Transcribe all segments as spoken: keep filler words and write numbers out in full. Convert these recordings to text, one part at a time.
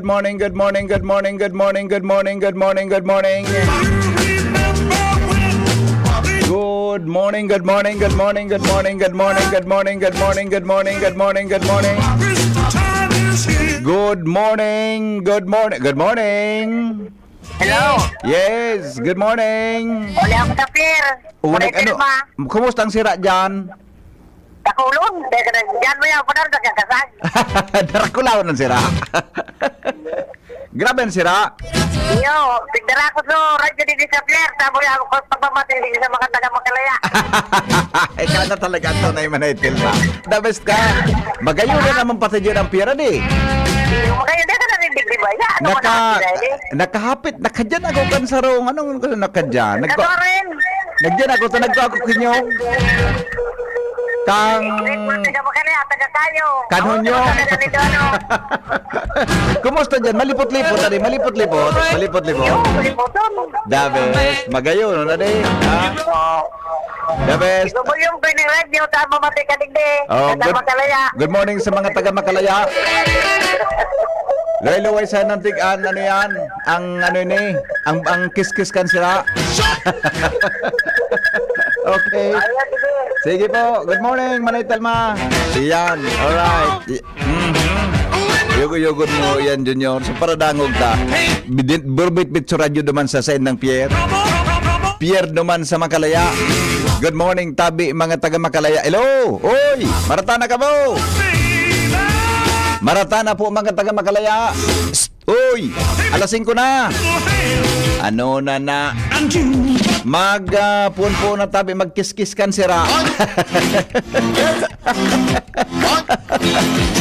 Morning, good morning, good morning, good morning, good morning, good morning, good morning. Good morning, good morning, good morning, good morning, good morning, good morning, good morning, good morning, good morning, good morning. Good morning, good morning, good morning. Hello. Yes, good morning. Wala ako sa pier. Oh, Pwede nag-, ano, naman. Kumusta ang sira dyan? Takulon. Teka na, dyan mo yan. Padaro na kang kasag. Darakulaw ng sira. Grabe ang sira. Yo, tigdara ko sa radyo din sa pier. Tamo yan ako pagpamating din sa mga taga Makalaya. Ikaw na talaga ang tunay manay, Telma. The best ka. Magayon na naman pati dyan ang pier, di? Magayon na ka na rin, di ba? Yan, ano Naka-, ka na, di ba? Nakahapit, nakadyan ako kan sarong, anong nakadyan? Nagpa- Ikaw rin. Nagyan ako, ta nagpa ako kinyo. Kang Taga Makalaya, taga kayo. Kanhon Ako, nyo. Taga nito, ano. Kumusta dyan? Malipot-lipot, tadi. Malipot-lipot. Malipot-lipot. Yung, liputon. The best. Magayon, ano, di? Ha? The best. Ikaw po yung pwedeng radyo, tama, mati ka digdi. Oh, Taga good, Makalaya. Good morning sa mga taga Makalaya. Luway-luway sa nantigan, ano yan? Ang ano ini? Ang, ang kiskis kan sira? Okay. Ayan, sige. Sige po. Good morning, Manay Telma. Yan. Alright. Y-, mhm. Yugod-yugod mo yan, Junior. So, para dangog ta. Bidin-, burbit-bit sa radyo duman sa send ng Pierre. Pierre duman sa Makalaya. Good morning, tabi, mga taga Makalaya. Hello! Oy! Maratana ka, bo! Maratana po, mga taga Makalaya. Psst! Uy! Alas singko na! Ano na na? Mag, ah, puon-puon na tabi, magkiskis kan sira.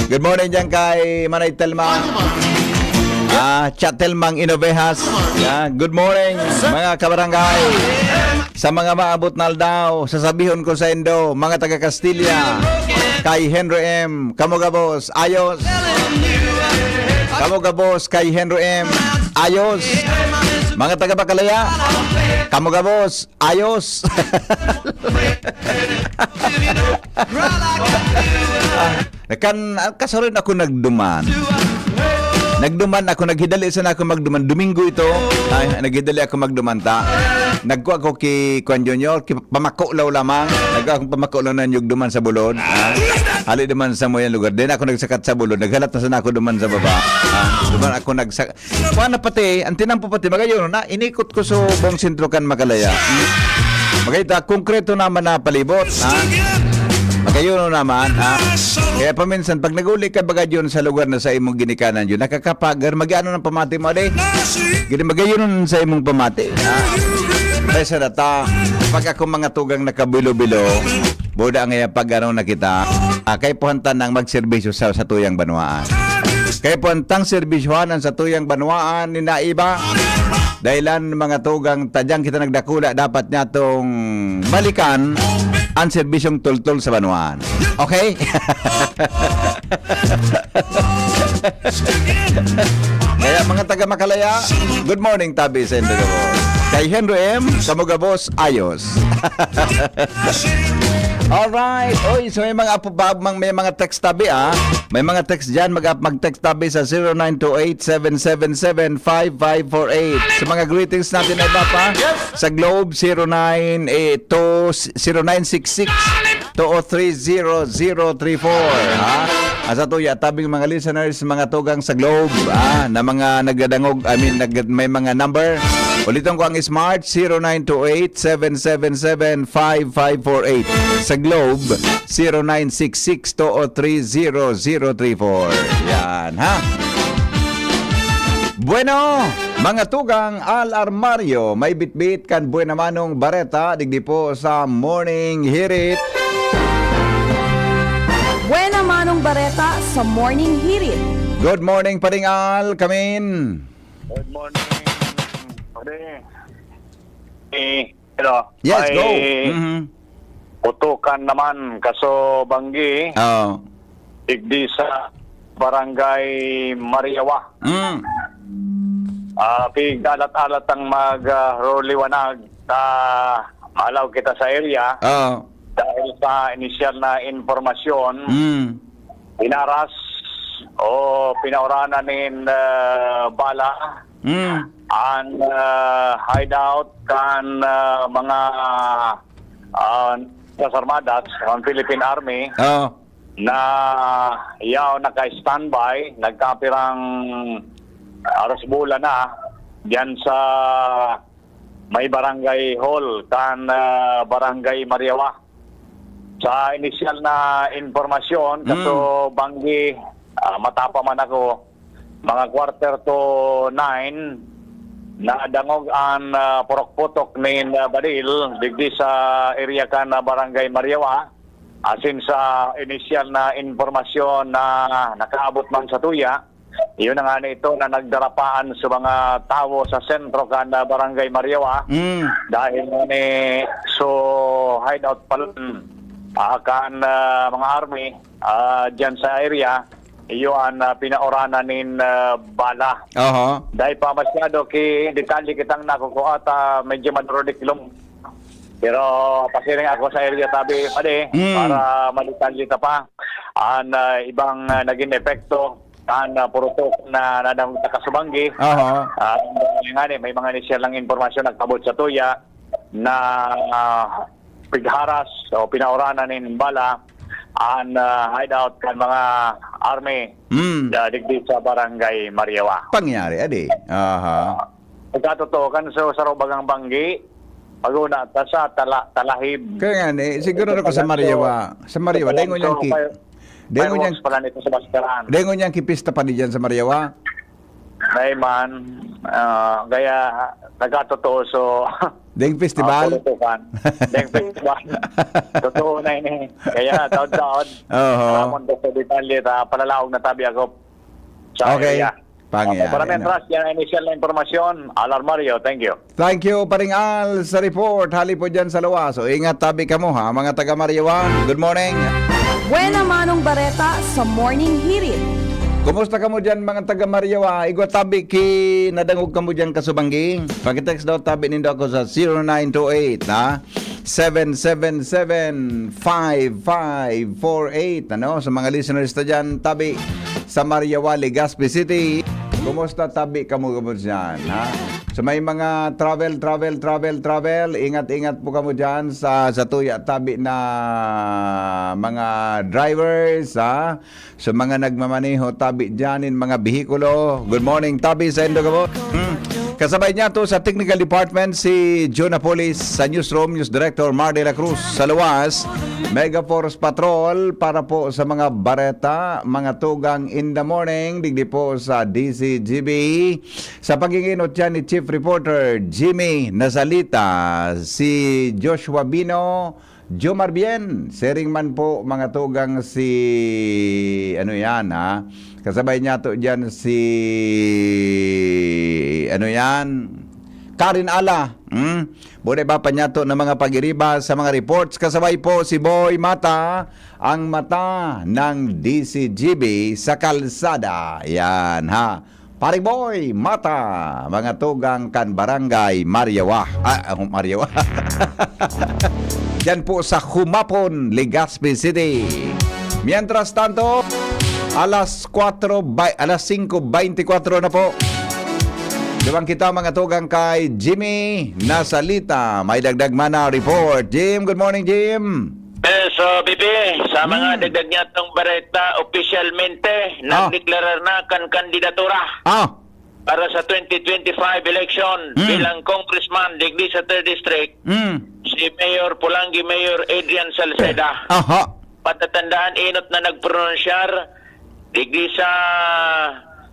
Good morning dyan kay Manay Telma. Ah, Chat Telmang Inovejas. Yeah, good morning, mga kabarangay. Sa mga maabot na aldaw, sasabihon ko sa indo, mga taga Castilla, kay Henry M, kamo gabos, ayos. Kamo gabos kay Henry M. Ayos. Mga taga Bakalaya, kamo gabos, ayos. Ah, kan, ah, kasarin ako nagduman. Nagduman ako, naghidali sana ako magduman. Domingo ito, ay, naghidali ako magduman ta. Nagkuha ko ki Kuan Junior, ki Pamakulaw lamang. Nagkuha akong Pamakulaw na niyog duman sa bulod. Ah, hali duman sa mo yan lugar. Di na ako nagsakat sa bulod. Naghalat na sana ako duman sa baba. Ah, duman ako nagsa-, kuha na pati, ang tinampo pati, magayon na, inikot ko sa buong sentro kan Makalaya. Magayta, konkreto naman na palibot, ha? Magayon naman, ha? Kaya paminsan, pag nag-uli ka baga dyan sa lugar na sa imong ginikanan dyan, nakakapagar, mag-ano ng pamati mo, ade? Gini, magayon sa imong pamati, ha? Kaya sa data, pag ako mga tugang nakabilo-bilo, boda ngaya pag ano na kita, ah, kay puhantan nang magserbisyo sa, sa tuyang banwaan. Kay puhantang serbisyohan ang satuyang banwaan ni naiba. Dahilan mga tugang tadyang kita nagdakula, dapat niya tong balikan ang serbisyong tultol sa banwaan. Okay? Kaya mga taga Makalaya, good morning, tabi sa indo gabos. Kay Henry M, kamo gabos, ayos. Alright. Oy, so may mga apo pa, mang-, may mga text tabi, ah. May mga text dyan. Mag-, mag-text tabi sa zero nine two eight, seven seven seven, five five four eight. Sa mga greetings natin na iba pa, Yes. sa Globe, zero nine eight two, zero nine six six, two oh three, zero zero three four, ha? Asa to, ya, tabing mga listeners, mga tugang sa Globe, ah, na mga nagdadangog, I mean, nag-, may mga number. Ulitin ko ang Smart, zero nine two eight, seven seven seven, five five four eight. Sa Globe, zero nine six six two oh three zero zero three four. Yan, ha? Bueno, mga tugang, Al Armario, may bitbit kan Buena Manong Bareta, digdi po sa Morning Hirit. Buena Manong Bareta sa Morning Hirit. Good morning, Paring Al, kamin. Good morning, pare. Eh, hello. Yes, Ay, go. Mhm. Utukan naman, kaso banggi, Oo. digdi sa Barangay Mariawa. Mm. Ah, pig-alat-alat ang mag, ah, roliwanag sa malaw kita sa area. Oo. Dahil sa inisyal na impormasyon, Mm. inaras o pinauranan nin, ah, bala Mm. an, ah, hideout kan, ah, mga, ah, Fuerzas Armadas, ang Philippine Army, Oo. na yaon naka-standby, nagkapirang aros bola na diyan sa may barangay hall kan, ah, Barangay Mariawa. Sa inisyal na impormasyon, Mm. kaso banggi, ah, mata pa man ako, mga quarter to nine, nadangog an, ah, purok-putok nin, ah, baril digdi sa area kan, ah, Barangay Mariawa. Asin sa inisyal na impormasyon na nakaabot man sa tuya, iyo na nga na ito na nagdarapaan sa mga tawo sa sentro kan, ah, Barangay Mariawa. Mm. Dahil nga ni, so, hideout pa lang, ah, kan, ah, mga army, ah, dyan sa area, iyo an, ah, pinauranan nin, ah, bala. Oho. Dahil pa masyado ki detalye kitang nakukuha ta, medyo maduro di kilom. Pero pasiring ako sa area tabi, padi, Mm. para madetalye ta pa an, ah, ibang, ah, naging epekto kan, ah, purutok na nadangog ta kasubanggi. Aha. Ah, nga ni, may mga inisyal lang impormasyon nagpabot sa tuya na, ah, pigharas o pinauranan nin bala an, ah, hideout kan mga army Mm. da digdi sa Barangay Mariawa. Pangyari, adi. Aha. Pagkatotoo kan so, sa Rubagang Banggi, pag-una ta sa Tala-, Talahib. Kaya nga ni, siguro Ito ako sa pala, Mariawa. so, Sa Mariawa, ito pala, dengon so, niyang ki-, fire-, dengon niyang, fireworks pala nito sa Bascaran. dengon niyang kipista pa ni dyan sa Mariawa. Nay man, ah, kaya nagkatotoo, so, Deng festival? ah, pulutukan. Deng festival. Totoo na ini. Kaya taon-taon, Oho. ramon ko sa detalye, ta, palalaog na tabi ako sa Okay. area. Pangyayari Okay, para na. Mentras, yan ang inisyal na impormasyon. Alar Mario, thank you. Thank you, Paring Al, sa report. Hali po dyan sa luwas. O, ingat tabi kamo, ha, mga taga Mariawan. Good morning. Buena Manong Bareta sa Morning Hirit. Kumusta kamo dyan, mga taga Mariawa? Igwa tabi ki nadangog kamo dyan kasubanggi. Pakitext daw tabi nindo ako sa zero nine two eight, ha? Seven seven seven, five five four eight, ano? Sa mga listeners ta dyan, tabi sa Mariawa, Legazpi City. Kumusta tabi kamo, kamo dyan, ha? Sa may mga travel, travel, travel, travel, ingat-ingat po kamo dyan sa, sa tuya tabi na mga drivers, ha? Sa mga nagmamaneho tabi dyan in mga behikulo. Good morning, tabi sa indo kamo. Hmm. Kasabay niya to sa technical department si Joe Napoles, sa newsroom, News Director Mar de la Cruz. Sa luwas, Mega Force Patrol para po sa mga bareta, mga tugang in the morning, digdi po sa D C G B. Sa pag-iinot yan ni Chief Reporter Jimmy Nazalita, si Joshua Bino, Jomar Bien, siring man po, mga tugang, si, ano yan, ha? Kasabay niya to dyan si, ano yan, Karen Ala. Hmm? Muna iba pa niya to ng mga pag-iriba sa mga reports. Kasabay po si Boy Mata, ang mata ng D C G B sa kalsada. Yan, ha? Pare Boy Mata, mga tugang kan Barangay Mariawa. Ah, ah, Mariawa. Diyan po sa Humapon, Legazpi City. Mientras tanto, alas kwatro, bay-, alas singko beintikwatro na po. Duman kita, mga tugang, kay Jimmy Nasalita. May dagdag man na report. Jim, good morning, Jim. Eh, so, Bibi, sa mga Hmm. dagdag niya tong bareta, opisyalmente, Ah. nagdeklarar na kan kandidatura Ah. para sa twenty twenty-five election Hmm. bilang congressman digdi sa third District, Hmm. si Mayor Polangui Mayor Adrian Salceda. Aha. Patatandaan, inot na nagpronunsyar digdi sa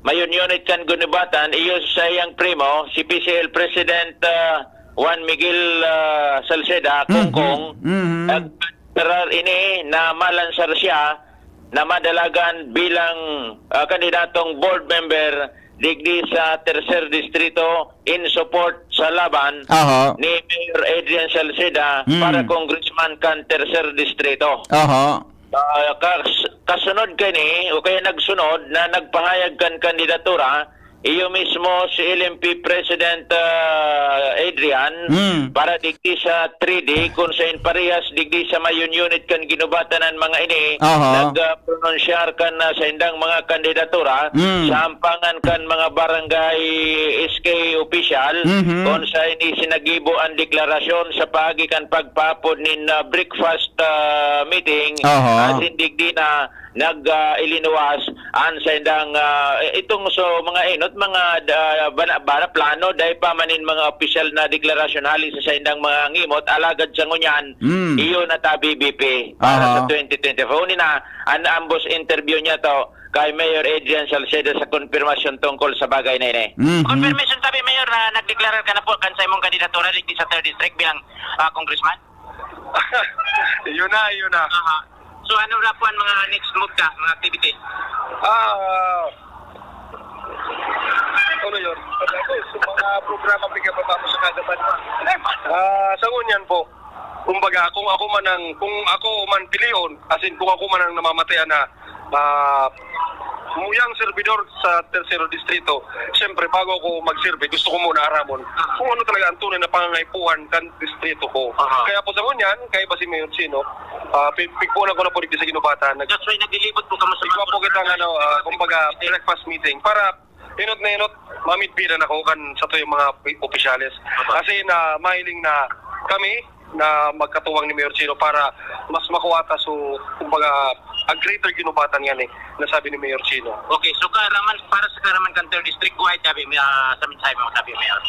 Mayon Unit kan Gunibatan, iyo sa iyang primo, si P C L President, ah, Juan Miguel, ah, Salceda, Mhm. Kongkong, Mhm. nag-, Parar ini na malansar siya na madalagan bilang, ah, kandidatong board member digdi sa Tercer Distrito in support sa laban Aha. ni Mayor Adrian Salceda Mm. para congressman kan Tercer Distrito. Aha. Ah, kas-, kasunod kani, o kaya nagsunod na nagpahayag kan kandidatura Iyo mismo si L M P President, ah, Adrian, Mm. para digdi sa three D, kung sain parehas digdi sa Mayon Unit kan ginubatan an mga ini, Aha. nag, ah, pronunsyar kan, ah, saindang mga kandidatura Mm. sa ampangan kan mga barangay S K official, Mhm. kung sain isinagibo an deklarasyon sa paagi kan pagpapod nin, ah, breakfast, ah, meeting, Aha. asin digdi na nag, ah, ilinuwas an saindang, ah, itong so mga enot, mga da-, bana-, bana-, plano, dai pa man nin mga opisyal na deklarasyon hali sa saindang mga ngimot, alagad sa ngunyan, Mm. iyo na ta B B P para Aha. sa twenty twenty-four. Uni na, an ambos interview niya to kay Mayor Adrian Salceda sa konfirmasyon tungkol sa bagay na ini. Mhm. Confirmation tabi, Mayor, na nagdeklarar ka na po kan sa imong kandidatura digdi sa third district bilang, ah, congressman? Yun na, yun na. Aha. So, ano na po ang mga next move ka, mga activity? Ah, ano yun? Pag ako, sa mga programa, bigyan pa mo sa kagaban mo. Ah, sa ngunyan po, kumbaga, kung ako man ang, kung ako man pilion, as in, kung ako man ang namamatayan na, ah, muyang servidor sa Tercero Distrito, siyempre, bago ako magserve, gusto ko muna aramon kung ano talaga ang tunay na pangangaipuhan kan distrito ko. Aha. Kaya po sa ngunyan, kaiba si Mayor Chino, ah, pi-, pigpunan ko na po dito sa Ginubatan. Nag- That's why naglilibot po kamo sa Igwa mga po kitang, ano, ah, kumbaga, breakfast meeting para inot na inot, mamidbiran ako kan sa tuyang mga pi-, opisyales. Aha. Kasi na mahiling na kami na magkatuwang ni Mayor Chino para mas makuha ta so, kumbaga, a greater Ginubatan yan eh, nasabi ni Mayor Chino. Okay, so kaaraman, para sa kaaraman kan third district, why tabi, ah, sa mensahe mo, tabi, Mayor?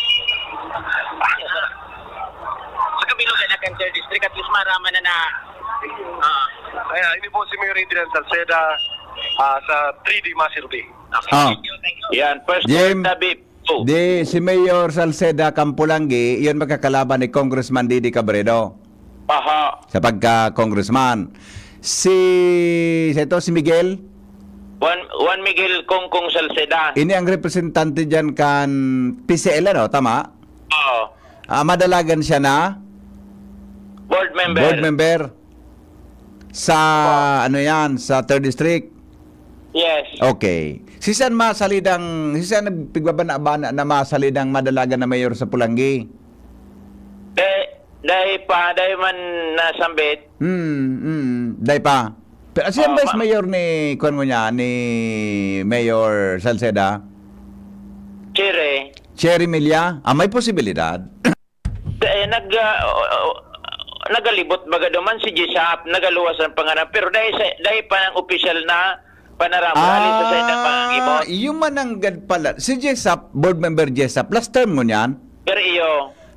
Sa kabilog na kan third district, at least maraman na na, ah. Kaya, ini po si Mayor Adrian Salceda, ah, sa three D Maserve. Okay, Ah. thank you, thank you. Yan, first Jim, time tabi. Oh. Di si Mayor Salceda Campolanggi, iyon magkakalaban ni Congressman Didi Cabredo Aha. sa pagka-congressman. Si, si ito, si Miguel? Juan, Juan Miguel Congcong Salceda. Ini ang representante dyan kan P C L, ano? Tama? Oo. Ah, madalagan siya na Board member. board member sa, Opo. ano yan, sa third district? Yes. Okay. Si saan masalidang, si saan nagpigbabana-bana na masalidang madalagan na mayor sa Polangui? Dai, dai pa, dai man nasambit. Hmm, hmm, dai pa. Pero siyang Oh, vice ma- mayor ni, kuwan mo niya, ni Mayor Salceda? Cherry. Cherry Milla? Ah, may posibilidad. Eh, nag, ah, o, o, nagalibot baga duman si Jesap, nagaluwas ang pangaran, pero dai sa, dai pa ang opisyal na panaramon, hali sa saindang mga ngimot. Ah, iyo mananggad pala. Si Jesap, board member Jesap, last term ngunyan? Pero iyo.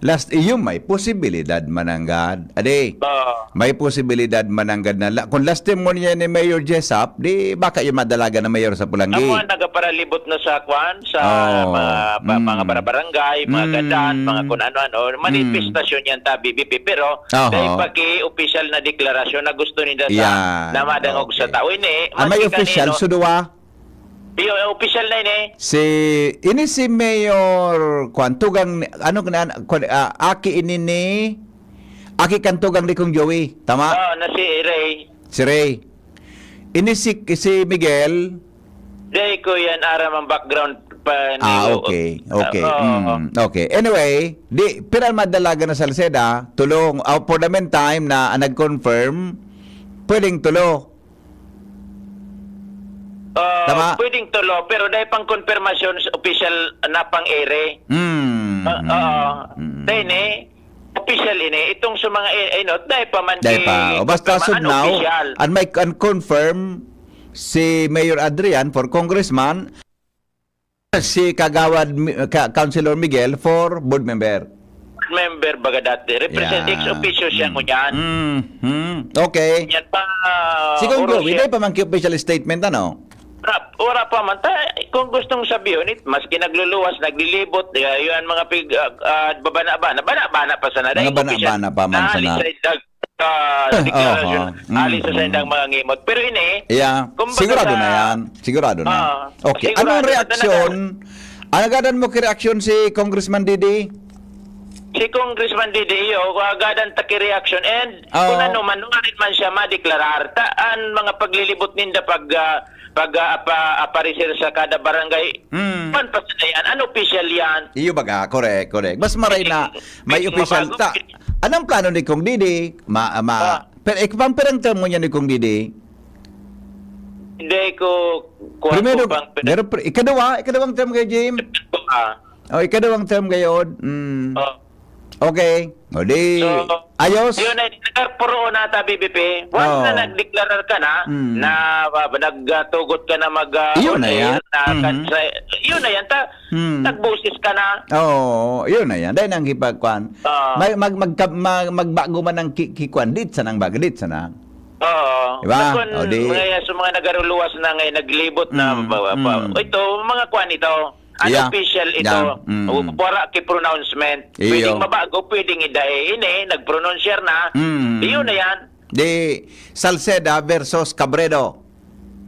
Last, iyo, may posibilidad mananggad. Adi, Oo. may posibilidad mananggad na la-, kung last term ngunyan ni Mayor Jesap, di baka iyo madalagan na mayor sa Polangui. Amo ang nagaparalibot na sa kwan, sa Oo. mga, pa-, mga Mm. barabarangay, mga Mm. gadan, mga kun ano-ano. Mm. Manifestasyon yan ta, B B P. Pero Oho. may paki-opisyal na deklarasyon na gusto ninda sa Yeah. na madangog sa Okay. tao. Ini, Ah, may maski opisyal, kanino. so duwa? Iyo, opisyal na ini. Si, ini si Mayor, kwan, tugang ni, ano, kwan, ah, aki ini ni, aki kan tugang ni Kong Joey. Tama? Oo, na si Ray. Si Ray. Ini si, si Miguel. Dai ko yan aram ang background pa Ah, niyo. okay. Okay. Ah, oo. Mm, okay. Anyway, di, pira madalagan na Salceda, tulo. Ah, for the meantime na, ah, nag-confirm, pwedeng tulo. Ah, Tama? pwedeng tulo, pero dai pang confirmation sa official na pang-ere. Mm, Ah, mm, oo. mm. Dai ni, official ini. Itong sa mga i-, inot, dai pa man Dai ki-, pa. O, basta confirm, as of now, unofficial. An may, an confirm si Mayor Adrian for congressman, si Kagawad Mi-, Ka-, Councilor Miguel for board member. Member baga dati. Represent-, Yeah. ex officio siya Mm. ngunyan. Mm. Mm. Okay. Yan pa, Siguro, Orosia. Hindi pa man ki-official statement, ano? Wala, wala pa man. Ta-, kung gustong sabihin, it-, maski nagluluwas, naglilibot, eh, yun ang mga pig-, ah, ah, babana-bana. Bana-bana pa sana. Mga Dahil bana-bana pa man sana. Naalis sa idag, ah, Ah, deklarasyon. oho. Mm, Alis sa mm. Saindang mga ngimot. Pero ini, Yeah. kumbaga Sigurado sa na yan. Sigurado na. Ah, Okay. sigurado Anong na reaksyon? talaga. Ano gadan mo ki reaksyon si Congressman Didi? Si Congressman Didi, iyo, agadan taki reaction. And Oo. kung ano man, nuarin man siya madeklarar, ta, an mga paglilibot ninda pag, ah, pag, ah, apa-, aparecer sa kada barangay, Mm. man pa sila yan, unofficial yan. Iyo baga, correct, correct. Mas maray na may Hindi official mabago. ta. Anong plano ni Kong Didi? Ma, ma, Ah. pero, eh, pang pirang term mo niya ni Kong Didi? Hindi ko, kuwan Primero, ko pang pero pre-, ikaduwa, ikadawang term kay Jim? Ah. Oh, ikadawang term gayod. Mm. Oh. Okay. O di, So, ayos. yun ay nagkarpuro na ta, B B P. Once Oo. na nagdeklarar ka na, Mm. na, ah, nagtugot ka na mag, ah, Iyon on na air, yan. na Mhm. kan-, sa, yun na yan, ta, Mm. nagboses ka na. Oo, yun na yan. Dahil nang hipagkwan. Oo. Mag, mag, magka-, mag, magbago man ang ki-, kikwan, dit sa nang bago, dit sa nang. Oo. Diba? Kung O di. mga, sa mga nagaruluwas na ngayon, naglibot na, Mm, ba, ba, mm. ito, mga kwan ito. Yeah. Unofficial ito. Yeah. Mm. O, para ki pronouncement. Iyo. Pwedeng mabago, pwedeng idai ini, nagpronunsyar na. Mm. Iyo na yan. Di Salceda versus Cabredo.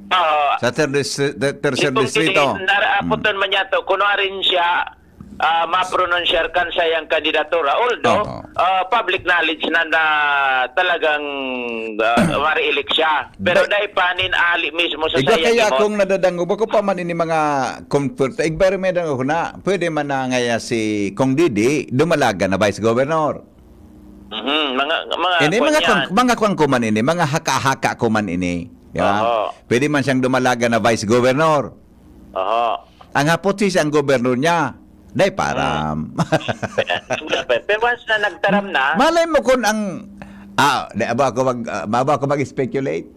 Oo. Sa ter-, dis-, ter-, tercer Itong distrito. Kini-, nara-, Mm. aputan man niya to, kunwari siya, ah, mapronunsyar kan sa iyang kandidatura. Although, Oo. ah, public knowledge na, na talagang, ah, mare-elect siya. Pero Ba- dai pa nin ali mismo sa Igwa saya kaya gibot. Kung nadadangog, bako pa man ini mga comfort, igba rin may dangog na, pwede man na ngaya si Kong Didi, dumalaga na vice governor. Mhm, mga, mga Ini, kwan mga yan. kwan, mga kwan ko man ini, mga haka-haka ko man ini. Di ba? Oho. Pwede man siyang dumalaga na vice governor. Oho. Ang hapot si siyang governor niya. Dai param. Hmm. Pero, pero once na nagtaram na, Malay mo kun ang, ah, di, abo ako mag, ah, abo ako mag-speculate.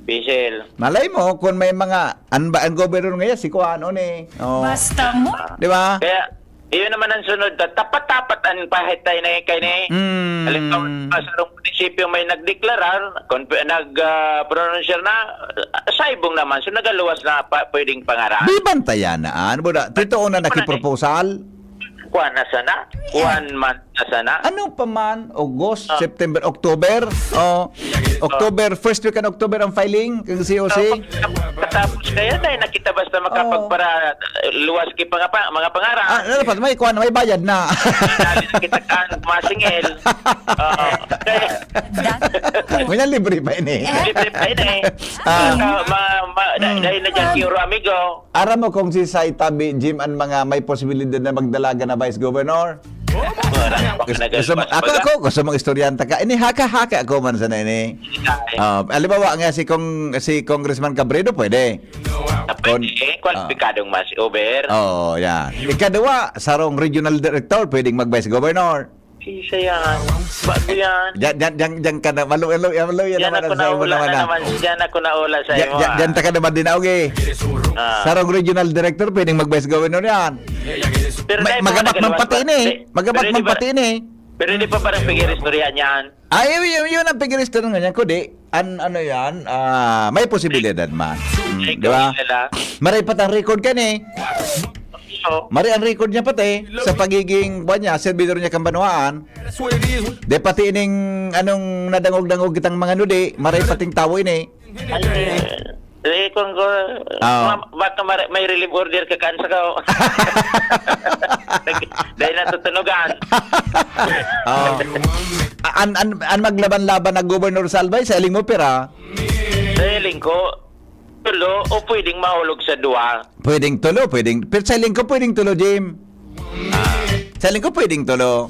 Pisil. Malay mo kun may mga, an ba, ang governor ngayon, si Kuan, on eh. Oh. Basta mo. Di ba? Kaya, iyon naman ang sunod. Ta-, tapat-tapat ang pahit tayo na kay ni. Mm. Halimbawa, sa sarong munisipyo may nagdeklarar, kon-, nag, ah, pronunciar na, ah, saibong naman. So, nagaluwas na pa, pwedeng pangaran. Di bantayan na, ano ba da? Totoo na Ano na eh? nakiproposal? Kuwan na sana? Kuwan man na sana? Ano pa man? August, Ah. September, October? Oh, October, first week ng October ang filing ng C O C? Ah, pag-, pagkatapos kaya na, eh, nakita basta makapagpara-, Oh. luwas ki pangapa-, mga pangaran. Ah, ano pa? May kuwan, may bayad na. Dali na kita kan masingil. Oo. Kaya Ngunyan libre pa ini. Libre pa ini. Ah. Ikaw, ma-, ma-, da-, Mm. dahil na dyan, Kiro Amigo. Aram mo kung si Sai Tabi, Jim, ang mga may posibilidad na magdalaga na vice governor? Wala, baka Gusto, gusto mo, nagagpas ako, baga. ako, gusto mong istoryanta ka? Ini, haka-haka ako man sana ini. Ay. Ah, halimbawa nga si Cong-, si Congressman Cabredo, pwede. Ah, pwede. Kon-, Eh, kwalipikadong mas over. Oo, yan. Ikaduwa, sarong regional director, pwedeng mag-vice governor. Isa yan. Bago yan. Diyan, diyan, diyan, diyan ka na. Malo, malo, malo, yan Diyan naman ako ang sa imo naula naman na na. naman. Diyan ako naula sa Diyan, imo, diyan, ah. diyan ta ka naman din, okay. Ah. Sarong regional director, pwedeng mag-vice governor yan. Pero Ma-, dahil mga magabak man nagalawan pati ba? ini. Di-, Magabak pero man di ba, pati ini. pero di pa parang pigil istorya niyan. Ay, yun, yun, yun ang pigil istorya niyan. Kundi, an-, ano yan, ah, may posibilidad man. Hmm, Ikaw di ba? nila. Maray pa tang record ka ni. Oo. Mari ang record niya pati sa pagiging, buwan niya, servidor niya kan banwaan. Di pati ining anong nadangog-dangog kitang mga nudi, maray pating tawo ini. Ay, eh, kung ko, Oo. ma-, baka mara-, may relief order ka kan sa kao. Dahil natutunugan. Oo. An, an, an maglaban-laban na Gobernador Salva, sa iling mo pira? Sa iling ko, tulo o pwedeng mahulog sa duwa. Pwedeng tulo, pwedeng, pero sa iling ko pwedeng tulo, Jim. Ah. Sa iling ko pwedeng tulo.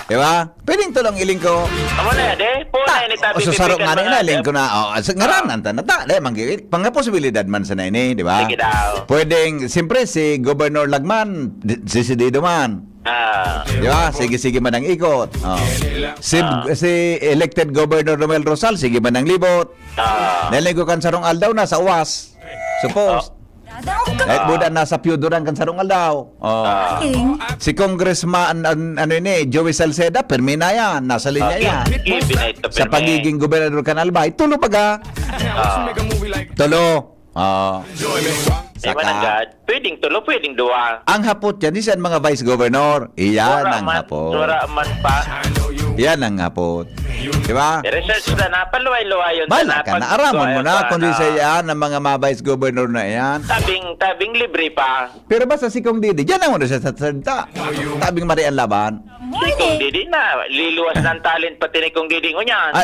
Di ba? Pwedeng tulo ang iling ko. Amo na yan, eh. Puna Ta-, yan, itabi, o, susaro bibigan nga na, mga iling ko na. O, sa, Ah. ngaranan ta na ta. Di, manggi-, mga posibilidad man sana ini, di ba? Sige daw. Pwedeng, siyempre, si Governor Lagman, di-, desidido man. Ah. Di ba? Sige-sige man ang ikot. O. Si, Ah. si elected Governor Romel Rosal, sige man ang libot. Ah. Naligo kan sarong aldaw na sa uwas. Supos. Oh. Kahit buda na sa Piyuduran kan sarong aldaw. Oh. Ah. King. Si Congressman, an-, ano ini, Joey Salceda, permi na yan. Nasa linya Ah, yan. Given na ito, Sa permi. pagiging gobernador kan Albay. Tulo baga. Ah. Tulo. Oh. Di ba Saka, nagad? Pwedeng tulo, pwedeng duwa. Ang hapot yan, di siya mga vice governor. Iyan Wala ang man, hapot. wala man pa. Yan ang hapot. Di ba? I-research na, napaluway-luwayon na, Bala ka na. Aramon mo na kung di siya yan, ang mga, mga vice governor na yan. Tabing, tabing libre pa. Pero basta si Kong Didi, diyan ang una siya sa salita. Tabing mari ang laban. Si Kong Didi na, liluwas na ang talent pati ni Kong Didi ngunyan. Ah.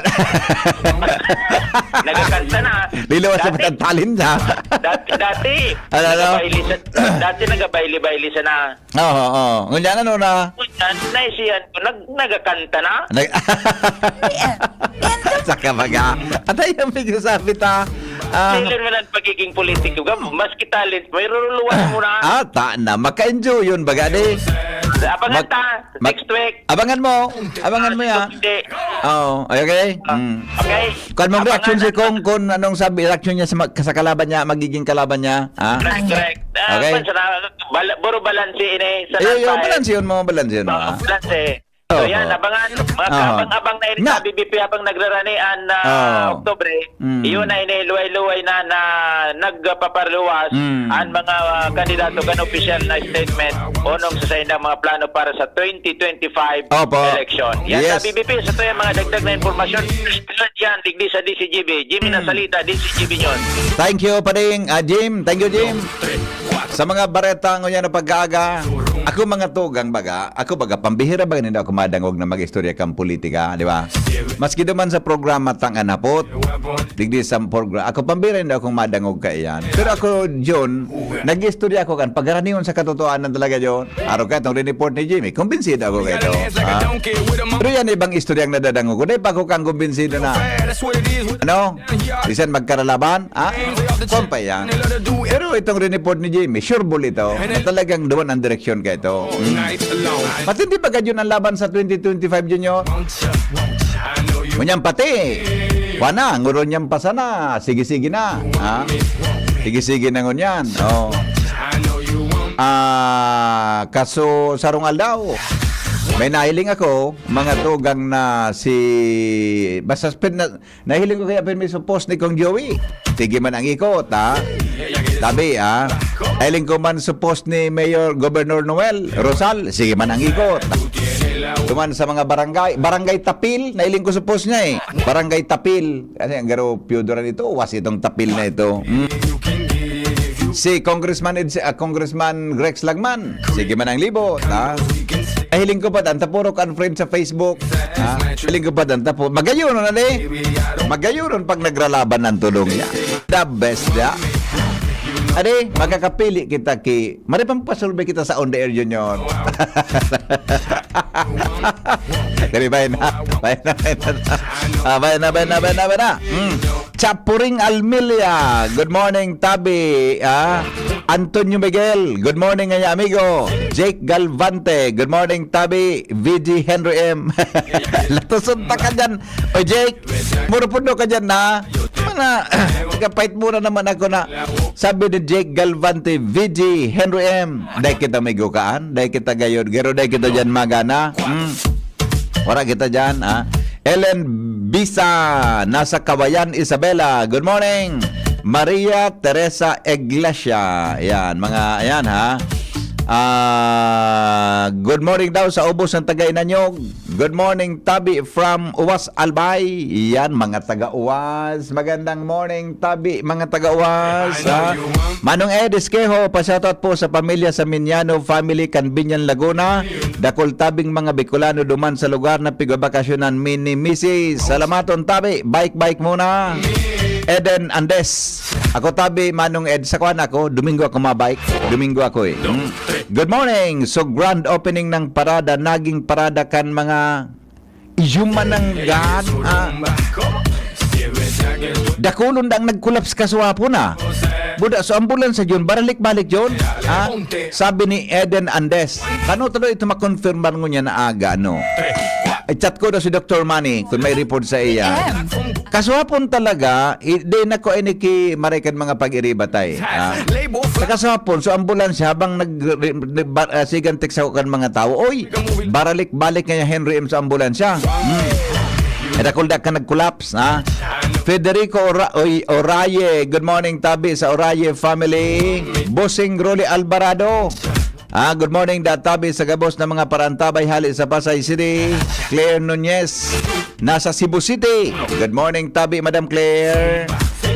Nagkakanta na. Liluwas na Dati, pati ang talent, ha? dati, dati, Ano, ano? nagabaili sa, dati nagabaili-baili siya na. Oo, oo. Ngunyan, ano na? Ngunyan, naisihan ko, nag, nagkakanta na. Nag- Saka baga. Ano yung medyo sabi ta? Ah, Silan mo lang pagiging politiko ka, maski talent mo, iruruluwas mo na. Ah, ta na. Maka-enjoy yun, baga, di? Abangan Mag- ta, mag- next week. Abangan mo. Abangan mo yan. Hindi. Oo, okay? Mm. Okay? Kung mong Abangan reaction si natin. Kong kung anong sabi, reaction niya sa, mag- sa kalaban niya, magiging kalaban niya, ha? Correct. Ah, Okay. Kwan, sa, bal, buro balanse ini sa Iyo, iyo, nagpahit. Balanse yun, mga balanse yun, ha? Balanse. Oo. So yan, abangan, mga Oo. kabang-abang na ini Na- sa B B P habang nagrarani an ah, Oo. Oktubre. Mm. Iyon na ini luway-luway na, na nagpapaluwas Mm. ang mga ah, kandidato kan opisyal na statement onong sa saindang mga plano para sa twenty twenty-five Opo. election. Yan Yes. sa B B P, sa tuya mga dagdag na impormasyon. Yan, digdi sa D C G B. Jimmy Mm. Nasalita, D C G B News. Thank you, Pading. Ah, Jim. Thank you, Jim. Sa mga bareta ngunyan na pag-aaga, ako mga tugang baga, ako baga, pambihira baga nila ako madangog na mag-istorya kang politika, di ba? Maski duman sa programa Tang Anapot, digdi sa programa, ako pambihira nila akong madangog ka iyan. Pero ako, John, nag-istorya ako kan, pagkaraniwan sa katotohanan talaga, John. Araw ka, itong report ni Jimmy, kumbinsido ako kayo. Ha? Pero yan, ibang istoryang nadadangog ko. Dahil pa ako kang kumbinsido na. Ano? Bisan magkaralaban? Ha? Kompay yan. Pero itong report ni Jimmy, sure ball ito. Na talagang duman ang direksyon ka ito. Mm. Matindi ba gadyon ang laban sa twenty twenty-five, Junior? Ngunyan pati. Kuha na, nguron niyang pasa na. Sige-sige na. Ha? Sige-sige na ngunyan. Oh. Ah, kaso sarong aldaw, may nahiling ako, mga tugang na si, basta spin na, nahiling ko kaya permiso post ni Kong Joey. Sige man ang ikot, ha? Tabi, ha? Nahiling ko man sa post ni Mayor Governor Noel Rosal. Sige man ang ikot. Duman sa mga barangay, Barangay Tapil, nahiling ko sa post niya eh. Barangay Tapil. Kasi ang garo piyuduran ito, was itong Tapil na ito. Hmm. Si Congressman Ed, ah, Congressman Rex Lagman, sige man ang libot, ha? Ay, hiling ko pa, dan, tapurok ang friend sa Facebook. Ha? Hiling ko pa, dan, tapo. Magayon na, di? Magayon pag nagralaban ng tulong niya. The best, ya. Ade, makakapili kita ki, mari pang pasulbe kita sa on the air, Junior. Dali, bay na. Bay na, bay na. Ah, bay na, bay na, bay na, bay na. Mm. Chapuring Almilia, good morning, Tabi. Ah, Antonio Miguel, good morning, ngaya amigo. Jake Galvante, good morning, Tabi. V G Henry M. Latuson ta ka dyan. O, Jake, muro puno ka dyan, ha? Mana, kapait mura naman ako na. Sabi ni Jake Galvante, V G Henry M. Dai kita may gukaan, dai kita gayod, garo dai kita dyan magana. Hmm. Wala kita dyan, ha? Ellen Bisa, nasa Kawayan, Isabela. Good morning. Maria Teresa Iglesia. Yan, mga, ayan, ha? Ah, good morning daw sa ubos ng taga Inanyog. Good morning, Tabi from Uwas, Albay. Yan, mga taga Uwas. Magandang morning, Tabi, mga taga Uwas, ha? Manong Ed Esquejo, pa-shoutout po sa pamilya sa Minyano family, Canbinian, Laguna. Dakul tabing mga Bicolano duman sa lugar na pigabakasyonan mi ni Misis. Salamaton, Tabi. Bike-bike muna. Eden Andes. Ako, Tabi, Manong Ed, sa kwan ako, Domingo ako mabike. Domingo ako eh. Hmm. Good morning. So, grand opening ng parada, naging parada kan mga human ng God. Ah, dakulon dang nag-collapse kasuhapon, ah. Buda, so ambulansya yun, baralik-balik yun. Ah, sabi ni Eden Andes. Kano talo ito makonfirmar ngunyan na aga, ano? I-chat ko daw si Doctor Manny kung may report sa iya. Kasuhapon talaga, i-, di na ko ini ki Marikan mga pag-iribatay. Ah. Sa kasuhapon, so ambulansya habang nag, nag, ba- ah, sigan text ako kan mga tao, "Oy, baralik-balik nga Henry M sa ambulansya." Hmm. Eda kulda ka nag-collapse, ha? Federico Ora- Oy, Oraye, good morning, Tabi sa Oraye family. Bossing Rolly Alvarado. Ah, good morning, da Tabi sa gabos ng mga parantabay hali sa Pasay City. Claire Nunez, nasa Cebu City. Good morning, Tabi, Madam Claire.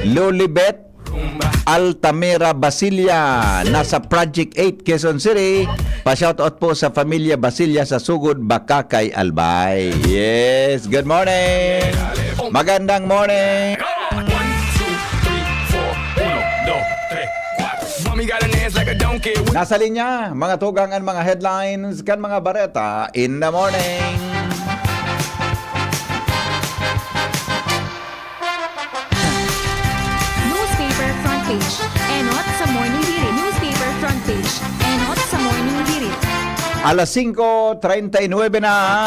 Lolibet, Altamira Basilia, nasa Project eight, Quezon City. Pa-shoutout po sa Pamilya Basilia sa Sugod, Bacacay, Albay. Yes, good morning! Magandang morning! One, two, three, four. Uno, dos, tres, cuatro. Mommy got an ass like a donkey. Nasa linya, mga tugang, an mga headlines kan mga bareta in the morning. Newspaper front page. Enot sa Morning Diri. Newspaper front page. Enot sa Morning Diri. Alas singko treinta y nuebe na.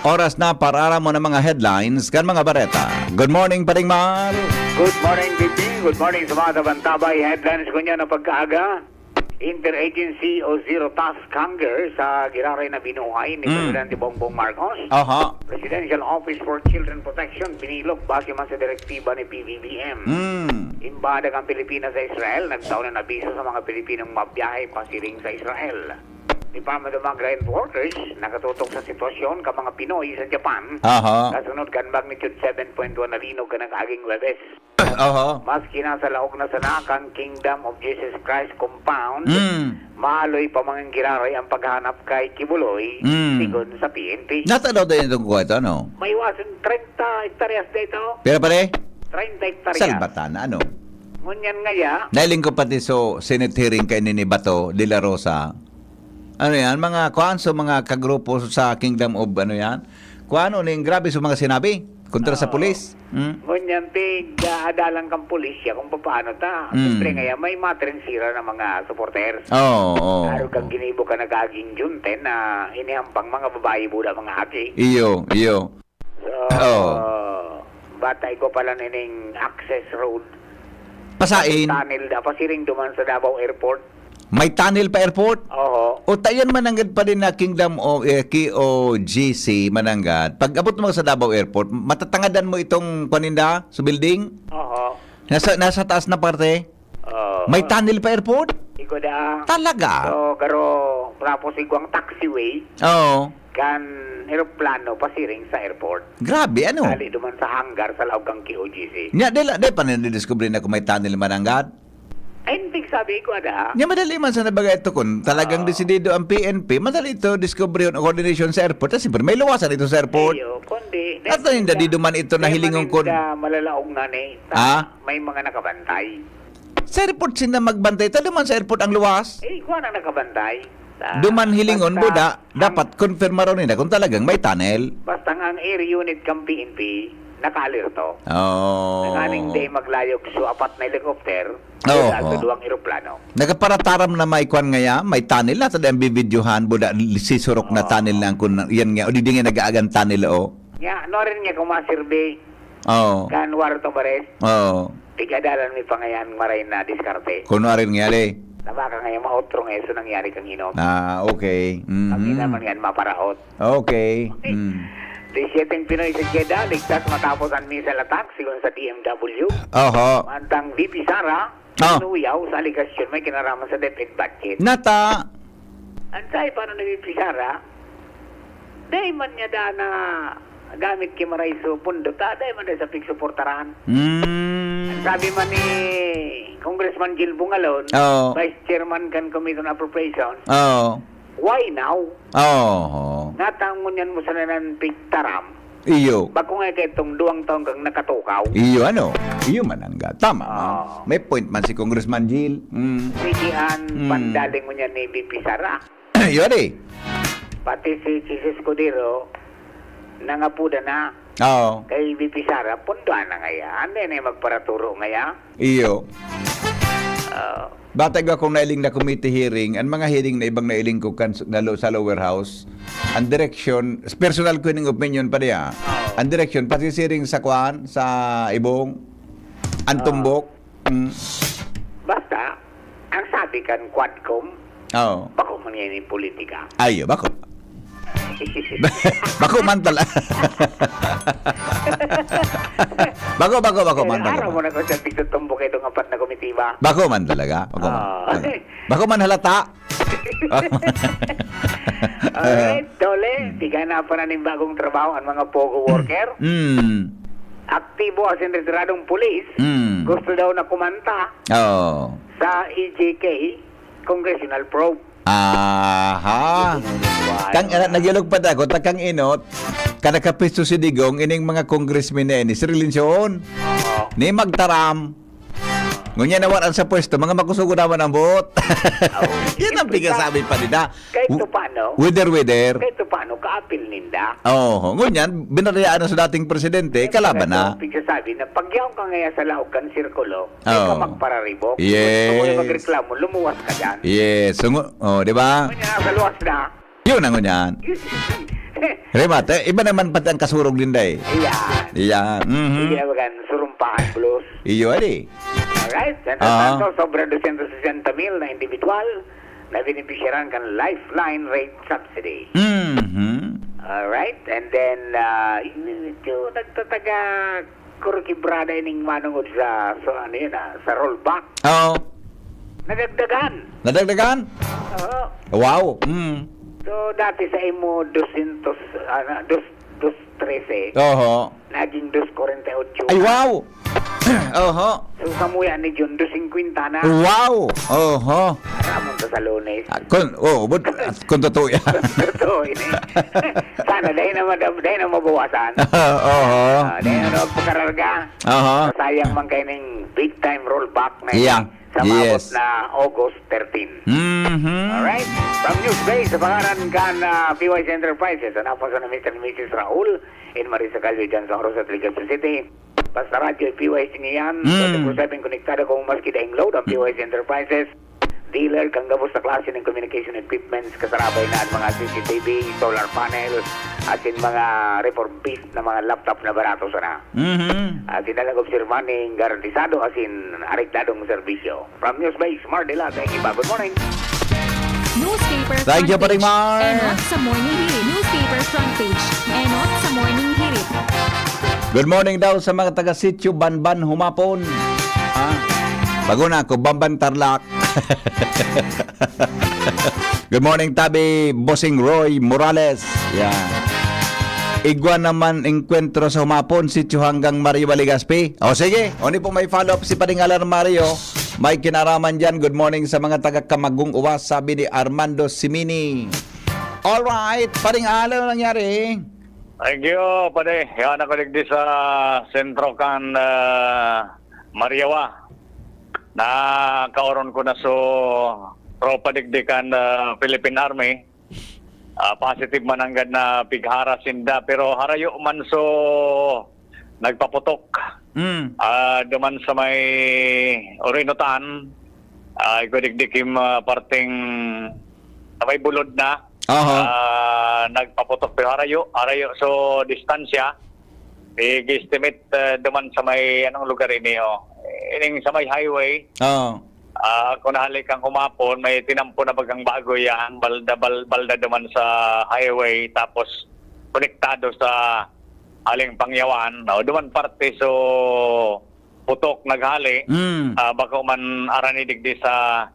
Oras na para aramon ang mga headlines kan mga bareta. Good morning, Paring Mar. Good morning, J P. Good morning sa mga tabang-tabay. Headlines ko niya na pagkaaga. Interagency o Zero Task Hunger sa giraray na binuhay ni Hmm. Presidente Bongbong Marcos. Aha. Presidential Office for Children Protection binilog base man sa direktiba ni P B B M. Hmm. Embahada kan Pilipinas sa Israel nagtao nin abiso sa mga Pilipinong mabiyahe pasiring sa Israel. Department of Migrant Workers nakatutok sa sitwasyon kan mga Pinoy sa Japan Aha. kasunod kan magnitude seven point one na linog kan nag-aging Huwebes. Oho. Maski nasa laog na sana kan Kingdom of Jesus Christ compound, Mm. maaloy pa man giraray ang paghanap kay Quiboloy, Mm. sigon sa P N P. Natanaw din itong kuha ito, ano? May wason treinta hektaryas dito. Pira pare? Treinta hektaryas. Salbatan, ano? Ngunyan ngaya. Nailing ko pati so Senate hearing kay Nini Bato de la Rosa. Ano yan? Mga kuan, so mga kagrupo sa Kingdom of ano yan? Kuan, ano yung grabe sa mga sinabi? Kontra sa Oo. pulis. Hmm? Ngunyan, pig, ah, adalan kang pulisya kung papaano ta. Hmm. Siyempre, ngaya may matrensira na mga supporters. Oo, oo, Araw kang oo. ginibo ka nagaging junten na inihampang mga babae, buda, mga aki. Iyo, iyo. So, Oo. batay ko pala nining access road. Pasain. Tunnel da, pasiring duman sa Davao Airport. May tunnel pa airport? Oho. O, tayan mananggad pa din na Kingdom o, eh, K O G C mananggad. Pag abot mo sa Davao Airport, matatangadan mo itong paninda sa building? Oho. Nasa, nasa taas na parte? Oo. May tunnel pa airport? Igo da. Talaga? So, garo, tapos igwang taxiway Oo. kan eroplano pasiring sa airport. Grabe, ano? Dali duman sa hangar sa laog kan K O G C. Nya, dela, di pa nila didiskubre na kung may tunnel mananggad? Ay, hindi sabi ko, ada. Nya, madali man sa nabaga ito. Kung talagang Oo. desidido ang P N P, madali ito diskubrihon ang coordination sa airport. Kasi siyempre, may luwasan ito sa airport. Iyo, kundi, At then, dahil dadi duman ito na may hilingon mga kun- ninda malalaog na ni, ta-, Ah? may mga nakabantay. Sa airport sila magbantay. Ta duman sa airport ang luwas. Eh, kuha na nakabantay. Sa Duman hilingon, basta buda, ang dapat konfirmaron nila kung talagang may tunnel. Basta nga ang air unit kang P N P, naka-alerto. Oh. Nanganing day maglayog so apat na helicopter, Oo. sa duwang eroplano. Nagaparataram na may kwan ngaya, may tunnel na, tadi ang bibidyohan, buda, sisurok na Oo. tunnel lang kung na- yan nga, o di, di nga nag-aagan tunnel, o. Nga, ano rin nga kung masurvey, Oo. kan Warto Bares, Oo. Tigadalan mi pa ngayan maray na diskarte. Kuno arin nga, ale. Tabaka ngayon, maotro ngayon, so nangyari kang hinom. Ah, okay. Mhm. Kami naman yan, maparaot. Okay. Okay. Mm. Disiyeteng Pinoy sa Jeddah, ligtas matapos ang missile attack, sigon sa D M W. Oho. Mantang V P Sara, Ah. Nuyaw sa aligasyon may kinaraman sa DepEd budget. Nata. Ang sabi pa ni V P Sara, dai man niya daan na gamit ki maray so pondo ta, dai man dai sa pigsuportaran. Mm. Ang sabi man ni Congressman Gil Bungalon, Oo. Vice Chairman kan Committee on Appropriations, Oo. "Why now?" Oo. Nga tangon yan mo sa nanan pigtaram. Iyo. Bako nga kay itong duwang taon kang nakatukaw. Iyo, ano? Iyo mananggad. Tama, ma'am. Oo. May point man si Congressman Gil. Mm. Sige, an Mm. pandaling mo niya ni V P Sara. Yun eh. Pati si, si Escudero, nangapuda na Oo. kay V P Sara, pundoan na ngaya. Ano yan eh, magparaturo ngaya? Iyo. Oo. Batay ko akong nailing na committee hearing, ang mga hearing na ibang nailing ko kan, na lo-, sa lower house, ang direction, personal ko ning opinion pa diya. Oo. Ang direction, pasisiring sa kwan, sa ibong, ang Oo. tumbok. Mm. Basta, ang sabi kan Quadcom, Oo. bako man yan yung politika. Ayo, bako. Bako man tala-, bako, bako, bako man Pero araw talaga. mo na ko sa tigtutumbok itong apat na komitiba. Bako man talaga. Bako man. Ah. Bako man halata. Alright, Dole, Hmm. tiga na pa na ning bagong trabaho ang mga pogo worker. Hmm. Aktibo as in retiradong pulis. Hmm. Gusto daw na kumanta Oo. sa E J K Congressional Probe. Aha. Kang, ah, nagyulog pa ako, ta kang inot, kada kapisto si Digong, ining mga congressmen na ini, si Relencio, Oo. ni Magtaram. Ngunyan nawaran sa pwesto, mga makusog naman ang buot. Oo. Yan ang Siyempre, pigkasabi pa nila. kahit W-, paano, Wither, wither. kahit paano, kaapil ninda. Oo. Ngunyan, binarayaan na sa dating presidente, Siyempre, kalaban na. ito ang pigkasabi na pag yaon ka ngayon sa laog kan sirkulo, di ka Oo. magpararibok. Yes. Gusto mo na magreklamo, lumuwas ka dyan. Yes. So, ngu-, oh, di ba? Ngunyan, nasa luwas na. Yun ang ngunyan. Remat, eh, iba naman pati ang kasurog din, day. Iya. Iya. Mhm. Hindi na bagan, surumpahan, blues. Iyo, ali. Alright, sa Ah. tanto, sobra dosyentos sesenta mil na individual na benepisyaran kan Lifeline Rate Subsidy. Mhm. Alright, and then, ah, yun, medyo nagtataga, kuro kibrada ining manungod sa, sa ano yun, ah, sa rollback. Oo. Nadagdagan. Nadagdagan? Oo. Wow. Mm. So, dati sa imo, dosyentos, ah, na, dos, dos trese, Oho. naging dos kwarenta y ocho Ay, na. wow! Oho. So, sa muya ni Jun, dos singkwenta na. Wow! Oho. Ramon ka sa Lunes. Ah, kun, oh, but, ah, kung totoo yan. Totoo, ini. Sana, dahil na madam-, dahil na mabawasan. Oho. Ah, dahil na magpakararga. Oho. Sayang man kayo ning big time rollback na Yeah. ini sa maabot Yes. na August thirteen. Mhm. Alright? From News Base, sa pangalan kan, ah, P Y C Enterprises, ang aposo na Mister and Missus Raul, in Marisa Calvo, dyan sa Rosa, Legazpi City. Basta radyo, P Y C niyan. Mm. Twenty-four seven konektado kung maski daing load ang P Y C Enterprises. Dealer kan gabos na klase ng communication equipments, kasarabay na ang mga C C T V, solar panel, asin mga refurbished na mga laptop na barato sana. Mhm. Asin na nag-obserba ning garantisado asin arektadong serbisyo. From News Base, Mar de la Tequipa. Good morning. Newspaper Thank you, front Paring page. Mar. Enot sa Morning Hirit. Newspaper front page. Enot sa Morning Hirit. Good morning daw sa mga taga Sitio Banban Humapon. Ah, bago na ako, Bamban Tarlac. Good morning, tabi, Bossing Roy Morales. Yan. Igwa naman engkwentro sa humapon, Sitio hanggang Mario Baligaspi. O sige, oni po may follow-up si Paring Alan Mario. May kinaraman dyan. Good morning sa mga taga Camagong Uwas, sabi ni Armando Simini. Alright, Paring Alan, ano nangyari? Thank you, pare. Yan ako digdi sa sentro kan, ah, Mariawa. Nakaoron ko na so tropa digdi kan, ah, Philippine Army. Ah, positive man nanggad na pighara sinda, pero harayo man so nagpaputok. Mm. Ah, duman sa may Orinutan, ah, igwa digdi kim, ah, parteng sa may bulod na. Aha. Ah, nagpaputok pero harayo, harayo so distansya. Ig-estimate, ah, duman sa may, anong lugar ini, oh? Ining sa may highway. Oo. Ah, kung nahali kang humapon, may tinampo na bagang bago yan, balda, bal-, balda duman sa highway, tapos konektado sa haling Pangyawan, no? Duman parte so putok naghali, Mm. ah, bako man arani digdi sa,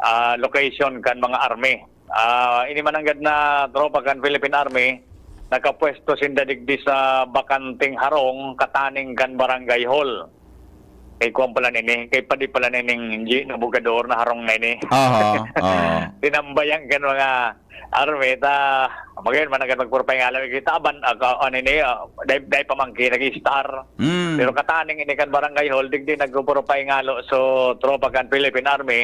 ah, location kan mga army. Ah, ini mananggad na tropa kan Philippine Army, nakapwesto sinda digdi sa bakanteng harong kataning kan barangay hall. Kay kuwan pala nini, kay padi pala nining G na bugador na harong na ini. Aha, oo. Tinambayan kan mga army, ta, magayon man agad magpurpay nga lang, kita ban, ah, ka-, ano ini, ah, dai, dai pamangkin, nag-star. Mm. Pero kataning ini kan barangay hall, digdi nagpupurpay ngalo, so, tropa kan Philippine Army,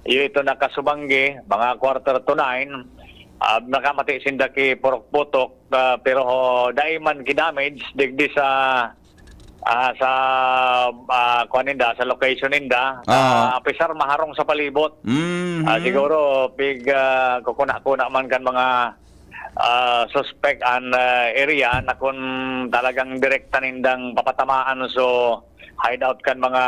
iyo ito nakasubanggi, mga quarter to nine, ah, nakamati sinda ki purok-putok, ah, pero, oh, dai man ki damage, digdi sa, ah, sa, ah, kuwan ninda, sa location ninda. Ah. Ah, apisar maharong sa palibot. Mhm. Ah, siguro, pig, ah, kukuna-kuna man kan mga, ah, suspect an, ah, area na kung talagang direkta nindang papatamaan, so hideout kan mga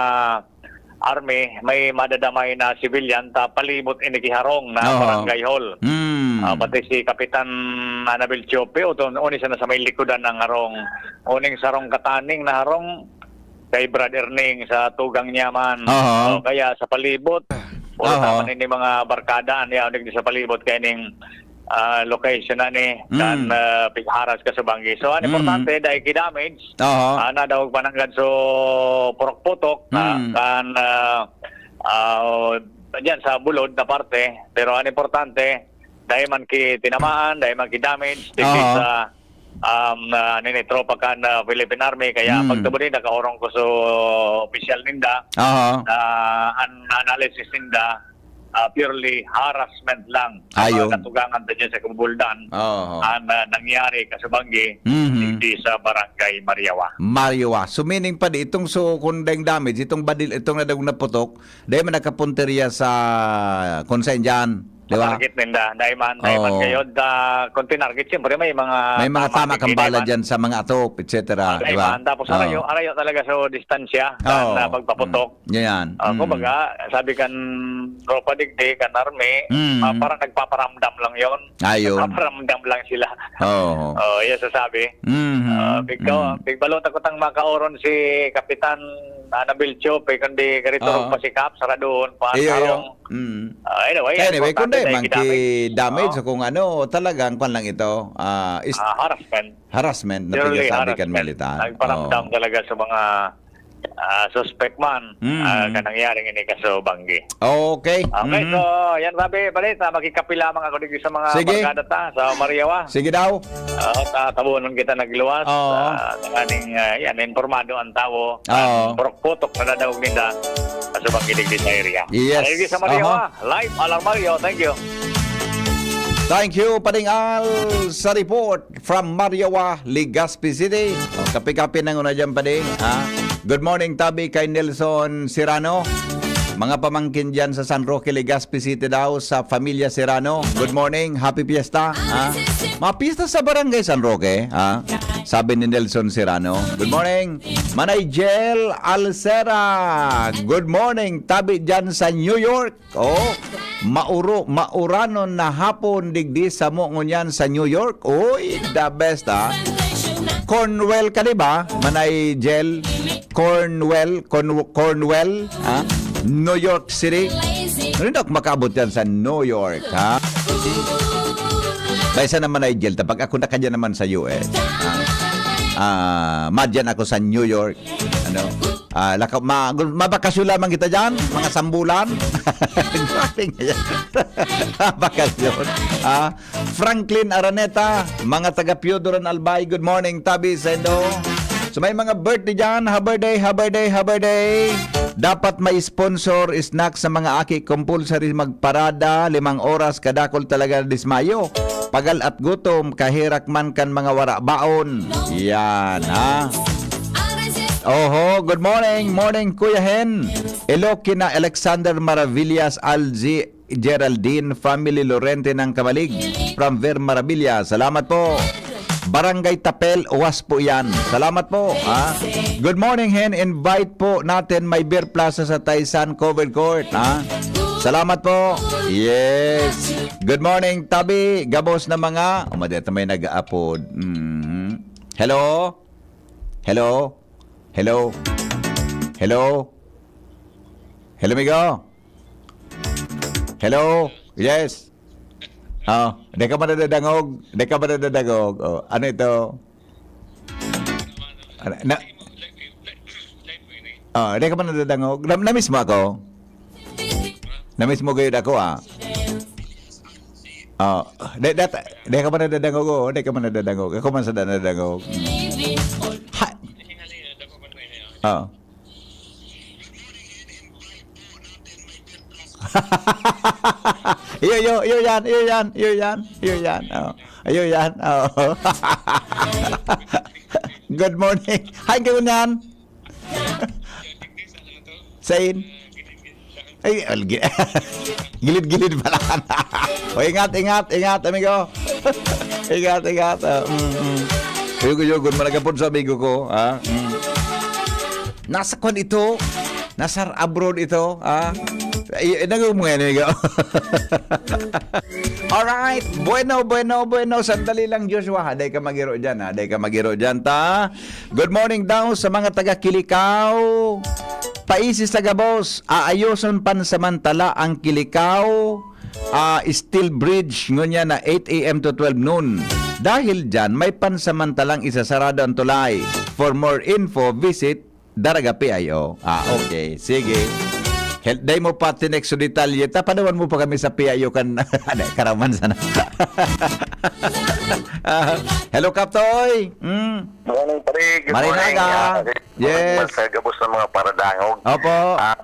army, may madadamay na civilian, ta palibot ini ki harong na Oo. barangay hall. Mm. Ah, pati si Kapitan Annabel Chope, o to, oni sana sa may likodan ng harong. Uning sarong kataning na harong, kay Brad Erning sa tugang niya man. Oo. O kaya sa palibot, puro Oo. naman ini mga barkada, niya, unig sa palibot, kaya ning ah, location na ni, Mm. kan, ah, pigharas ka sa banggi. So, ang Mm. importante, dai ki damage, Oho. ah, nadangog pa nanggad so purok-putok, ah, Mm. kan, ah, ah, dyan sa bulod na parte. Pero ang importante, dai man ki tinamaan, dai man ki damage, digdi Oho. sa, um, ah, nini, tropa kan, ah, Philippine Army. Kaya Mm. pagtubod ninda, kaorong ko so opisyal ninda, Oho. na an analysis ninda, ah, purely harassment lang. Ang Ayon. mga katugangan ta dyan sa Kabubuldan, Oo. ang, ah, nangyari kasubanggi, Mhm. digdi sa Barangay Mariawa. Mariawa. So, meaning pa di, itong so, kung dayong damage, itong badil, itong nadagog na putok, dahil man nakapunteriya sa kung saan dyan, di ba? Target ninda, dahil man, dahil man Oo. kayo, da, kung tinarget, siyempre may mga May mga tama tama kang digdi, bala dahil man. dyan sa mga atop, et cetera, Ah, di dahil ba? man. Tapos, Oo. arayo, arayo talaga sa distansya, Oo. na pagpaputok. Mm. Yan. Ah, Mm. kumbaga, sabi kan tropa digdi, kan army, Mm. ah, parang nagpaparamdam lang yon. Ayun. Nagpaparamdam lang sila. Oo. Oh, yan sasabi. Mhm. Ah, pigka-, Mm. pigbalot ako tang makaoron si Kapitan Annabel Chope, kundi karito Oo. pasikap, saradoon, pa, Iyo, iyo. tarong. Mm. Ah, anyway, Anyway, importante kundi, dahil monkey kidamage. damage, Oo. so kung ano, talagang kwan lang ito, ah, is Ah, harassment. harassment na Purely pigkasabi kan harassment. militar. Nagparamdam Oo. talaga sa mga, ah, suspect man, Mm. ah, kan nangyaring ini kaso banggi. Okay. Okay, Mhm. so, yan, Bobby, balita, makikape lamang ako digdi sa mga Sige. barkada ta, sa Mariawa. Sige daw. Oo, ta-, tabunon kita nagluwas. Oo. Ah, tanganing, ah, yan, informado ang tawo. Oo. Ang purok-putok na dadangog ninda. Kaso banggi digdi sa area. Yes. Ano digdi sa Mariawa? Aha. Live, Alarmario. Thank you. Thank you, Pading Al, sa report from Mariawa, Legazpi City. O, kape-kape na nguna dyan, Pading, ha? Good morning, tabi kay Nelson Serrano. Mga pamangkin dyan sa San Roque, Legazpi City daw, sa Familia Serrano. Good morning, happy fiesta, ha? Mga piyesta sa Barangay San Roque, ha? Sabi ni Nelson Serrano. Good morning, Manay Jel Alcera. Good morning, tabi dyan sa New York. Oh, mauro-, mauranon na hapon digdi samo ngunyan sa New York. Uy, the best, ah. Cornwell ka, di ba? Manay Jel? Cornwell, Corn-, Cornwell, ah? New York City. Ano na makaabot yan sa New York, ha? Baysa naman ay Jel, tapag ako na kanya naman sa U S. Ah, ah, madyan ako sa New York. Ano? Ah, laka-, ma-, mabakasyon lamang kita dyan, mga sambulan. Grabe nga yan. Bakasyon. Ah, Franklin Araneta, mga taga Piodoran Albay, good morning, tabi sa indo. So may mga birthday dyan, ha birthday, ha birthday, ha birthday. Dapat may sponsor, snack sa mga aki, compulsory magparada, limang oras, kadakol talaga dismayo. Pagal at gutom, kaherak man kan mga wara baon. Yan, ha? Oho, good morning. Morning, Kuya Hen. Hello, kina Alexander Maravillas, Alzi, Geraldine, family Lorente ng Kamalig, from Ver Maravillas. Salamat po. Barangay Tapel, Uwas po yan. Salamat po, ha? Good morning, Hen. Invite po natin may Beer Plaza sa Taysan Covered Court, ha? Salamat po. Yes. Good morning, tabi. Gabos na mga, o, madeta may nag-aapod. Mhm. Hello? Hello? Hello? Hello? Hello, migo? Hello? Yes? Oh, di ka man nadadangog? Di ka man nadadangog? Oh, ano ito? Ano, na, oh, di ka man nadadangog? Na, na-miss mo ako? Na-miss mo gayud ako, ah. Oh, di, di, di ka man nadadangog, oh. Di ka man nadadangog. Ako man sa nadadangog. Ha? Oh. Iyo, iyo, iyo yan, iyo yan, iyo yan, iyo yan. Oh. Iyo yan. Oh. Good morning. Hi, good morning. Sain? Ay, algi-, gilid-gilid pala. O, ingat, ingat, ingat, amigo. Ingat, ingat. Ah, mm, mm. Yugo-yugo, malagapod sa amigo ko, ha? Mm. Nasa kwan ito? Nasa abroad ito, ha? Ay, ay, nagawin mo yan, amigo. Alright. Bueno, bueno, bueno. Sandali lang, Joshua, ha? Dai ka magiro dyan, ha? Dai ka magiro dyan, ta? Good morning daw sa mga taga Kilikao. Paisi sa gabos, aayoson pansamantala ang Kilikao. ah, steel bridge, ngunyan na eight a m to twelve noon. Dahil dyan, may pansamantalang isasarado ang tulay. For more info, visit Daraga P I O. Ah, okay. Sige. Hel-, dai mo pa tinext so detalye. Tapadawan mo pa kami sa P I O kan, ano, karaman sana. Ah, hello, Kaptoy. Mm. Morning, pare. Good Maray morning. Naga. Ah, Yes. Sa gabos ng mga paradangog. Opo. Ah,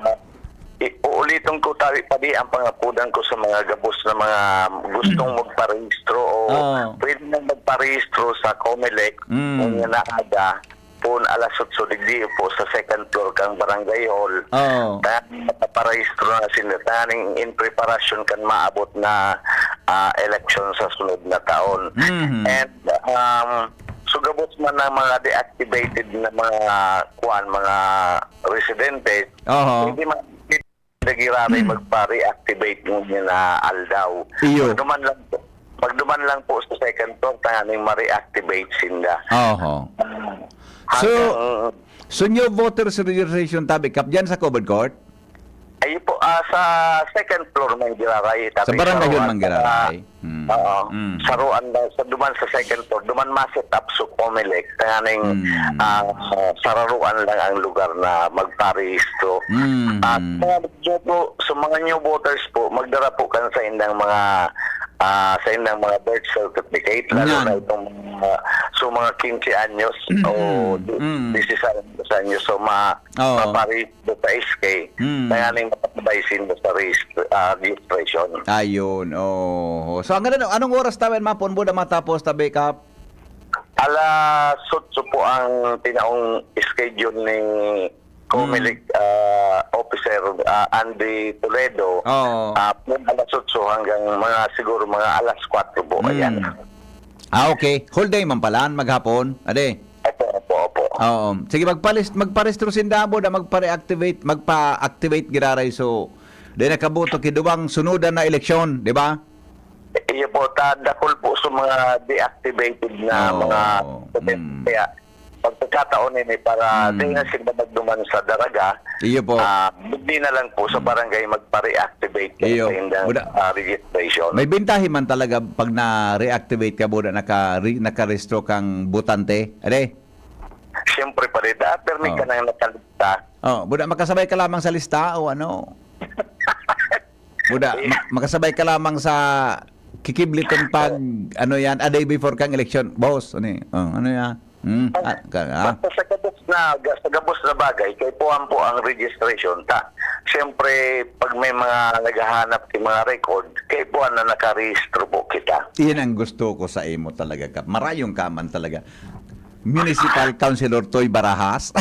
i-, uulitin ko, tabi, padi, ang pangapudan ko sa mga gabos na mga gustong magparehistro o Oo. pwede nang magparehistro sa Comelec Mm. kung naaga, pon alas otso digdi po sa second floor kang barangay hall. Oo. Kaya makaparehistro na sila. Tanganing in preparasyon kan maabot na, ah, eleksyon sa sunod na taon. Mhm. And, um, so gabos man ang mga deactivated na mga, kuwan, mga residente, Oho. hindi man, hindi giraray Hmm. magpa-reactivate ngunyan na aldaw. Iyo. Magduman lang po. Magduman lang po sa second floor, tanganing ma-reactivate sinda. Oho. So, Hanggang so new voters registration, tabi, Kap, dyan sa covered court? Ayun po, ah, sa second floor man giraray, Sa tabi, barangay sa yun Roa, man giraray? sa, Mm. oo, Mm. sa Roan na, sa duman sa second floor, duman ma-set up sa Comelec, tanganing, Mm. ah, sararuan lang ang lugar na magparehistro. Mm. At mga new po, sa mga new voters po, magdara po kan sa indang mga, ah, sa indang mga birth certificate, lalo Yan. na itong mga, so mga quince anyos Mm. o Mm. dieciséis anyos, so ma-, Oo. maparehistro sa S K, Mm. tanganing makatubay sinda sa regist-, ah, registration. Ayun, oo. So, ang ganda, anong oras tayo, mapon, buda matapos, tabi, Kap? Alas otso po ang tinaong schedule ni Comelec, Mm. ah, officer, ah, Andy Toledo. Oo. Ah, kung alas otso hanggang mga, siguro, mga alas kwatro po, Mm. ayan. Ah, okay. Whole day man pala, maghapon. Ade. Opo, opo, opo. Oo. Sige, magpalis-, magparehistro sinda, buda, magpa-reactivate, magpa-activate giraray. So, di nakaboto ki duwang sunudan na eleksyon, di ba? Iyo po, ta-, dakul po sa mga deactivated na Oo. mga Mm. kaya pagkakataon ini para Mm. di na sila magduman sa Daraga, Iyo po. ah, hindi na lang po sa Mm. barangay magpa-reactivate Iyo. sa indang, Buda. ah, registration. May bentahe man talaga pag na-reactivate ka, buda, naka-re-, nakarehistro kang botante. Ade? Siyempre, pare, da, permi Oo. ka nang nakalista. Oh, buda, makasabay ka lamang sa lista o ano? Buda, Eh. ma-, makasabay ka lamang sa kikiblit ng pag, ano yan, a day before kang eleksyon. Boss, ano y-, oh, ano yan? Hmm? Ah, ka, ah? Basta sa gabos na, sa gabos na bagay, kaipuhan po ang registration ta. Siyempre, pag may mga naghahanap ng mga record, kaipuhan na nakarehistro po kita. Iyan ang gusto ko sa imo talaga, Kap. Marayon ka man talaga. Municipal Councilor Toy Barajas.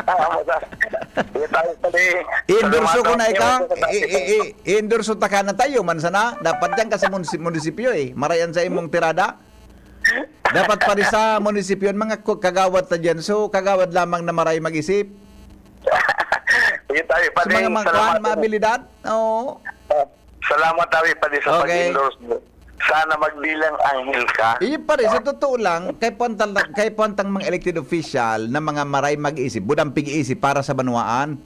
Ah, masa-, di tayo pala eh. I-endorso ko na ikaw. Salamat, I-, i-, i-, i-endorso ta ka na tayo, man sana. Dapat diyan ka sa munisi-, munisipyo eh. Marayan sa imong tirada. Dapat pa rin sa munisipyo, mga ku-, kagawad ta diyan. So, kagawad lamang na maray mag-isip. Di tayo Sa pala mga eh. mga Salamat. kuwan, mga abilidad. Oo. Ah, salamat tayo pala sa Okay. pag-endorse mo. Sana magbilang anghel ka. Iyo pa rin, sa totoo lang, kay puwantang, kay puwantang mga elected official na mga maray mag-isip, budang pig-iisip para sa banwaan.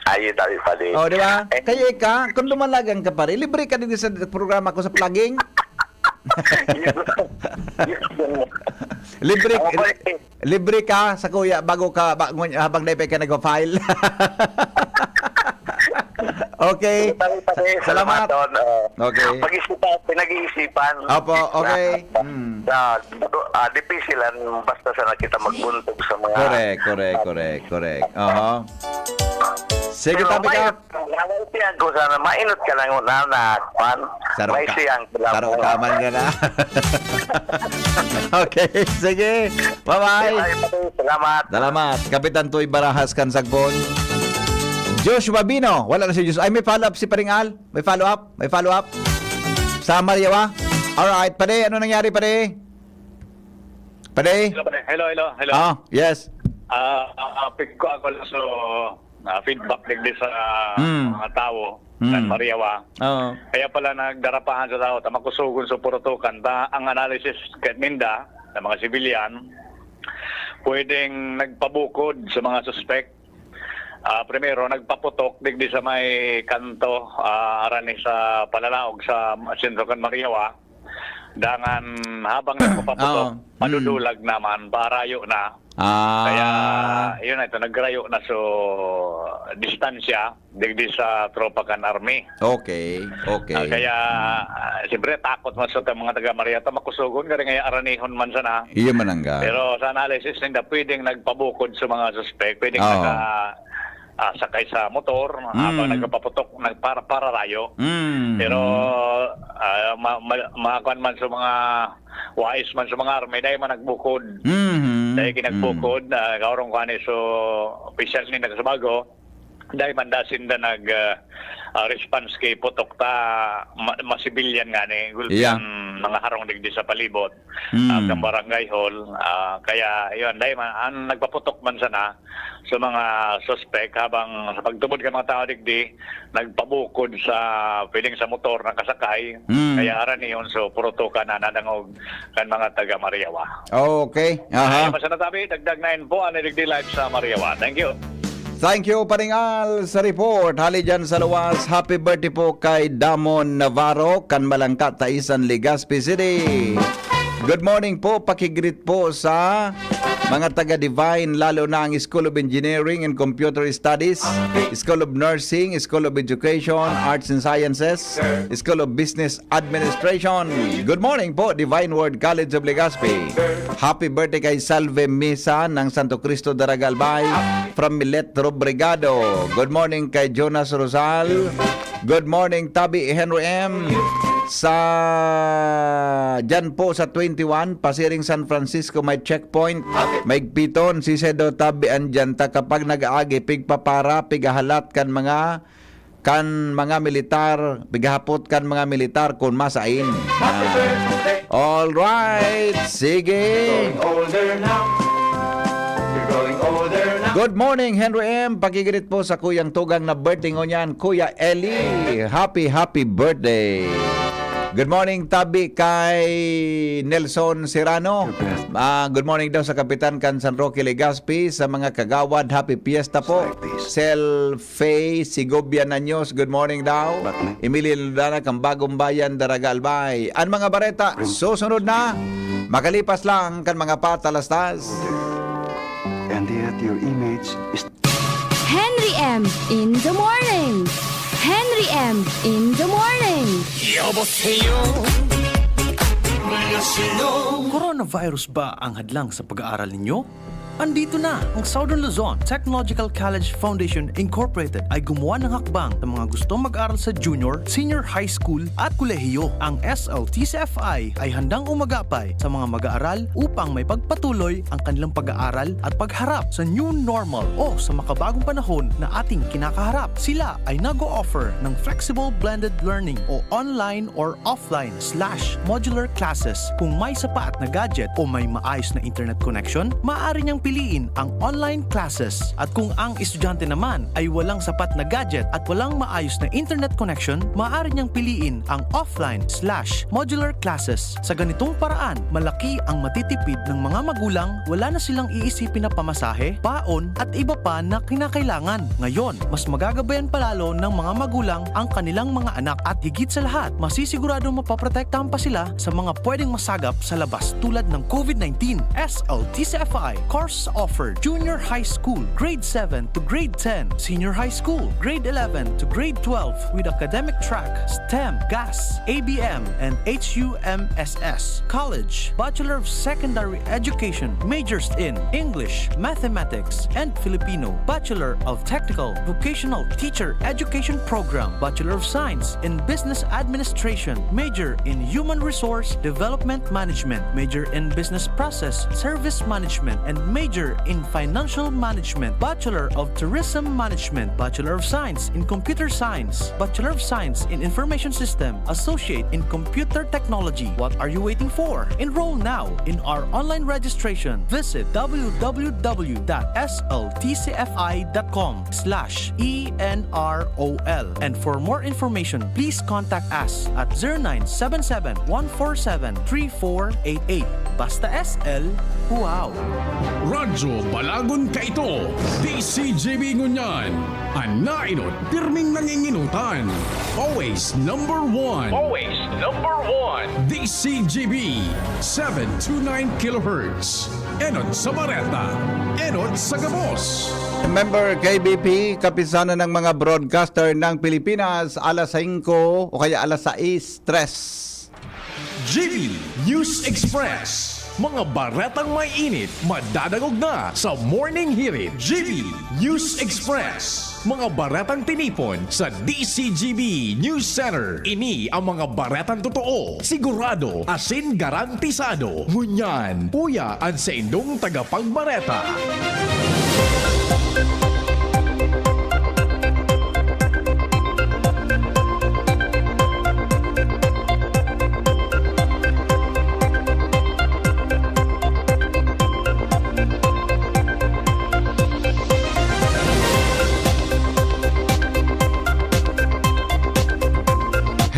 Ayun, tayo pala eh. Oh, di ba? Eh, Kaya ika, kung dumalagan ka pa rin, libre ka din sa programa ko sa plugging. Yun. Yun. Libre, Ako pa eh. libre ka sa kuya bago ka, ba-, ngun-, habang dai pa ka nagpa-file. Okay. Salamat, pare. Salamat. Salamat, Don. Ah, Okay. pag-isipan, pinag-iisipan. Opo, okay. Na, Mm. na, ah, dipisilan, basta sana kita magbuntog sa mga Correct, correct, correct, correct. Aha. Sige, Pero tabi may, ka. Ang ko sana, mainot ka lang una na, kwan. Saro May ka. siyang Saro ka man ka na. Okay, sige. Bye-bye. Bye, pare. Salamat. Salamat. Kapitan Toy Barajas kan Sagbon. Joshua Bino. Wala na si Joshua. Ay, may follow-up si Paring Al. May follow-up. May follow-up. Sa Mariawa. Alright, pare. Ano nangyari, pare? Pare? Hello, pare. Hello, hello, hello. Ah, yes. Ah, ah, ah, pick ko ako lang so, ah, feedback digdi sa Hmm. mga tawo Hmm. sa Mariawa. Oo. Kaya pala nagdarapahan sa tao, ta makusugon sa purutukan. Ta, ang analysis ket ninda, sa mga civilian, pwedeng nagpabukod sa mga suspect. Ah, primero, nagpaputok digdi sa may kanto, ah, arani sa palalaog sa sentro kan Mariawa. Dangan habang nagpapaputok, Oo. Mm. madudulag naman, paarayo na. Ah, Kaya, yun na ito, nagrayo na so distansya digdi sa tropa kan army. Okay, okay. Ah, kaya, ah, siyempre, takot man sa mga taga Mariawa, makusugon, kaya nga aranihon man sana. Iyo manangga. Pero sa analysis ninda, pwedeng nagpabukod sa mga suspek, pwedeng Oo. naka, ah, sakay sa motor, habang Mm. nagpapaputok, nagpara-, pararayo. Mm. Pero, ah, ma-, ma-, makuan man sa mga wais man sa mga army, dahil man nagbukod. Mhm. Dahil kinagbukod, ah, kaurong ko ani, so, official ni nagsabago, dahil man da sinda nag, ah, ah, response kay putok ta ma-, mga sibilyan nga ni, gulpi Yeah. ang mga harong digdi sa palibot, Mm. ah, kan barangay hall. Ah, kaya, yun, dahil man, ang nagpaputok man sana sa mga suspek habang sa pagtubod kan mga tao digdi, nagpabukod sa, pwedeng sa motor nakasakay, Mm. kaya aranihon, so, purutukan na nadangog kan mga taga Mariawa. Okay. Aha. Ay, basta natabi, dagdag na info, ani digdi live sa Mariawa. Thank you. Thank you, Paring Al, sa report. Hali dyan sa luwas, happy birthday po kay Damon Navarro, kan Malangka, Taisan, Legazpi City. Good morning po, pakigreet po sa mga taga Divine, lalo na ang School of Engineering and Computer Studies, School of Nursing, School of Education, Arts and Sciences, School of Business Administration. Good morning po, Divine Word College of Legazpi. Happy birthday kay Salve Misa ng Santo Cristo Daraga Albay from Milet Robregado. Good morning kay Jonas Rosal. Good morning, Tabi Henry M. Sa, dyan po sa twenty-one, pasiring San Francisco, may checkpoint, may piton, si Sedo Tabi andyan ta kapag nag-aagi, pigpapara, pigahalat kan mga kan mga militar, pighapot kan mga militar kun masain. Ah. All right, sige. Older now. You're growing older now. Good morning, Henry M. Pakigreet po sa kuyang tugang na birthday ngunyan, Kuya Eli. Happy, happy birthday. Good morning, tabi kay Nelson Serrano. Ah, good morning daw sa Kapitan kan San Roque, Legazpi, sa mga kagawad. Happy Fiesta po. Self Faye Segovia Nanyos, good morning daw. Emilio Lodana, kan Bagong Bayan, Daraga Albay. An mga bareta, susunod na. Makalipas lang kan mga patalastas. And yet your image is Henry M in the morning. Henry M in the morning. 여보세요. 안녕하세요. Coronavirus ba ang hadlang sa pag-aaral ninyo? Andito na ang Southern Luzon Technological College Foundation Incorporated ay gumawa ng hakbang sa mga gustong mag-aral sa junior, senior high school at kolehiyo. Ang S L T C F I ay handang umagapay sa mga mag-aaral upang may pagpatuloy ang kanilang pag-aaral at pagharap sa new normal o sa makabagong panahon na ating kinakaharap. Sila ay nag-o-offer ng flexible blended learning o online or offline slash modular classes. Kung may sapat na gadget o may maayos na internet connection, maaari niyang piliin ang online classes. At kung ang estudyante naman ay walang sapat na gadget at walang maayos na internet connection, maaari niyang piliin ang offline slash modular classes. Sa ganitong paraan, malaki ang matitipid ng mga magulang, wala na silang iisipin na pamasahe, baon, at iba pa na kinakailangan. Ngayon, mas magagabayan palalo ng mga magulang ang kanilang mga anak at higit sa lahat, masisiguradong mapoprotektahan pa sila sa mga pwedeng masagap sa labas tulad ng COVID nineteen. S L T C F I course offered: Junior High School, Grade seven to Grade ten, Senior High School, Grade eleven to Grade twelve, with academic track, STEM, GAS, A B M, and H U M S S. College, Bachelor of Secondary Education, majors in English, Mathematics, and Filipino. Bachelor of Technical Vocational Teacher Education Program, Bachelor of Science in Business Administration, major in Human Resource Development Management, major in Business Process Service Management, and major in Financial Management, Bachelor of Tourism Management, Bachelor of Science in Computer Science, Bachelor of Science in Information System, Associate in Computer Technology. What are you waiting for? Enroll now in our online registration. Visit w w w dot s l t c f i dot com slash e n r o l. And for more information, please contact us at zero nine seven seven, one four seven, three four eight eight. Basta S L, wow! Radyo Balagon kaito, D C G B ngunyan. An nainot, pirming nanginginotan. Always number one. Always number one. D C G B, seven two nine kilohertz. Enot sa Bareta, enot sa Gabos. Member K B P, kapisanan ng mga broadcaster ng Pilipinas, alas singko o kaya alas sais, tres. G B News Express. Mga baretang may init, madadangog na sa Morning Hirit. G B News Express. Mga baretang tinipon sa D C G B News Center. Ini ang mga baretang totoo, sigurado, asin garantisado. Ngunyan, uya an saindong tagapagbareta.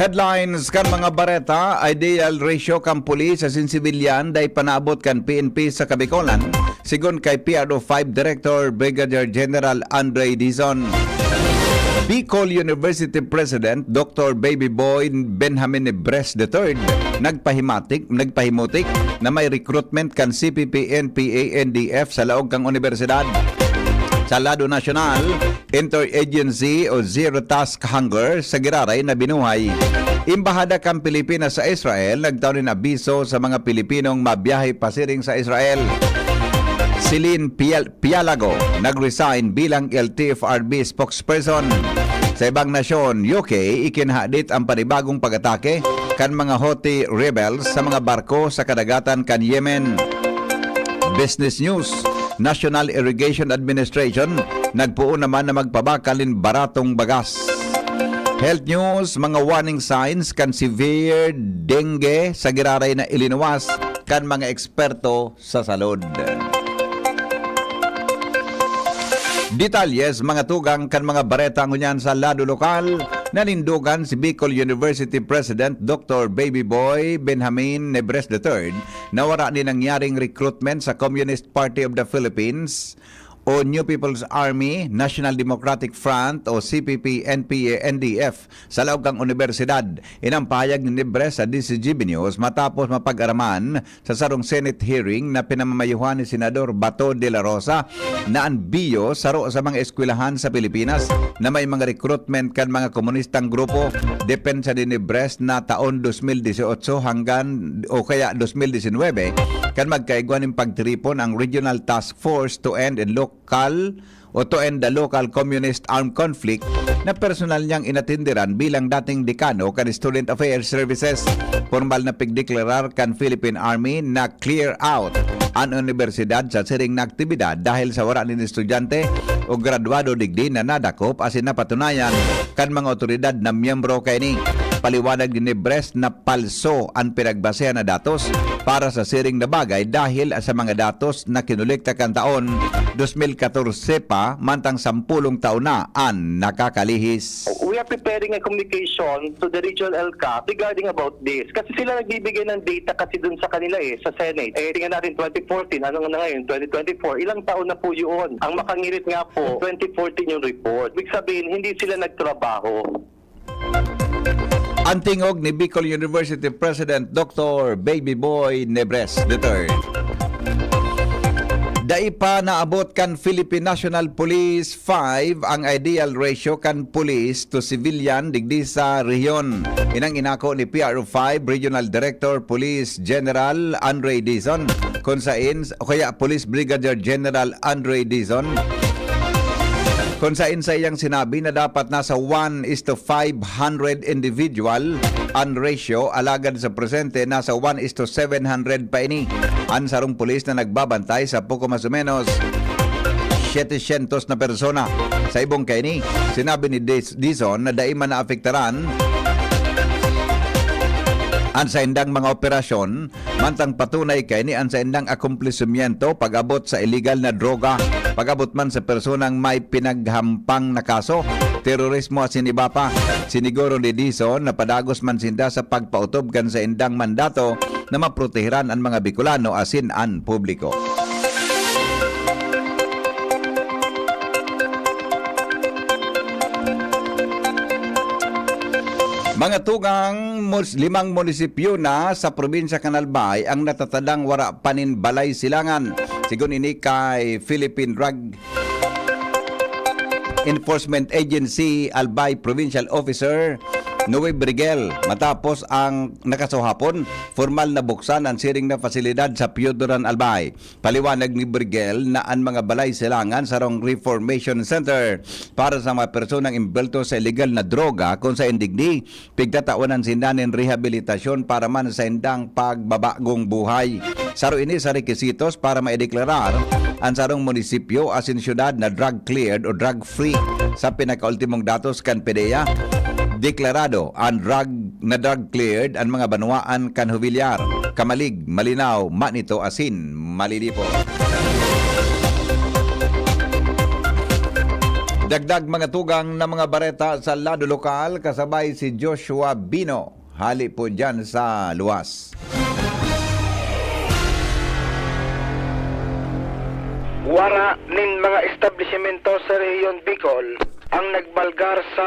Headlines kan mga bareta: ideal ratio kan pulis asin sibilyan dai pa naabot kan P N P sa Kabikolan, sigon kay P R O five Director Brigadier General Andre Dizon. Bicol University President Doctor Baby Boy Benjamin Nebres the third nagpahimatik, nagpahimutik na may recruitment kan C P P, N P A, N D F sa laog kan unibersidad. Sa lado nasyonal, interagency o zero task hunger sa giraray na binuhay. Embahada kan Pilipinas sa Israel nagtao nin abiso sa mga Pilipinong mabiyahe pasiring sa Israel. Celine Pial-, Pialago nag-resign bilang L T F R B spokesperson. Sa ibang nasyon, U K, ikinahadit ang panibagong pag-atake kan mga Houthi rebels sa mga barko sa kadagatan kan Yemen. Business News: National Irrigation Administration nagpoon naman na magpabakal nin baratong bagas. Health News: mga warning signs kan severe dengue sa giraray na ilinuwas kan mga eksperto sa salud. Detalye sa mga tugang kan mga bareta ngunyan sa lado lokal. Nanindogan si Bicol University President Doctor Baby Boy Benjamin Nebres the third na wara nin nangyaring recruitment sa Communist Party of the Philippines o New People's Army, National Democratic Front o C P P, N P A, N D F sa laog kan unibersidad. Ini an pahayag ni Nebres sa D C G B News matapos mapag-araman sa sarong Senate hearing na pinamamayuhan ni Senador Bato de la Rosa na an BIO saro sa mga eskwelahan sa Pilipinas na may mga recruitment kan mga komunistang grupo. Depensa ni Nebres na taon dos mil dieciocho hanggan o kaya dos mil diecinuebe kan magkaigwa nin pagtiripon ang Regional Task Force to End in Local o to End the Local Communist Armed Conflict na personal niyang inatenderan bilang dating dekano kan Student Affairs Services. Pormal na pigdeklarar kan Philippine Army na clear out an unibersidad sa siring na aktibidad dahil sa wara nin estudyante o graduado digdi na nadakop asin napatunayan kan mga awtoridad na miyembro kaini. Paliwanag ni Nebres na palso an pinagbasehan na datos para sa siring na bagay dahil sa mga datos na kinolekta kan taon dos mil katorse pa, mantang sampolong taon na an nakakalihis. We are preparing a communication to the regional ELCAC regarding about this. Kasi sila nagbibigay ng data kasi dun sa kanila eh, sa Senate. Eh, tingnan natin twenty fourteen, ano na ngayon, twenty twenty-four. Ilang taon na po yun? Ang makangirit nga po, twenty fourteen yung report. Ibig sabihin, hindi sila nagtrabaho. An tingog ni Bicol University President Doctor Baby Boy Nebres the third. Dai pa naabot kan Philippine National Police five ang ideal ratio kan police to civilian digdi sa rehiyon. Inang inako ni P R O five Regional Director Police General Andre Dizon, kung sain, o kaya Police Brigadier General Andre Dizon, kung sain sa iyang sinabi na dapat nasa one is to five hundred individual an ratio, alagad sa presente nasa one is to seven hundred pa ini. An sarong pulis na nagbabantay sa poko mas o menos setecientos na persona. Sa ibong kaini, sinabi ni Dis-, Dizon na dai man naapektaran an saindang mga operasyon, mantang patunay kaini an saindang akomplesimiento pag-abot sa iligal na droga, pag-abot man sa personang may pinaghampang na kaso, terorismo asin iba pa. Siniguro ni Dizon na padagos man sinda sa pagpaotob kan saindang mandato na maprotehiran an mga Bicolano asin an publiko. Mga tugang, mus-, limang munisipyo na sa probinsya kan Albay ang natatadang wara pa nin balay silangan. Sigon ini kay Philippine Drug Enforcement Agency Albay Provincial Officer Noe Brigel, matapos ang nakasuhapon, formal na buksan ang siring na pasilidad sa Piodoran, Albay. Paliwanag ni Brigel na an mga balay silangan sarong reformation center para sa mga personang imbelto sa iligal na droga, kun sa indigdi, pigtatawanan sinda nin rehabilitasyon para man sa indang pagbabagong buhay. Saro ini sa requisitos para maideklarar an sarong munisipyo asin syudad na drug cleared o drug free. Sa pinakaultimong datos kan PDEA, deklarado an drug na drug cleared an mga banwaan kan Jovellar, Camalig, Malinao, Manito asin Malilipo. Dagdag mga tugang na mga bareta sa lado lokal, kasabay si Joshua Bino. Hali po dyan sa luwas. Wara nin mga establisimento sa Rehiyon Bicol ang nagbalgar sa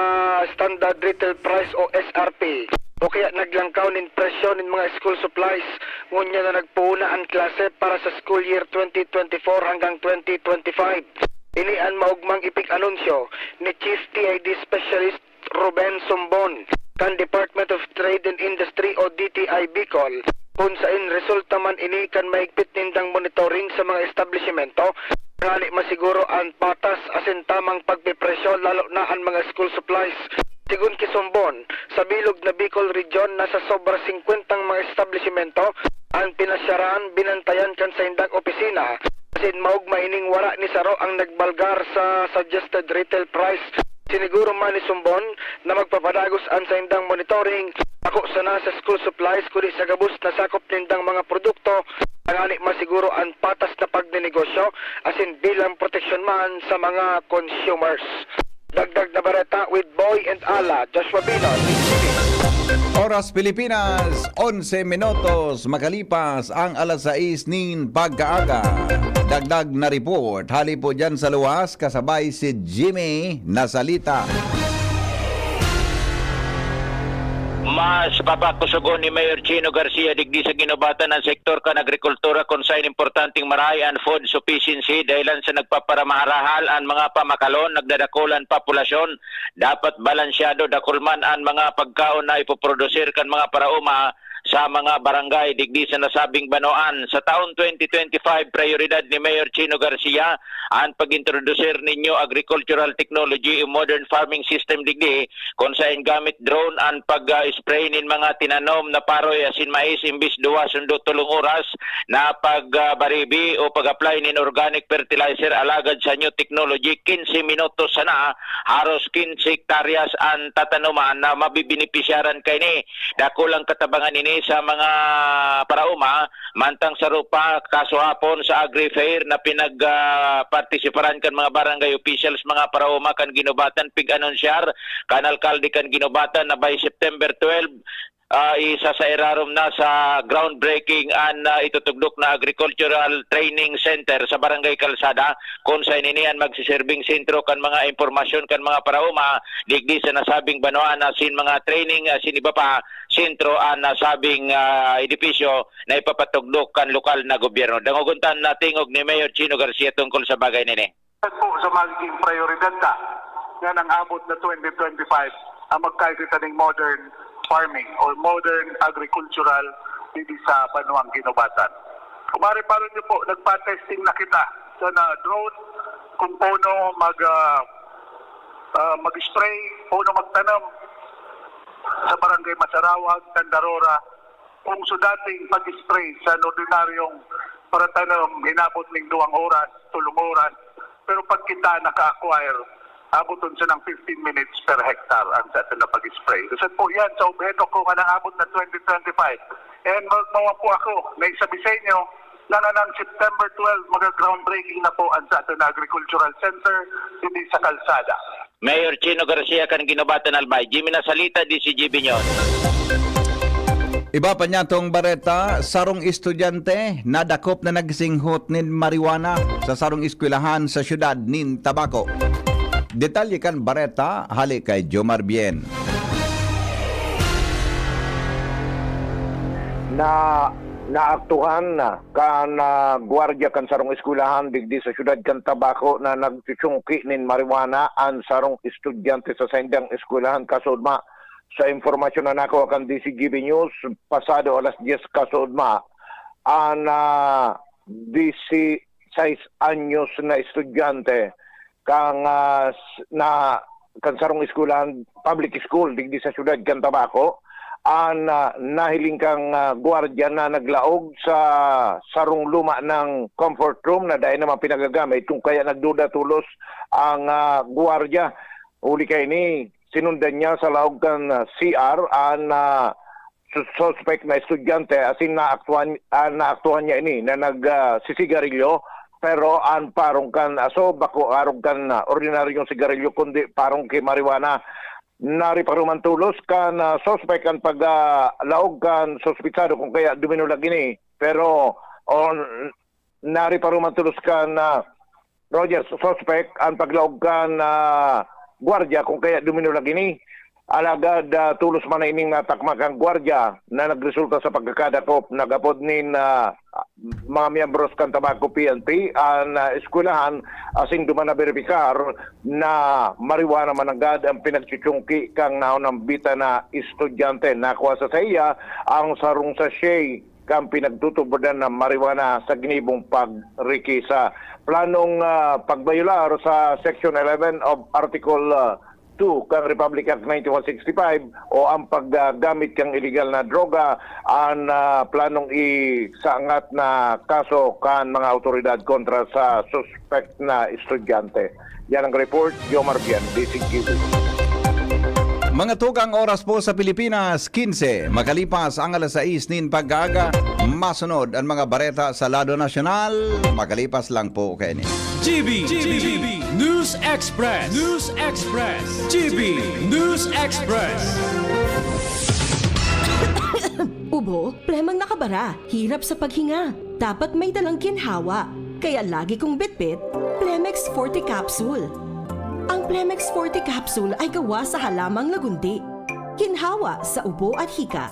Standard Retail Price o S R P o kaya naglangkaw nin presyo nin mga school supplies, ngunyan na nagpoon na an klase para sa school year twenty twenty-four hanggang twenty twenty-five. Ini an maogmang ipig-anunsyo ni Chief T I D Specialist Ruben Sumbon kan Department of Trade and Industry o D T I Bicol, kun sain resulta man ini kan mahigpit nindang monitoring sa mga establisimento, ngani masiguro an patas asin tamang pagpipresyo, lalo na an mga school supplies. Sigon ki Sumbon, sa bilog na Bicol Region, nasa sobra singkwentang mga establisimento an pinasyaran, binantayan kan saindang opisina, asin maogma ining wara ni saro ang nagbalgar sa suggested retail price. Siniguro man ni Sumbon na magpapadagos an saindang monitoring, bako sana sa school supplies, kundi sa gabos na sakop nindang mga produkto, tangani masiguro an patas na pagnenegosyo, asin bilang proteksyon man sa mga consumers. Dagdag na bareta with Boy and Ala, Joshua Bino, T V. Oras Pilipinas, onse minutos makalipas ang alas sais nin pagkaaga. Dagdag na report, hali po dyan sa luwas, kasabay si Jimmy Nasalita. Mas papakusugon ni Mayor Chino Garcia digdi sa Guinobatan an sektor kan agrikultura, kun sain importanteng marahay an food sufficiency dahilan sa nagpaparamahal-rahal an mga pamakalon, nagdadakul an populasyon. Dapat balansyado, dakul man an mga pagkaon na ipoprodusir kan mga paraoma sa mga barangay digdi sa nasabing banwaan. Sa taon twenty twenty-five, prayoridad ni Mayor Chino Garcia an pag-introdusir nin new agricultural technology o modern farming system digdi, kun sain gamit drone an pag-spray nin mga tinanom na paroy asin mais, imbis duwa sundo tolong oras na pag-, ah, baribi o pag-apply nin organic fertilizer. Alagad sa new technology, quince minutos sana, haros quince hektaryas an tatanoman na mabibenepisyaran kaini. Dakul ang katabangan ini sa mga paraoma, mantang saro pa, kasuhapon sa Agri Fair na pinag, ah, partisiparan kan mga barangay officials, mga paraoma kan Guinobatan, pig-anunsyar kan alkalde kan Guinobatan na by September twelve, ah, isasairarom na sa groundbreaking an, ah, itutugdok na Agricultural Training Center sa Barangay Calzada, kun sain ini an magsiserbing sentro kan mga impormasyon kan mga paraoma digdi sa nasabing banwaan, asin mga training, asin iba pa, sentro an nasabing, ah, edipisyo na ipapatugdok kan lokal na gobyerno. Dangogon ta an tingog ni Mayor Chino Garcia tungkol sa bagay na ini. Yan po sa magiging prioridad ta, yan ang abot na twenty twenty-five, ang magkaigita ning modern farming or modern agricultural didi sa banwang Guinobatan. Kumare, paro niyo po, nagpa-testing na kita sa na drone, kung paano mag, ah, ah, mag-spray, paano magtanom sa Barangay Masarawag, Tandarora, kung sa dating pag-spray sa ordinaryong paratanom, inabot ning duwang oras, tolong oras. Pero pag kita naka-acquire, aboton sa ng fifteen minutes per hectare ang sa atin na pag-spray. Kasi po yan, sa obheto ko nga naabot na twenty twenty-five. And mag-, mawa po ako, naisabi sa inyo, na, na ng September twelve, mag-groundbreaking na po ang sa atin na Agricultural Center, hindi sa kalsada. Mayor Chino Garcia kan Guinobatan, Albay. Jimmy Nasalita, D C G B News. Iba pa niya tong bareta, sarong estudyante nadakop na nagsinghot nin marijuana sa sarong eskwelahan sa siyudad nin Tabaco. Detalye kan bareta, hali kay Jomar Bien. Na naaktuhan na kan, ah, gwardiya kan sarong eskwelahan digdi sa siyudad kan Tabaco na nagchuchungki nin marijuana an sarong estudyante sa saindang eskwelahan, kasuodma. Sa impormasyon na nakuha kan D Z G B News, pasado alas dyes kasuodma, an, ah, disi-, sais anyos na estudyante kan, ah, s-, na, kan sarong eskwelahan, public school, digdi sa siyudad kan Tabaco, an, ah, nahiling kan, ah, gwardiya na naglaog sa sarong luma nang comfort room na dai naman pinagagamit, kung kaya nagduda tolos ang, ah, gwardiya. Huli kaini, sinundan niya sa laog kan, ah, C R an, ah, sus-, suspek na estudyante, asin naaktuhan, ah, naaktuhan niya ini na nag, ah, sisigarilyo, pero an parong kan aso bako arog kan, ah, ordinaryong sigarilyo, kundi parong ki marijuana. Nariparuman tolos kan, ah, suspek an pag, ah, laog kan suspitsado, kung kaya duminulag ini. Pero, on, nariparuman tolos kan, ah, Rogers, suspek an paglaog kan, ah, gwardiya, kung kaya duminulag ini. Alagad, ah, tolos man na ining natakma kan gwardiya na nagresulta sa pagkakadakop. Nag-apod nin, ah, mga miyembros kan Tabaco P N P an, ah, eskwelahan, asin duman naberipikar na marijuana mananggad ang pinagchuchungki kan naunang bita na estudyante. Nakua sa saiya ang sarong sachet kan pinagtutubodan na marijuana sa ginibong pagrikisa. Planong, ah, pagbayolar sa Section eleven of Article, ah, two kan Republic Act ninety-one sixty-five o ang paggamit kan iligal na droga an, ah, planong isaangat na kaso kan mga awtoridad kontra sa suspek na estudyante. Yan ang report, Jomar Bien, D Z G B. Mga tugang, oras po sa Pilipinas, kinse makalipas ang alas sais nin pag-aaga. Masunod ang mga bareta sa lado nasyonal, makalipas lang po kaini. G B, G B, News Express, News Express, G B News Express. Ubo, plemang nakabara, hirap sa paghinga. Dapat may dalang ginhawa. Kaya lagi kong bitbit, Plemex Forte Capsule. Ang Plemex Forte Capsule ay gawa sa halamang lagundi. Ginhawa sa ubo at hika.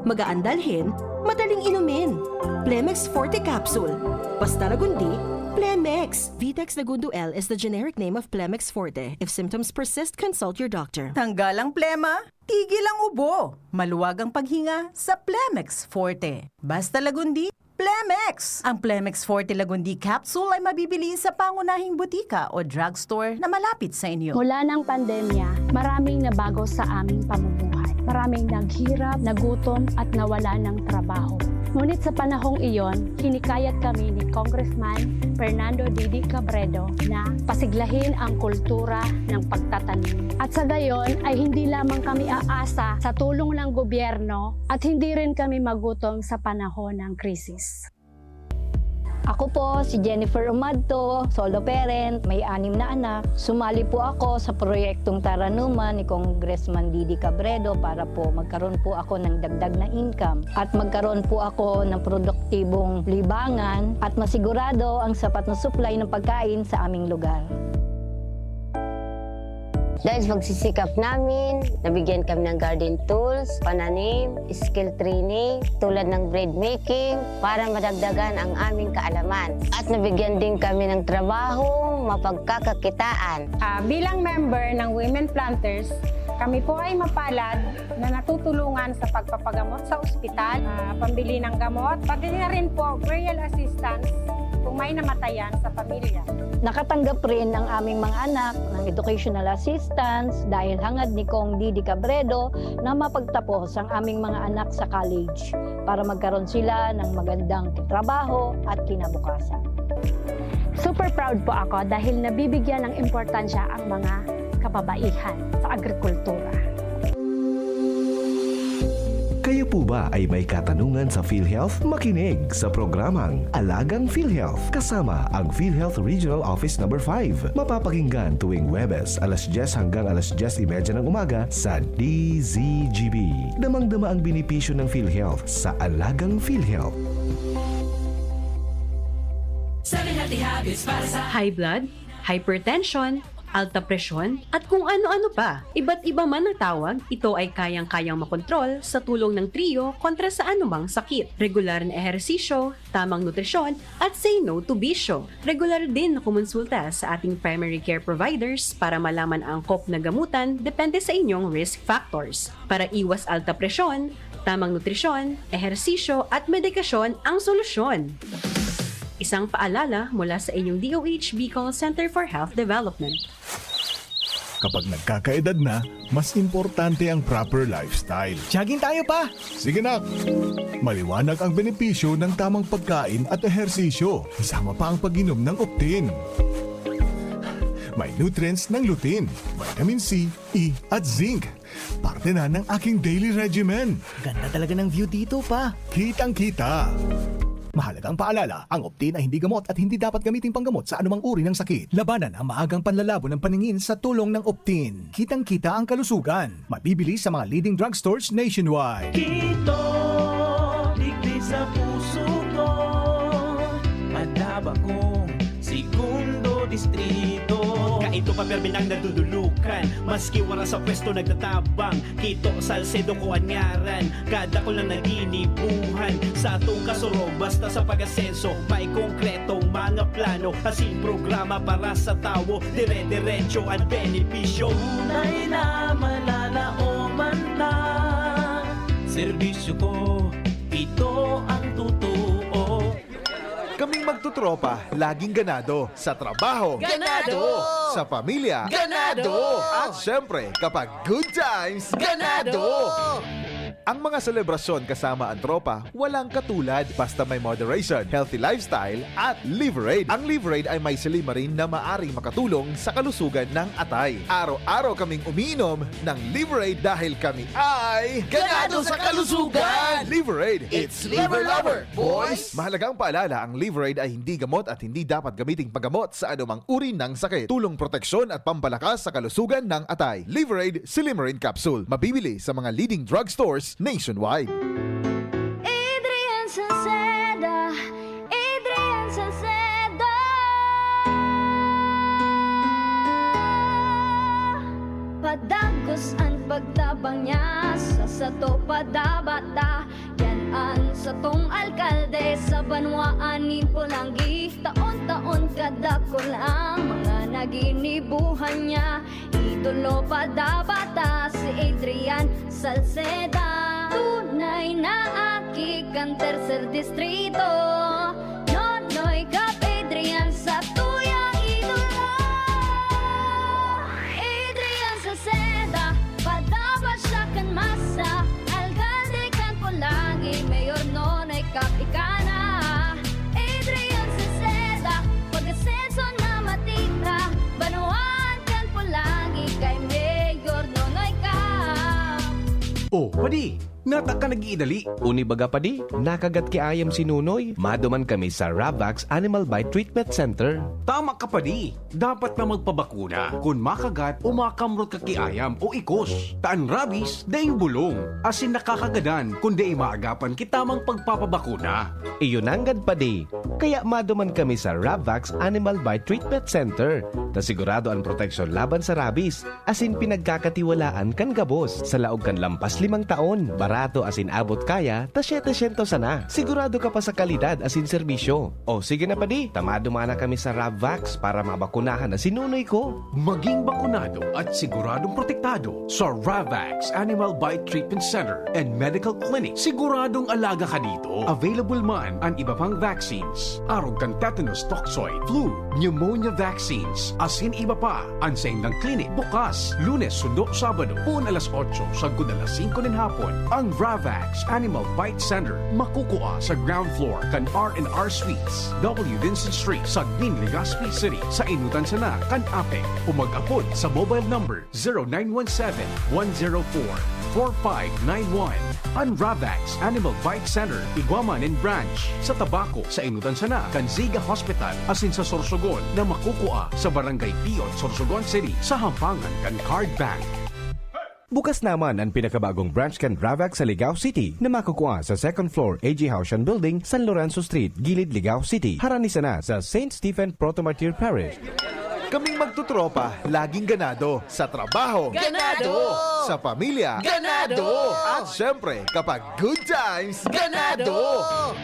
Magaan dalhin, madaling inumin. Plemex Forte Capsule. Basta Lagundi, Plemex. Vitex Lagundo L is the generic name of Plemex Forte. If symptoms persist, consult your doctor. Tanggal ang plema, tigil ang ubo. Maluwag ang paghinga sa Plemex Forte. Basta Lagundi, Plemex! Ang Plemex Forte Lagundi Capsule ay mabibili sa pangunahing butika o drugstore na malapit sa inyo. Mula ng pandemya, maraming nabago sa aming pamumuhay. Maraming naghirap, nagutom, at nawala ng trabaho. Ngunit sa panahong iyon, hinikayat kami ni Congressman Fernando Didi Cabredo na pasiglahin ang kultura ng pagtatanim. At sa gayon ay hindi lamang kami aasa sa tulong ng gobyerno at hindi rin kami magutom sa panahon ng krisis. Ako po si Jennifer Umadto, solo parent, may anim na anak. Sumali po ako sa proyektong Taranuman ni Congressman Didi Cabredo para po magkaroon po ako ng dagdag na income at magkaroon po ako ng produktibong libangan at masigurado ang sapat na supply ng pagkain sa aming lugar. Dahil sa pagsisikap namin, nabigyan kami ng garden tools, pananim, skill training, tulad ng bread making, para madagdagan ang aming kaalaman. At nabigyan din kami ng trabaho, mapagkakakitaan. Ah, bilang member ng Women Planters, kami po ay mapalad na natutulungan sa pagpapagamot sa ospital, ah, pambili ng gamot, pati na rin po burial assistance kung may namatayan sa pamilya. Nakatanggap rin ang aming mga anak ng educational assistance dahil hangad ni Cong Didi Cabredo na mapagtapos ang aming mga anak sa college para magkaroon sila ng magandang trabaho at kinabukasan. Super proud po ako dahil nabibigyan ng importansya ang mga kababaihan sa agrikultura. Kayo po ba ay may katanungan sa PhilHealth? Makinig sa programang Alagang PhilHealth kasama ang PhilHealth Regional Office Number five. Mapapakinggan tuwing Huwebes, alas dyes hanggang alas dyes y media ng umaga sa D Z G B. Damang-dama ang benepisyo ng PhilHealth sa Alagang PhilHealth. Seven healthy habits para sa high blood, hypertension, alta presyon, at kung ano-ano pa. Iba't iba man na tawag, ito ay kayang-kayang makontrol sa tulong ng Trio kontra sa anumang sakit. Regular na ehersisyo, tamang nutrisyon, at say no to bisyo. Regular din na kumonsulta sa ating primary care providers para malaman ang angkop na gamutan depende sa inyong risk factors. Para iwas alta presyon, tamang nutrisyon, ehersisyo at medikasyon ang solusyon. Isang paalala mula sa inyong D O H Bicol Center for Health Development. Kapag nagkakaedad na, mas importante ang proper lifestyle. Jogging tayo pa! Sige, nak! Maliwanag ang benepisyo ng tamang pagkain at ehersisyo, kasama pa ang pag-inom ng Optin. May nutrients ng lutein, vitamin C, E at zinc. Parte na ng aking daily regimen. Ganda talaga ng view dito pa. Kitang-kita. Mahalagang paalala, ang Optin ay hindi gamot at hindi dapat gamiting panggamot sa anumang uri ng sakit. Labanan ang maagang panlalabo ng paningin sa tulong ng Optin. Kitang-kita ang kalusugan. Mabibili sa mga leading drugstores nationwide. Kito, digdi sa puso ko. Madaba kong segundo distrito. Kaito pa permi nang nadudulukan. Maski wala sa pwesto nagtatabang. Kito, Salcedo ko an ngaran. Kadakul na naginibuhan sa atong kasurog. Basta sa pag-asenso, may konkretong mga plano. Asin programa para sa tawo. Dire-diretso ang benepisyo. Tunay na malalaoman na. Serbisyo ko, ito ang totoo. Kaming magtutropa, laging ganado. Sa trabaho, Ganado! Sa pamilya, Ganado! At syempre, kapag good times, Ganado! Ang mga selebrasyon kasama ang tropa, walang katulad. Basta may moderation, healthy lifestyle, at Liverade. Ang Liverade ay may silymarin na maaring makatulong sa kalusugan ng atay. Araw-araw kaming umiinom ng Liverade dahil kami ay Ganado sa kalusugan! Liverade! It's Liver Lover, boys! Mahalagang paalala, ang Liverade ay hindi gamot at hindi dapat gamiting paggamot sa anumang uri ng sakit. Tulong proteksyon at pampalakas sa kalusugan ng atay. Liverade Silymarin Capsule. Mabibili sa mga leading drugstores nationwide. Adrian Salceda, Adrian Salceda. Padagos an pagtabang niya sa sato padabata. Yan an satong alkalde sa banwaan nin Polangui. Taon-taon kadakul ang mga naginibuhan niya. Idolo padabata si Adrian Salceda. Tunay na aki kan tercer distrito. Nonoy Cap Adrian sa tuyang idolo. Adrian Salceda, padaba siya kan masa. Alkalde kan Polangui, Mayor Nonoy Cap ika na. Adrian Salceda, pag-asenso na matira. Banwaan kan Polangui kay Mayor Nonoy Cap. Oh, padi, nata ka nag-iidali. Uni baga padi, nakagat ki ayam si Nunoy. Maduman kami sa Ravax Animal Bite Treatment Center. Tama ka padi, dapat na magpabakuna kun makagat o makamrot ka ki ayam o ikos. Ta an rabies, daing bulong, asin nakakagadan kun dai maagapan ki tamang pagpapabakuna. Iyo nanggad padi, kaya maduman kami sa Ravax Animal Bite Treatment Center, ta sigurado an proteksyon laban sa rabies. Asin pinagkakatiwalaan kan gabos. Sa laog kan lampas limang taon, barato asin abot kaya ta setecientos sana. Sigurado ka pa sa kalidad asin serbisyo. O sige na padi, ta maduman na kami sa Rabvax para mabakunahan na si Nunoy ko. Maging bakunado at siguradong protektado sa Ravax Animal Bite Treatment Center and Medical Clinic. Siguradong alaga ka dito. Available man an iba pang vaccines, arog kan tetanus toxoid, flu, pneumonia vaccines, asin iba pa. An saindang clinic bukas Lunes sundo Sabado, poon alas otso sagkod alas singko nin hapon. Ang Ravax Animal Bite Center makukua sa ground floor kan R and R Suites, W Vincent Street, Sagmin, Legazpi City, sa Inutan sana kan APEC. O mag-apod sa mobile number zero nine one seven, one zero four, four five nine one. An Ravax Animal Bite Center, igwa man nin branch sa Tabaco, sa Inutan sana kan Ziga Hospital, asin sa Sorsogon na makukua sa Barangay Piot, Sorsogon City, sa hampangan kan Card Bank. Bukas naman an pinakabagong branch kan Ravax sa Ligao City na makukua sa second floor A G Haushan Building, San Lorenzo Street, Gilid, Ligao City. Harani sana sa Saint Stephen Proto-Martyr Parish. Kaming magtutropa, laging ganado. Sa trabaho, Ganado! Sa pamilya, Ganado! At syempre, kapag good times, Ganado!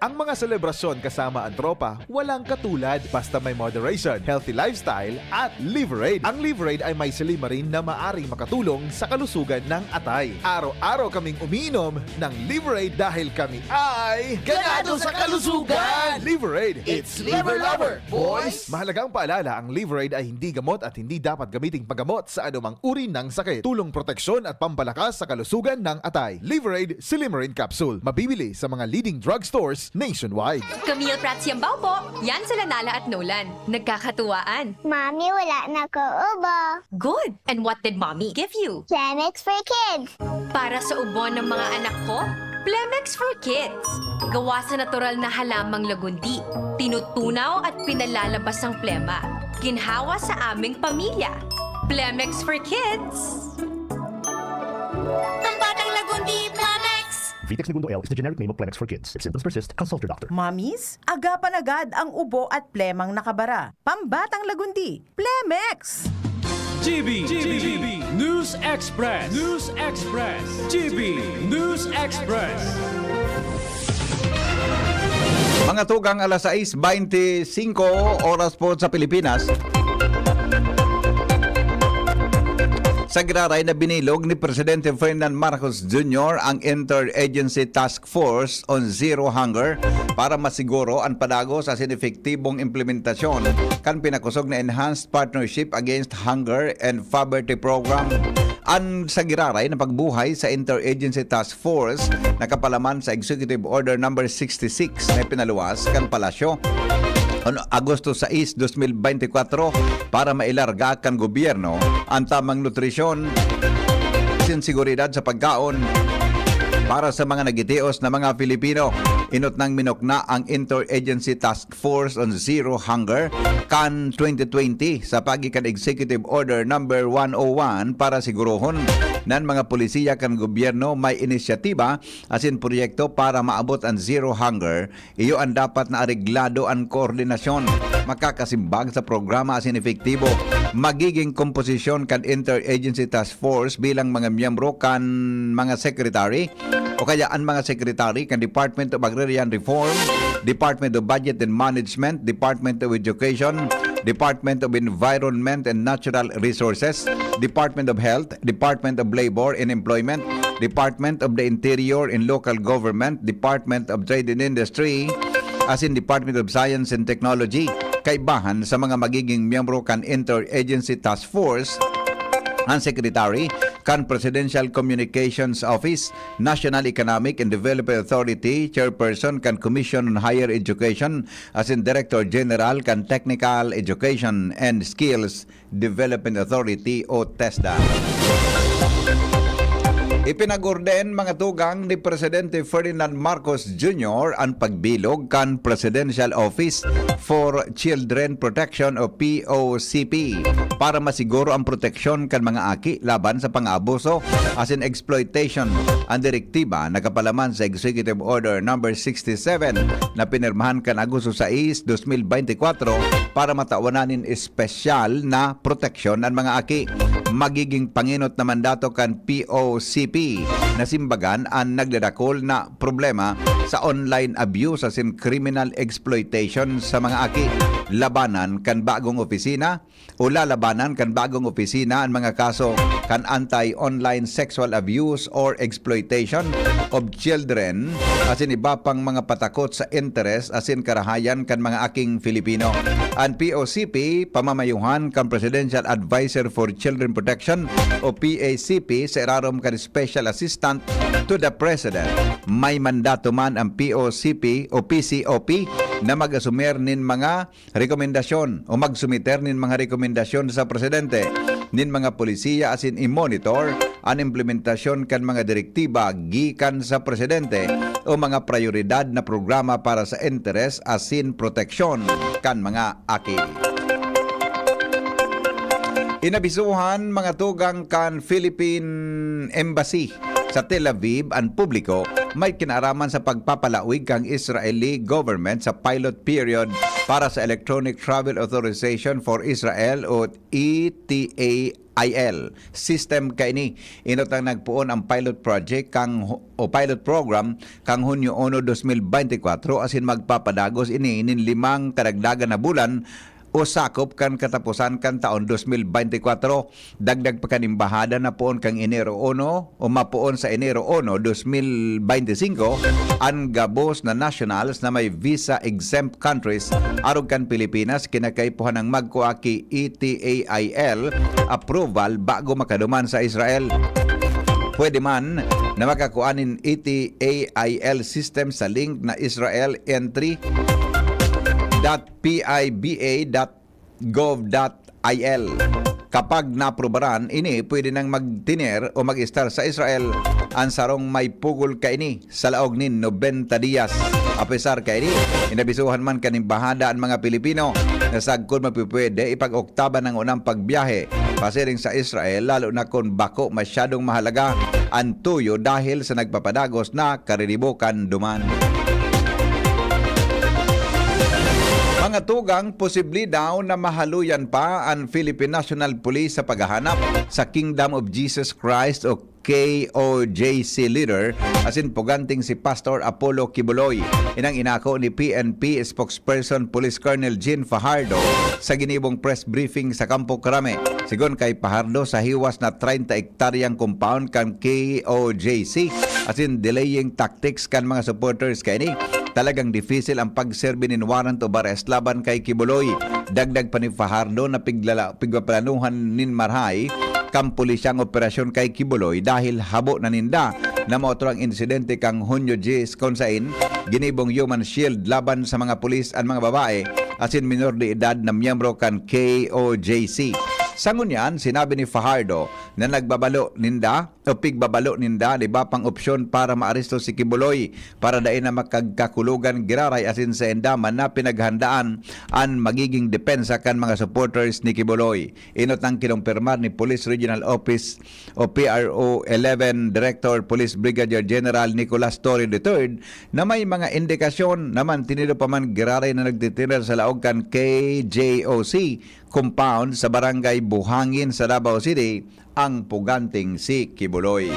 Ang mga selebrasyon kasama ang tropa, walang katulad. Basta may moderation, healthy lifestyle, at Liverade. Ang Liverade ay may silymarin na maaring makatulong sa kalusugan ng atay. Araw-araw kaming umiinom ng Liverade dahil kami ay Ganado sa kalusugan! Liverade, it's Liver Lover, boys! Mahalagang paalala, ang Liverade ay hindi gamot at hindi dapat gamiting panggamot sa anumang uri ng sakit. Tulong proteksyon at pampalakas sa kalusugan ng atay. Liverade Silymarin Capsule. Mabibili sa mga leading drugstores nationwide. Camille Prats Yambao po. Yan sila Nala at Nolan. Nagkakatuwaan. Mami, wala na ko ubo. Good. And what did Mommy give you? Plemex for Kids. Para sa ubo ng mga anak ko, Plemex for Kids. Gawa sa natural na halamang lagundi. Tinutunaw at pinalalabas ang plema. Ginhawa sa aming pamilya. Plemex for Kids. Pambatang lagundi, Plemex! Vitex Negundo L is the generic name of Plemex for Kids. If symptoms persist, consult your doctor. Mommies, agapan agad ang ubo at plemang nakabara. Pambatang lagundi, Plemex! G B, G B, News Express. News Express. G B, News Express. Mga tugang, alas sais beintisinko, oras po sa Pilipinas. Sa giraray na binilog ni Presidente Ferdinand Marcos Junior ang Interagency Task Force on Zero Hunger para masiguro an padagos asin epektibong implementasyon kan pinakosog na Enhanced Partnership Against Hunger and Poverty Program. An sa giraray na pagbuhay sa Interagency Task Force nakapalaman sa Executive Order Number sixty-six na ipinaluwas kan Palasyo on Agosto sais, dos mil beintikwatro, para mailarga kan gobyerno an tamang nutrisyon asin seguridad sa pagkaon para sa mga nagitios na mga Filipino. Inot nang minukna ang Interagency Task Force on Zero Hunger kan twenty twenty sa pagi kan Executive Order Number one oh one para sigurohon nan mga polisiya kan gobyerno may inisyatiba asin proyekto para maabot an Zero Hunger. Iyo an dapat na areglado an koordinasyon, makakasimbag sa programa asin epektibo. Magiging komposisyon kan Interagency Task Force bilang mga miyembro kan mga secretary o kaya an mga secretary kan Department of Agrarian Reform, Department of Budget and Management, Department of Education, Department of Environment and Natural Resources, Department of Health, Department of Labor and Employment, Department of the Interior and Local Government, Department of Trade and Industry, asin Department of Science and Technology. Kaibahan sa mga magiging miyembro kan Interagency Task Force, an Secretary kan Presidential Communications Office, National Economic and Development Authority, Chairperson kan Commission on Higher Education, asin Director General kan Technical Education and Skills Development Authority o TESDA. Ipinag-orden, mga tugang, ni Presidente Ferdinand Marcos Junior an pagbilog kan Presidential Office for Children Protection o P O C P para masiguro ang proteksyon kan mga aki laban sa pang-aabuso asin exploitation. An direktiba nakapalaman sa Executive Order Number sixty-seven na pinirmahan kan Agosto sais, dos mil beintikwatro para matawan nin espesyal na proteksyon an mga aki. Magiging pangenot na mandato kan P O C P na simbagan an nagdadakul na problema sa online abuse asin criminal exploitation sa mga aki. Labanan kan bagong opisina o lalabanan kan bagong opisina an mga kaso kan anti-online sexual abuse or exploitation of children asin iba pang mga patakot sa interes asin karahayan kan mga aking Filipino. An P O C P, pamamayuhan kan Presidential Advisor for Children Protection o P A C P, sa irarom kan Special Assistant to the President. May mandato man ang P O C P o P C O P na mag-asumer nin mga rekomendasyon o magsumiter nin mga rekomendasyon sa Presidente nin mga polisiya asin i-monitor an implementasyon kan mga direktiba gikan sa Presidente o mga prayoridad na programa para sa interes asin proteksyon kan mga aki. Inabisuhan, mga tugang, kan Philippine Embassy sa Tel Aviv an publiko may kinaaraman sa pagpapalawig kan Israeli government sa pilot period para sa Electronic Travel Authorization for Israel o E T A I L system kaini. Enot nang nagpoon ang pilot project kang, o pilot program kang Hunyo uno, dos mil bente kwatro, asin magpapadagos ini nin limang kadagdagan na bulan o sakop kan kataposan kan taon dos mil bente kwatro. Dagdag pa kan embahada na poon kang Enero uno o mapoon sa Enero uno, dos mil bente singko, an gabos na nationals na may visa-exempt countries arog kan Pilipinas kinakaipuhan nang magkua ki E T A I L approval bago makaduman sa Israel. Pwede man na makakua nin E T A I L system sa link na Israel entry dot P I B A dot gov dot I L. Kapag naaprubaran ini, pwede nang magtener o mag-estar sa Israel an sarong may pugol kaini sa laog nin nobenta diyas. Apesar kaini, inabisuhan man kan embahada an mga Pilipino na sagkod mapipwede ipag-oktaban ang unang pagbiyahe pasiring sa Israel, lalo na kun bako masyadong mahalaga an tuyo dahil sa nagpapadagos na kariribokan duman. Mga tugang, posible daw na mahaluyan pa an Philippine National Police sa paghahanap sa Kingdom of Jesus Christ o K O J C leader asin puganting si Pastor Apollo Quiboloy. Inang inako ni P N P Spokesperson Police Colonel Jean Fajardo sa ginibong press briefing sa Campo Crame. Sigon kay Fajardo, sa hiwas na treinta hektaryang compound kan K O J C asin delaying tactics kan mga supporters kaini, talagang dipisil ang pagserbi nin warrant of arrest laban kay Quiboloy. Dagdag pa ni Fajardo na piglala-, pigpaplanuhan nin marahay kan pulisyang operasyon kay Quiboloy dahil habo na ninda na maotro ang insidente kang Hunyo diyes, kun sain ginibong human shield laban sa mga pulis an mga babae asin minor de edad na miyembro kan K O J C. Sa ngunyan, sinabi ni Fajardo na nagbabalo ninda o pigbabalo ninda an iba pang opsyon para maaresto si Quiboloy para dai na makagkakulogan giraray asin sainda man na pinaghandaan an magiging depensa kan mga supporters ni Quiboloy. Enot nang kinumpirmar ni Police Regional Office o P R O eleven Director Police Brigadier General Nicolas Torre the third na may mga indikasyon na mantenido pa man giraray na nagtitiner sa laog kan K J O C compound sa Barangay Buhangin sa Davao City ang puganting si Quiboloy.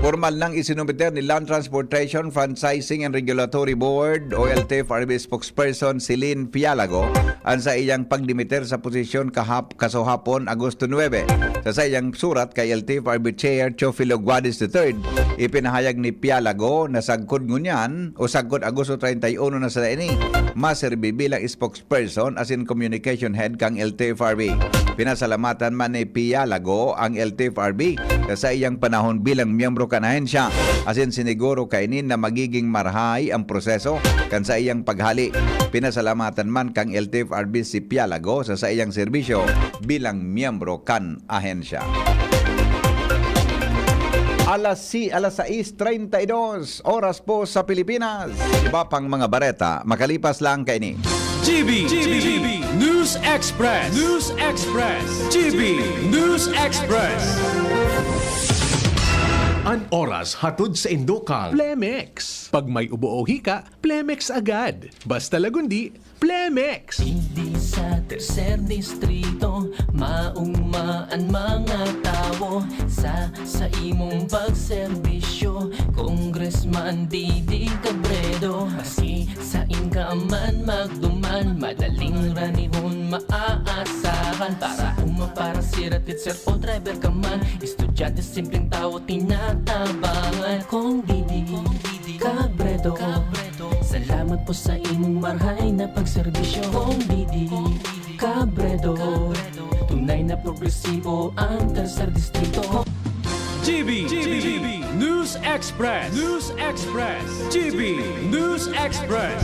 Pormal nang isinumiter ni Land Transportation Franchising and Regulatory Board o L T F R B spokesperson Celine Pialago an saiyang pagdimiter sa posisyon kahap-, kasuhapon, Agosto nuebe. Sa saiyang surat kay L T F R B Chair Teofilo Guadis the third, ipinahayag ni Pialago na sagkod ngunyan o sagkod Agosto treinta y uno na sana ini, maserbi bilang spokesperson asin communication head kan L T F R B. Pinasalamatan man ni Pialago ang L T F R B sa saiyang panahon bilang miyembro kan ahensya, asin siniguro kaini na magiging marahay ang proseso kan saiyang paghali. Pinasalamatan man kan L T F R B si Pialago sa saiyang serbisyo bilang miyembro kan ahensya. Alas si-, alas sais treinta y dos, oras po sa Pilipinas. Iba pang mga bareta, makalipas lang kaini. G B, G B, News Express, News Express, G B News Express. An oras hatod sa indukan Plemex. Pag may ubo o hika, Plemex agad. Basta Lagundi, Plemex. Digdi sa Tercer Distrito, maogma an mga tawo sa, sa imong pagserbisyo. Congressman Didi Cabredo, maski sain ka man magduman, madaling ranihon maaasahan. Para uma, para sira, teacher o driver ka man, estudyante, simpleng tawo, tinatabangan. Kong Didi Cabredo, salamat po sa imong marahay na pagserbisyo. Kong Didi Cabredo, tunay na progresibo ang Tercer Distrito. G B, G B, News Express, News Express, G B News Express.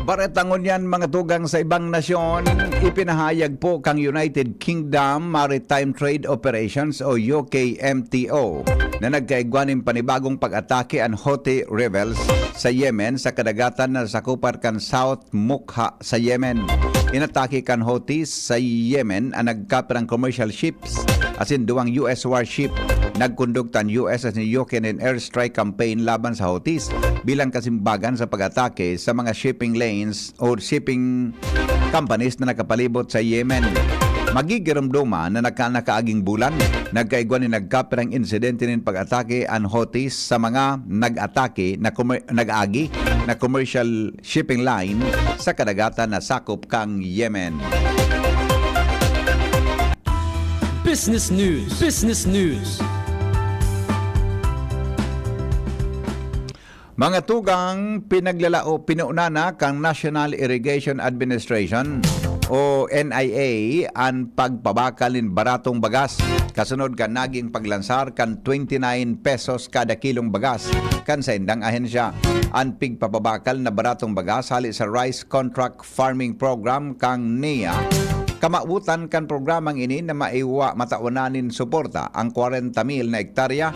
Bareta ngunyan, mga tugang, sa ibang nasyon, ipinahayag po kang United Kingdom Maritime Trade Operations o U K M T O na nagkaigwa nin panibagong pag-atake an Houthi rebels sa Yemen sa kadagatan na sakopan kan South Mukha sa Yemen. Inatake kan Houthis sa Yemen an nagkapirang commercial ships asin duwang U S warship. nagkondukta an U S asin U K nin airstrike campaign laban sa Houthis bilang kasimbagan sa pag-atake sa mga shipping lanes o shipping companies na nakapalibot sa Yemen. Magigiromdoman na naka-, nakaaging bulan, nagkaigwa nin nagkapirang insidente nin pag-atake an Houthis sa mga nag-atake na kumer-, nag-agi na commercial shipping line sa kadagatan na sakop kan Yemen. Business News. Business News. Mga tugang, pinaglalao, pinuuna na kan National Irrigation Administration o N I A an pagpabakal nin baratong bagas, kasunod kan naging paglansar kan twenty nine pesos kada kilong bagas kan saindang ahensya. An pigpapabakal na baratong bagas hali sa Rice Contract Farming Program kan N I A. Kamawotan kan programang ini na maiwa matawanan nin suporta ang kwarenta mil na ektarya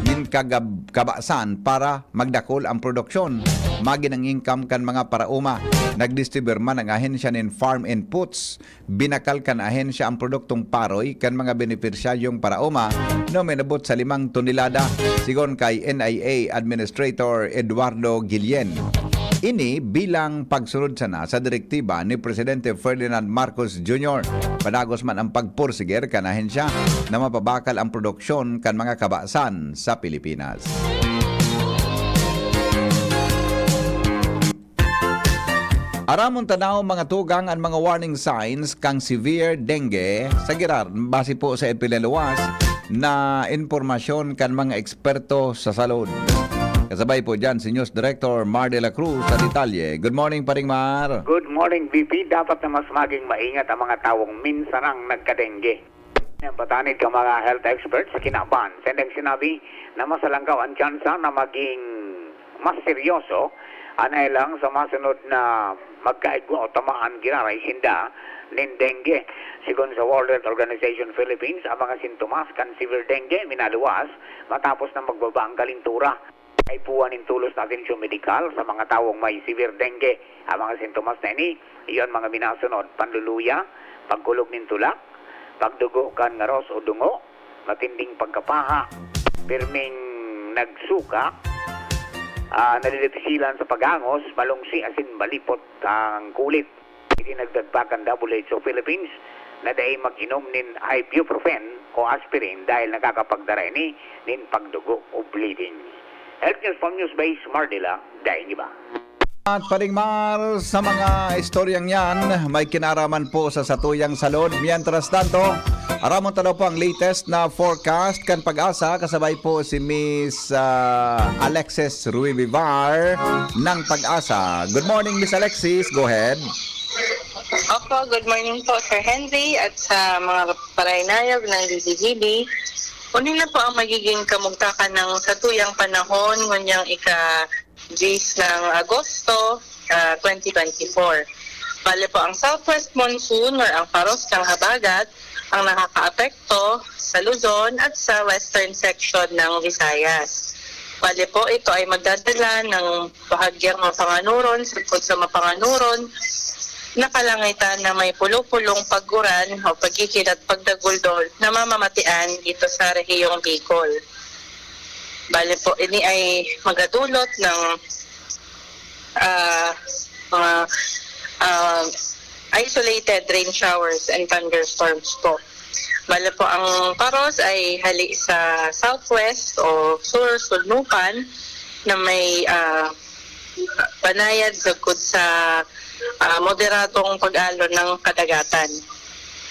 nin kagab-, kabasan para magdakul ang produksyon, magin ang income kan mga paraoma. Nagdistribuyar man ang ahensya nin farm inputs. Binakal kan ahensya ang produktong paroy kan mga benepisyaryong paraoma na uminabot sa limang tonelada, sigon kay N I A Administrator Eduardo Guillen. Ini bilang pagsunod sana sa direktiba ni Presidente Ferdinand Marcos Junior. Padagos man ang pagpursigir kan ahensya na mapabakal ang produksyon kan mga kabasan sa Pilipinas. Aramon tanaw, mga tugang, an mga warning signs kan severe dengue sa Girar, base po sa ipinaluwas na impormasyon kan mga eksperto sa salud. Kasabay po dyan si News Director Mar de la Cruz sa detalye. Good morning, Paring Mar. Good morning, V P. Dapat na mas maging maingat ang mga tawong minsarang nagka-dengue. Yan, patanid ka mga health experts, kinaban. Sendeng sinabi na mas alangkaw ang tsansa na maging mas seryoso, anay lang sa masunod na magkaigwa o tamaan giraray sinda nin dengue. Sigon sa World Health Organization Philippines, ang mga sintomas kan severe dengue minaluwas matapos na magbaba ang kalintura. Kaipuhan nin tolos na atensyon medikal sa mga tawong may severe dengue. Ang mga sintomas na ini, iyo an mga minasunod: panluluya, pagkulog nin tulak, pagdugo kan ngaros o dungo, matinding pagkapaha, pirming nagsuka, ah, nalilipsilan sa pag-angos, malungsi asin malipot ang kulit. Idinagdag pa kan W H O Philippines na dai mag-inom nin ibuprofen o aspirin dahil nakakapagdara ini nin pagdugo o bleeding. Health News from Newsbase, Mardila, Daing Iba. At Paring Mar, sa mga istoryang yan, may kinaraman po sa satuyang salud. Mientras tanto, aramon ta daw po ang latest na forecast kan PAGASA, kasabay po si Miss, ah, Alexis Ruibivar ng PAGASA. Good morning, Miss Alexis. Go ahead. Opo, good morning po, Sir Henry, at sa mga paraynayog ng D Z G B. Uni na po ang magiging kamugtakan ng satuyang panahon, ngunyang ika-diyes ng Agosto, ah, twenty twenty-four. Bale po, ang southwest monsoon or ang paros ng habagat ang nakakaapekto sa Luzon at sa western section ng Visayas. Bale po, ito ay magdadala ng bahagyang mapanganuron, sagkod sa mapanganuron, na kalangitan na may pulo-pulong pag-uran o pagkikilat pagdaguldol na mamamatian dito sa rehiyong Bicol. Bale po, ini ay magadulot ng, ah, mga, ah, isolated rain showers and thunderstorms po. Bale po, ang paros ay hali sa southwest o sur, sulnupan na may, ah, banayad sagkod sa, ah, moderadong pag-alon ng kadagatan.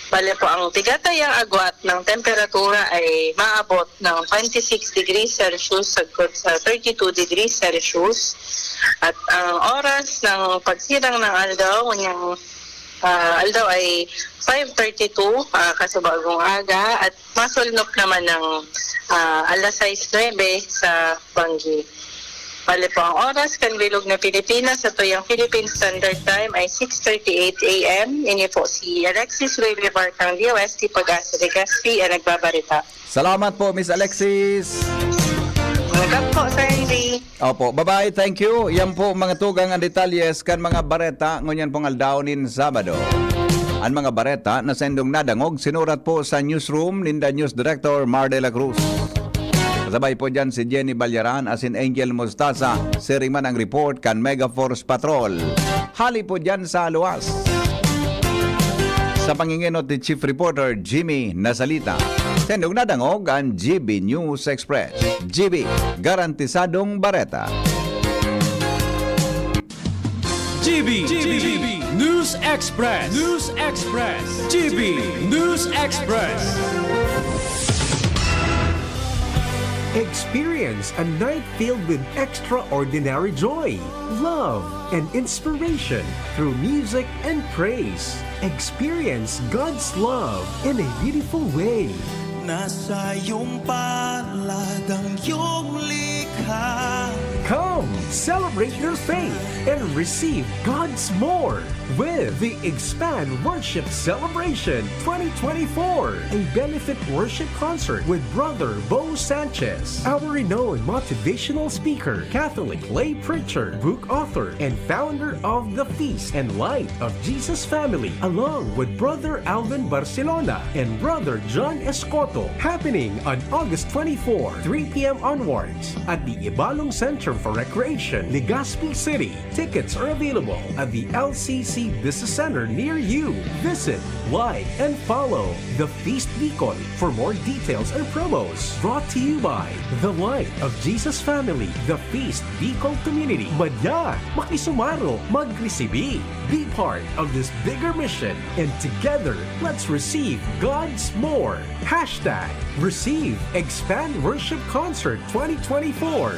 Bale po, ang tigatayang agwat ng temperatura ay maabot ng twenty-six degrees Celsius sagkod sa thirty-two degrees Celsius. At ang oras ng pagsirang ng aldaw, ngayong, ah, aldaw ay five thirty-two, ah, kasubagong aga, at masulnop naman ng, ah, alas sais nuebe sa Banggi. Bale po, ang oras kan bilog na Pilipinas sa tuyang Philippine Standard Time ay six thirty-eight A M. Ini po si Alexis Ruibivar kang D O S T PAGASA Legazpi ang nagbabarita. Salamat po, Miss Alexis. Welcome po, Sir Henry. Opo, bye-bye, thank you. Yan po, mga tugang, ang detalyes kan mga bareta ngunyan pong aldaw nin Sabado. An mga bareta na saindong nadangog, sinurat po sa newsroom ninda News Director Mar de la Cruz. Sabay po dyan si Jenny Balyaran asin Angel Mostaza. Siring man ang report kan Mega Force Patrol. Hali po dyan sa luwas. Sa pangingenot ni Chief Reporter Jimmy Nasalita. Sendong nadangog ang G B News Express. G B, garantisadong bareta. G B, G B News Express. News Express. G B News Express. Experience a night filled with extraordinary joy, love, and inspiration through music and praise. Experience God's love in a beautiful way. Nasa iyong palad ang iyong likha. Come, celebrate your faith and receive God's more with the Expand Worship Celebration twenty twenty-four, a benefit worship concert with Brother Bo Sanchez, our renowned motivational speaker, Catholic lay preacher, book author, and founder of the Feast and Light of Jesus Family, along with Brother Alvin Barcelona and Brother John Escoto, happening on August twenty-four, three p m onwards, at the Ibalong Center for Recreation, Legazpi City. Tickets are available at the L C C Business Center near you. Visit, like, and follow The Feast Bicol for more details and promos. Brought to you by The Light of Jesus Family, The Feast Bicol Community. Madya, makisumaro, magresibi. Be part of this bigger mission, and together, let's receive God's more. Hashtag Receive Expand Worship Concert twenty twenty-four.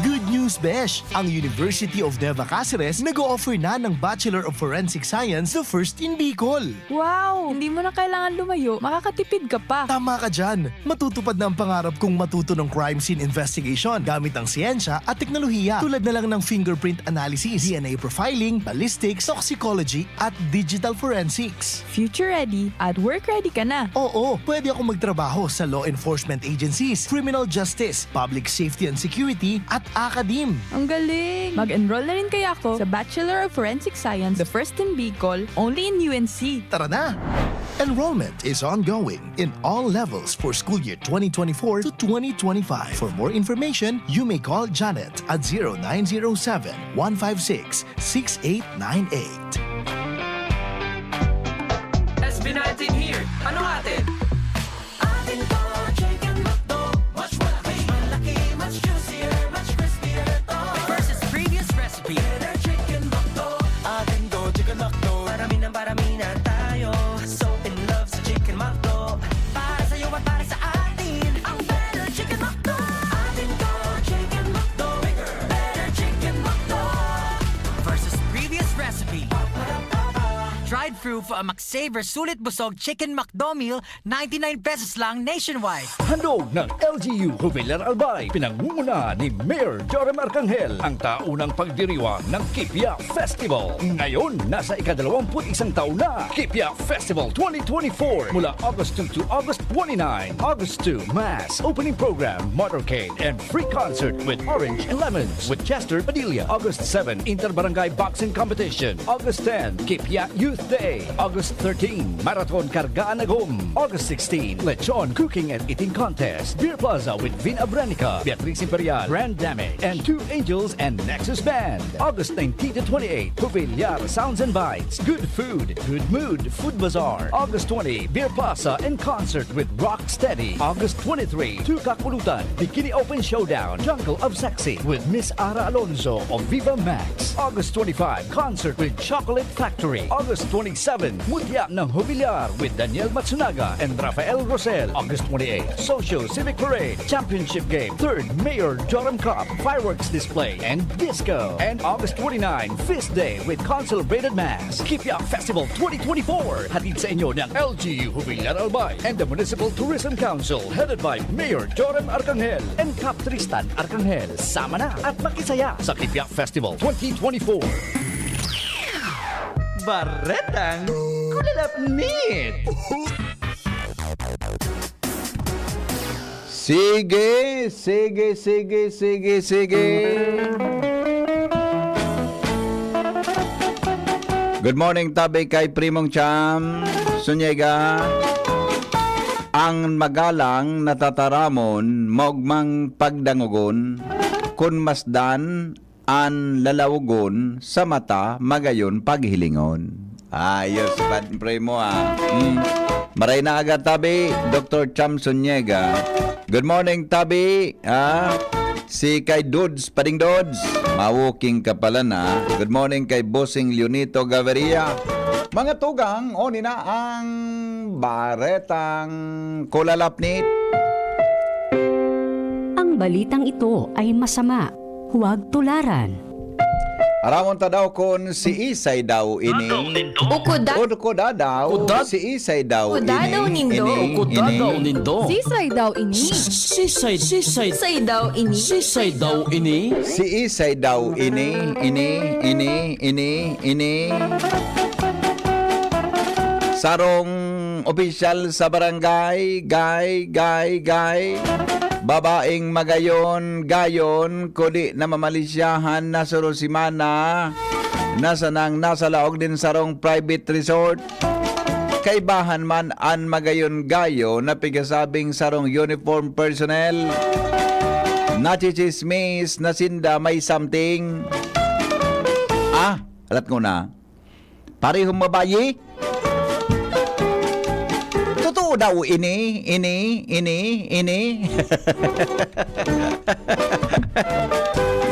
Good news, besh! Ang University of Nueva Caceres nag-o-offer na ng Bachelor of Forensic Science, the first in Bicol. Wow! Hindi mo na kailangan lumayo, makakatipid ka pa. Tama ka dyan! Matutupad na ang pangarap kong matuto ng crime scene investigation gamit ang siyensya at teknolohiya, tulad na lang ng fingerprint analysis, D N A profiling, ballistics, toxicology, at digital forensics. Future ready at work ready ka na. Oo, pwede akong magtrabaho sa law enforcement agencies, criminal justice, public safety and security, at academe. Ang galing! Mag-enroll na rin kaya ako sa Bachelor of Forensic Science, the first in Bicol, only in U N C. Tara na! Enrollment is ongoing in all levels for school year twenty twenty-four to twenty twenty-five. For more information, you may call Janet at zero nine zero seven, one five six, six eight nine eight. S B nineteen here. Ano atin? Atin to, Chicken McDo. Mas malaki, malaki, mas juicier, mas crispier to. Versus previous recipe. Better Chicken McDo. Atin to, Chicken McDo. Parami ng parami na tayo. So in love sa Chicken McDo. Para sa'yo at para sa atin. Ang Better Chicken McDo. Atin to, Chicken McDo. Bigger, Better Chicken McDo. Versus previous recipe. Drive-through for a McSaver Sulit Busog Chicken McDo Meal, ninety-nine pesos lang nationwide. Handog ng L G U Jovilar Albay, pinangungunahan ni Mayor Joram Arcangel, ang taunang pagdiriwang ng Kipia Festival. Ngayon, nasa ikadalawamput-isang taon na, Kipia Festival twenty twenty-four, mula August two to August twenty-nine. August two, Mass, opening program, motorcade, and free concert with Orange and Lemons with Chester Padilla. August seven, Interbarangay Boxing Competition. August ten, Kipia Youth Day. August thirteen, Marathon Kargaan Agom. August sixteen, Lechon Cooking and Eating Contest. Beer Plaza with Vin Abranica, Beatriz Imperial, Grand Dame, and Two Angels and Nexus Band. August nineteen to twenty-eight, Jovilar Sounds and Bites. Good food, good mood, Food Bazaar. August twenty, Beer Plaza in concert with Rocksteady. August twenty-three, Two Kakulutan, Bikini Open Showdown, Jungle of Sexy with Miss Ara Alonso of Viva Max. August twenty-five, concert with Chocolate Factory. August twenty-seven, Mutya ng Jovilar with Daniel Matsunaga and Rafael Rosel. August twenty-eight, Socio Civic Parade, Championship Game, third Mayor Joram Cup, fireworks display, and disco. And August twenty-nine, Feast Day with Concelebrated Mass. Kipia Festival twenty twenty-four, hatid sa inyo ng L G U Jovilar Albay and the Municipal Tourism Council, headed by Mayor Joram Arcangel and Cap Tristan Arcangel. Sama na at makisaya sa Kipia Festival twenty twenty-four. Baretang Kulalapnit! Sige, sige, sige, sige, sige. Good morning, tabi kay Primong Cham Sunyega. Ang magalang natataramon, maugmang pagdangogon, kun masdan an lalawogon sa mata, magayon paghilingon. Ayos, Pad Primo, ah. Mm. Maray na aga, tabi, Doktor Cham Sunyega. Good morning, tabi, ah. Si kay Dudes, Pading Dudes. Mawoking ka pala na. Good morning kay Bossing Leonito Gaviria. Mga tugang, oni na ang baretang kulalapnit. Ang balitang ito ay masama. Huwag tularan. Aramon ta daw kun si isay daw ini. Uko da- Uko da daw, Uko da- si isay daw Uko da daw ini, nindo. ini, Uko da daw ini. nindo. Sisay daw ini. Sisay, sisay. Sisay daw ini. Sisay daw ini. Si isay daw ini, ini, ini, ini, ini. Sarong opisyal sa barangay, gay, gay, gay. Babaeng magayon, gayon, kudi na mamalisyahan na surusimana. Nasa nang nasa laog din sarong private resort. Kaibahan man an magayon gayo na pigasabing sarong uniform personnel. Nachichismis na sinda may something. Ah, alat ko na. Parehong babayi? Totoo daw ini, ini, ini, ini.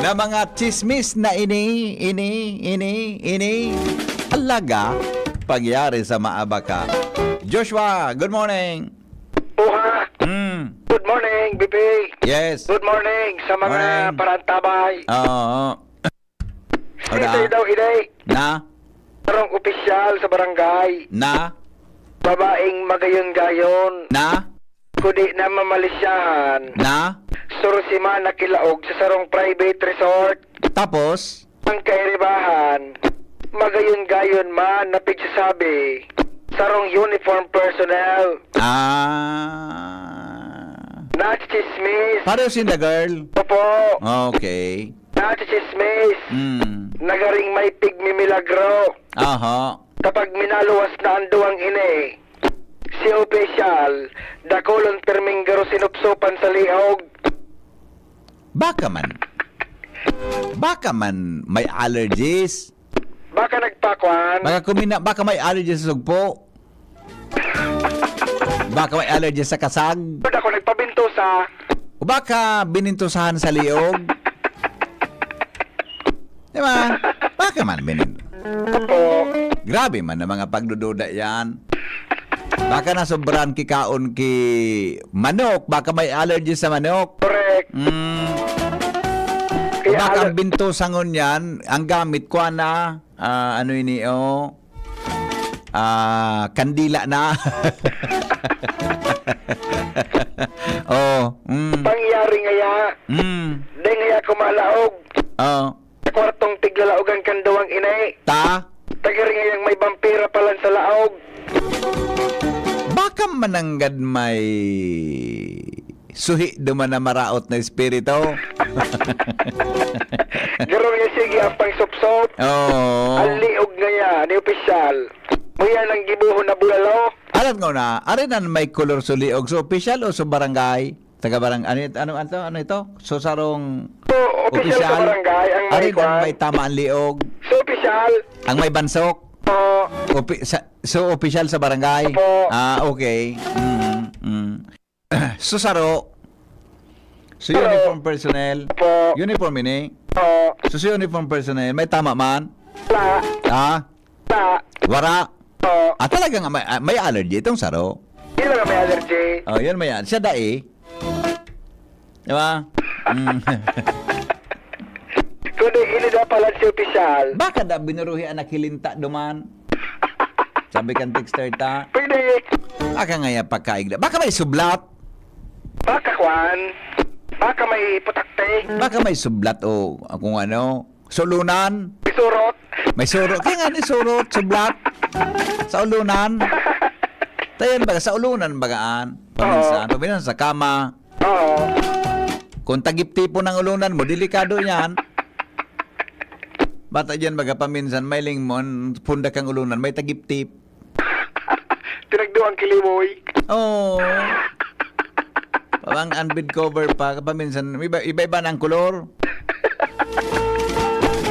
Na mga chismis na ini, ini, ini, ini. Alaga, pagyari sa maabaka. Joshua, good morning. Oha. Mm. Good morning, B P. Yes. Good morning sa mga Morning. parantabay. Oo. Sisay Hola. daw ini. Na? Sarong opisyal sa barangay. Na? Babaeng magayon-gayon. Na? Kudi na mamalisyahan. Na? Surusiman na kilaog sa sarong private resort. Tapos? Ang kairibahan, magayon-gayon man na pigsasabi, sarong uniform personnel. Ah. Nachichismis. Pareho sinda, girl. Opo. Okay. Nachichismis. Mm. Nagaring may pigmimilagro. Aha. Kapag minaluwas na ang duwang ini, si opisyal, dakulon pirming garo sinupsopan sa liog. Baka man. Baka man may allergies. Baka nagpakwan. Baka kumina-, baka may allergies sa sugpo. Baka may allergies sa kasag. Pag ako nagpabintusa. O baka binintusahan sa liog. Di ba? Baka man binin-, Opo. Grabe man ang mga pagdududa yan. Baka nasobrahan ki kaon ki manok, baka may allergy sa manok. Correct. Mm. Kaya Baka al- ang bintusa ngunyan, ang gamit ko na, ah, ano ini, oh, ah, kandila na. Oh, mm. Pangyari ngaya. Mm. Di ngaya ako malaog. Oh. Sa kwartong tiglalaogan kan duwang ini. Ta? Tagaring ngayang may bampira palan sa laog. Baka mananggad may suhi duman na maraot na espiritu. Garo niya sige ang pangsupsop. Oo. Ang liog ngaya ni opisyal. Muya nang gibuhon na bulalo. Alam ko na, ari nan may kolor sa liog, sa opisyal o sa barangay? Taga barang-, ano it-, ano, ano, ano ito? So, sarong So, opisyal sa opisyal, barangay ang may ari kwan. Ang may tama ang liog. So, opisyal. Ang may bansok. Oo. Opi-, sa, so, opisyal sa barangay? Opo. Ah, okay. Mm, mm. So, saro. So, Saro. Uniform personnel. Opo. Uniform ini? Oo. So, sa uniform personnel, may tama man? Wala. Ha? Wala. Wala. Oo. Ah, talagang may, ah, may allergy itong saro. Yun lang ang may allergy. Oh, yun may al-, siya dai. Di ba? Mm. Kundi ini daw pala si opisyal. Baka da binuruhi anak hilinta duman. Sabi kan texter ta. Pwede. Baka ngaya pagkaig na. Baka may sublat. Baka kwan. Baka may putakte. Baka may sublat o kung ano. Sulunan. May surot. May surot. Kaya nga ni surot, sublat. Sa ulunan. Tayan baga, sa ulunan bagaan. Oo. Paminsan, paminsan sa kama. Oo. Kung tagip-tipon ang ulonan mo, delikado yan. Bata dyan, baga paminsan, mailing mo, ang pundak ang ulonan, may tagip-tip. Tinagdo ang kilimoy. Oo. Parang unbed cover pa, paminsan, iba, iba-iba na ang kolor.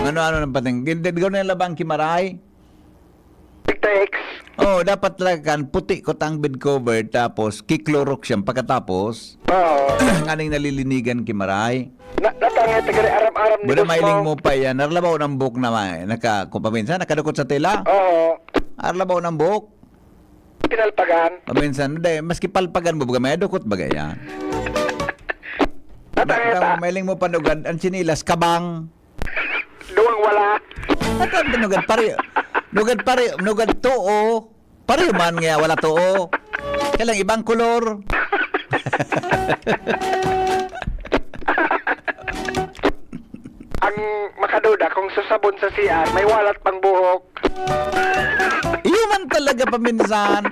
Ano-ano nang pating. Gid-, gid-, gid-, na labang kimaray. Text. Oh, dapat talaga kan puti ko tang bed cover, tapos kiklorok siyang pagkatapos. Oo. Nganing nalilinigan kimaray. Na, natangay, tagari aram-aram ni Buda boss mailing mo. Mo pa yan. Narlabaw ng buhok na may, naka, kung paminsan, nakadukot sa tela. Oo. Arlabaw ng buhok. Pinalpagan. Paminsan, day, maski palpagan mo, baga may dukot, baga yan. Natangay Baka ta. Mailing mo panugad, ang sinilas, kabang. Duwang wala. At ang nugad pare, nugad pare, nugad too. Pareho man nga wala too. Kaya lang ibang kolor. Ang makaduda kung susabon sa C R, may walat pang buhok. Iyo man talaga paminsan.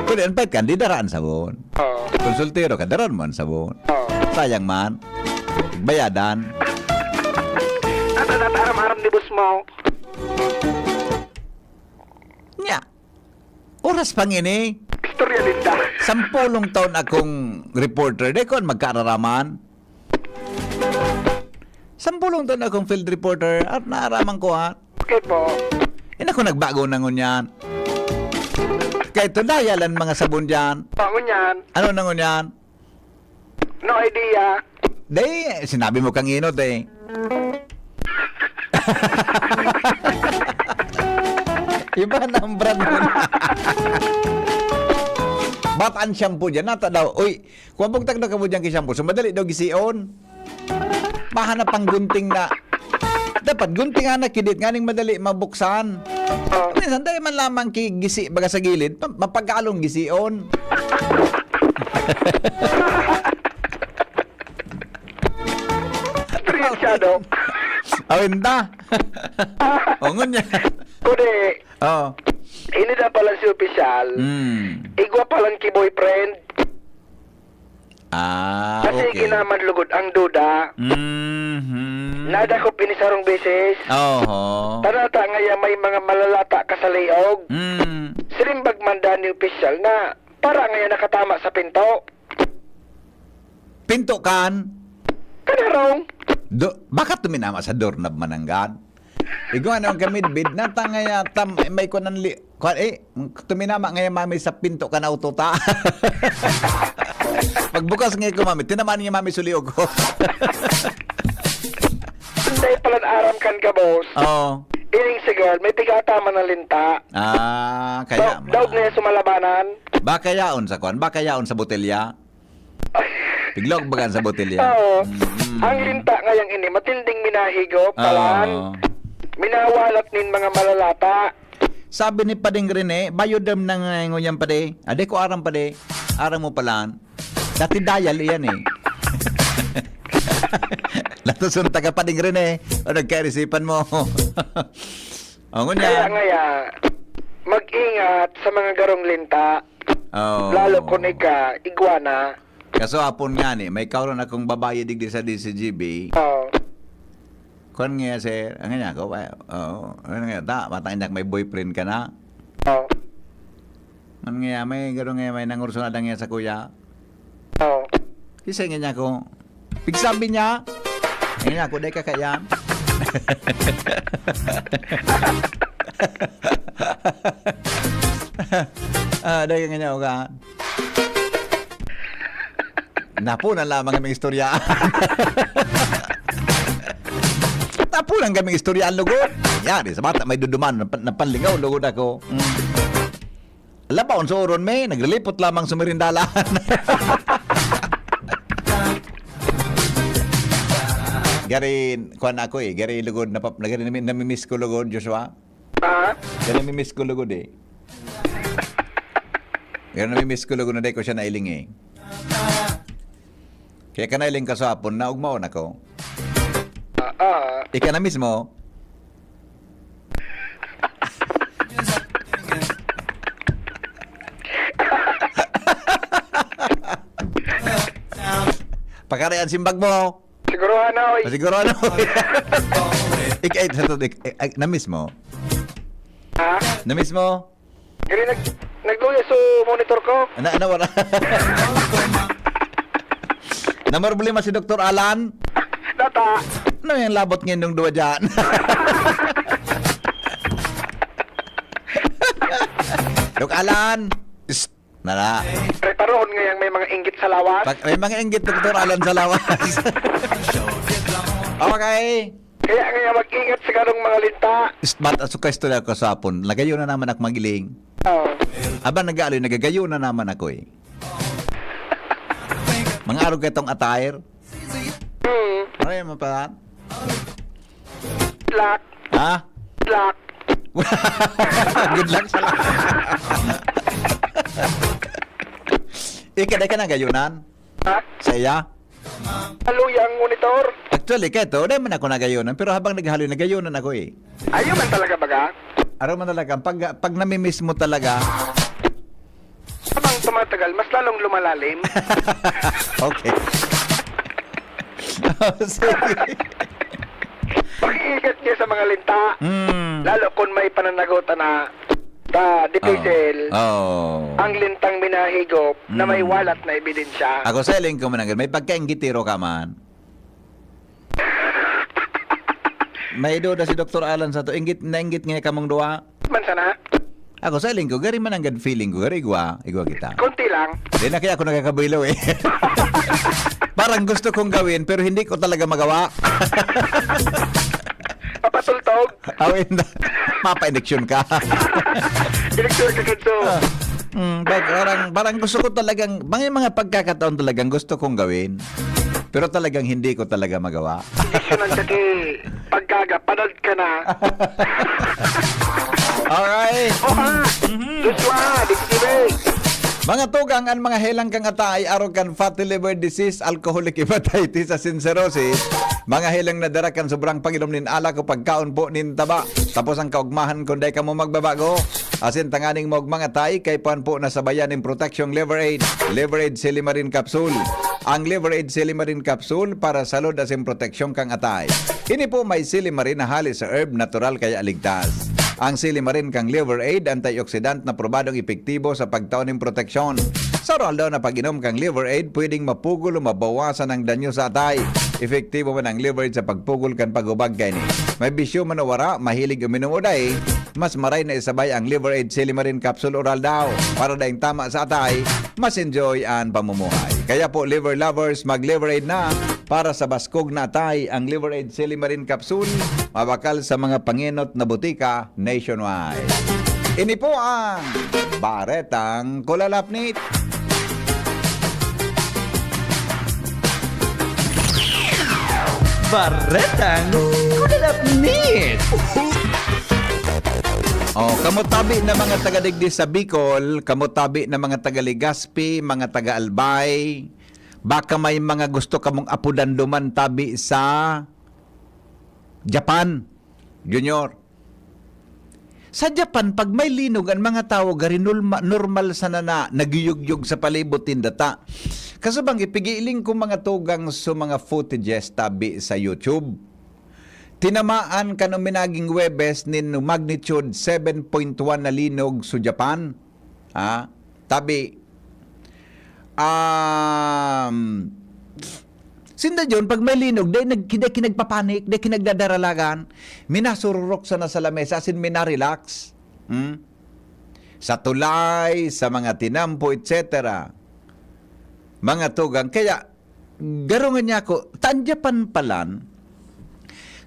Kung ang pait ka, di daraan sabon. Oo. Konsultero ka, daraan mo ang sabon. Oo. Sayang man. Bayadan. Ano na aram-aram ni boss mo? Nya. Oras pang ini. Istorya din ta. Sampulong taon akong reporter. Di ko magkaararaman. Sampulong taon akong field reporter at naaraman ko, ha. Okay po. Ina ko nagbago na ngunyan. Kaya ito, dayalan mga sabon dyan. Pa, ngunyan. Ano na ngunyan? No idea. Day, sinabi mo kang inot eh. Iba na ang brand mo na. Ba't ang shampoo dyan? Nata daw, uy, kung bugtak na ka mo dyan kay shampoo, so madali daw gision. Mahanap pang gunting na. Dapat gunting na kidit, nganing madali mabuksan. Oh. Minsan, dahil man lamang ki-, gisi, baga sa gilid, pa-, mapagalong gision. Prinsado. Awin ta. O, ngunyan. Kundi, oh. Ini na pala si opisyal. Mm. Igwa pala ki boyfriend. Ah, kasi okay. Ginaman lugod ang duda. Mhm. Nadakop ini sarong beses. Oho. Tanata ngaya may mga malalata ka sa liog. Mm. Sirimbag man dan ni opisyal na para ngaya nakatama sa pinto. Pinto kan? Kanarong. Do, baka tuminama sa doorknob mananggad? Igwa na ang kamidbid, natangaya tam, may kunan li-, kuwan, eh, tuminama ngaya mami sa pinto kan auto ta. Pagbukas ngaya ko, mami, tinamaan niya mami sa liog ko. Hindi pala aram kan ka, boss. Oo. Ining si girl, may pigataman na linta. Ah, kaya daog na yan sumalabanan. Baka yaon sa kuwan, baka yaon sa botelya. Piglog bagan sa botelya. Oo. Mm. Ang linta ngayang ini, matinding minahigop, palan. Oo. Minawalat nin mga malalata. Sabi ni Pading Rene, "Biodome na nga ngunyan, padi." Ade ko aram, padi. Aram mo palan. Dati dial iyan eh. Natusun taga Pading Rene. O nagkairisipan mo. O, ngunyan. Kaya ngaya, mag-ingat sa mga garong linta. Oo. Lalo kung ika, iguana. Kaso hapon nga ni, may kauron akong babayi digdi sa D C G B. Oo. Kuwan nga, sir. Ang nga ako, ay, oo. Ano nga, ta, matang inak may boyfriend ka na. Oo. Ano nga, may garo nga, may nangurso na lang yan sa kuya. Oo. Kasi nga niya ako, pigsabi niya, ngayon ako, dahil kakayan. Ah, dahil nga niya ako, ka. Napunan lamang kaming istorya. Napunan kaming istorya, ang lugod. Yari, sa bata may duduman, napan-, napanlingaw, lugod ako. Mm. Labaw, ang suron, me, naglilipot lamang sumirindalan. Gari, kuwan ako eh, gari lugod, napap-, gari nami-, namimiss ko lugod, Joshua. Ah? Gari namimiss ko lugod eh. Gari namimiss ko lugod na dahil ko siya nailing eh. Kaya ka nailing ka sa hapon, naugmaon ako. Ah, ah. Ika na mismo. Pakari an simbag mo. Siguro ano, oy. Siguro ano. Ik-, ay, sa tubig. Ay, ay, na-miss mo? Ha? Na-miss mo? Gani nag-, nagluya so monitor ko. Ano, ano, wala. Namroblema si Doktor Alan. Nata. Ano yung labot ngayon ng duwa dyan? Dok Alan. Psst. Nala. Preparohon ngayang may mga inggit sa lawas. Pag, may mga inggit, Doktor Alan, sa lawas. Okay. Kaya ngaya mag-ingat sa karong mga linta. Is-, bat, aso ka istorya ko sa hapon. Nagayo na naman ako magiling. Oo. Aba, nag-aaloy, nagagayo na naman ako eh. Mga arog itong attire. Hmm. Ano yung mga pa? Black. Ha? Black. Good luck sa lahat. Ika, di ka nagayunan? Ha? Sa iya? Haloy ang monitor. Actually, keto, di man ako nagayunan. Pero habang naghaloy, nagayunan ako eh. Ayaw man talaga baga? Araw man talaga, pag, pag namimiss mo talaga. Habang tumatagal, mas lalong lumalalim. Okay. Oh, sige. Pag-iingat niya sa mga linta, Hmm. lalo kung may pananagutan na sa dipisil, Oh. Oh. ang lintang minahigop na may Hmm. walat na ebidensya. Ako, sa hiling ko man, may pagkainggitiro ka man. May duda si Doktor Alan sa to. Inggit, nainggit nga kamong duwa. Man sana? Ako, sa hiling ko, gari man ang good feeling ko. Gari, igwa, igwa kita. Konti lang. Di na kaya ako nagkakabilo eh. Parang gusto kong gawin, pero hindi ko talaga magawa. Papatultog. Awin na. Mapa-eleksyon ka. Eleksyon ka, Kenzo. Ah, mm, pag-, parang, parang gusto ko talagang, mga, mga pagkakataon talagang gusto kong gawin. Pero talagang hindi ko talaga magawa. Eleksyon ang dati. Pagkaga, panad ka na. Alright. Oha! Mhm. Joshua, Dikitibe! Mga tugang, an mga helang kan ata ay arog kan fatty liver disease, alcoholic hepatitis, asin cirrhosis. Mga helang na dara kan sobrang pag-inom nin alak o pagkaon po nin taba. Tapos ang kaugmahan kung dai kamo magbabago. Asin tanganing maugmang atay, kaipuhan po na sabayan nin Protection Liver Aid. Liver Aid Silimarin Capsule. Ang Liver Aid Silimarin Capsule para salud asin proteksyon kan atay. Ini po may silimarin na hali sa herb, natural kaya ligtas. Ang silimarin kan Liver Aid, antioxidant na probadong epektibo sa pagtao nin proteksyon. Sa oral daw na pag-inom kan Liver Aid, pwedeng mapugol o mabawasan ang danyo sa atay. Epektibo man ang Liver Aid sa pagpugol kan paghubag kaini. May bisyo man o wara, mahilig uminom o dai, mas maray na isabay ang Liver Aid Silimarin Capsule Oral daw para daing tama sa atay, mas enjoy an pamumuhay. Kaya po, liver lovers, mag-Liver Aid na para sa baskog na atay. Ang Liver Aid Silimarin Capsule, mabakal sa mga pangenot na botika nationwide. Ini po ang Baretang Kulalapnit. Baretang Kulalapnit. Oh, kamo tabi na mga taga digdi sa Bicol, kamo tabi na mga taga Legazpi, mga taga Albay, baka may mga gusto kamong apodan duman tabi sa Japan, Junior. Sa Japan, pag may linog, ang mga tawo gari nulma-, normal sana na nagyuyugyog sa palibot ninda ta. Kasabang ipigiling ko mga tugang sa mga footages tabi sa YouTube. Tinamaan kan uminaging Huwebes nin magnitude seven point one na linog sa Japan. Ah, tabi, um, sinda John, pag may linog, dai nag-, dai kinagpapanik, dai kinagdadaralagan, minasururok sana sa lamesa, asin minarelax. Hmm? Sa tulay, sa mga tinampo, et cetera. Mga tugang. Kaya, garo nga niya ako, tandya panpalan,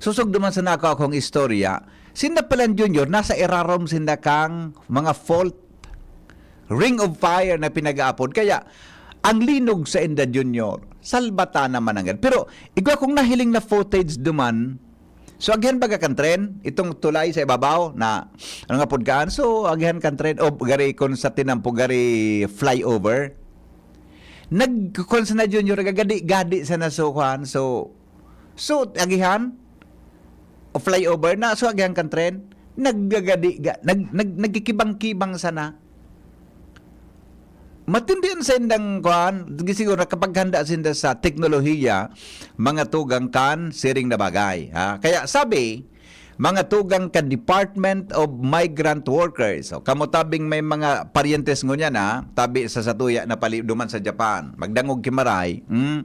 susog duman sa nako akong istorya, sinda palan Junior, nasa irarom sinda kang mga fault, ring of fire na pinag-aapod. Kaya, ang linog sa inda Junior, salbata naman ang. Pero, igwa kong nahiling na footage duman, so, agihan baga kan tren, itong tulay sa ibabaw na, ano nga pod kaan? So, agihan kan tren, o gari kon sa tinampo, gari flyover. Nag-, kon sa na Junior, gagadi-gadi sa nasukuhan. So, so, agihan, o flyover na, so, agihan kan tren, naggagadi, ga-, nag-, nag-, nagkikibang-kibang sana. Matindi an saindang kuan, siguro nakapaghanda sinda sa teknolohiya, mga tugang kan siring na bagay, ha. Kaya sabi, mga tugang kan Department of Migrant Workers. So, kamo tabing may mga paryentes ngunyan, ha, tabi sa satuya na pali duman sa Japan, magdangog ki Maray, hmm?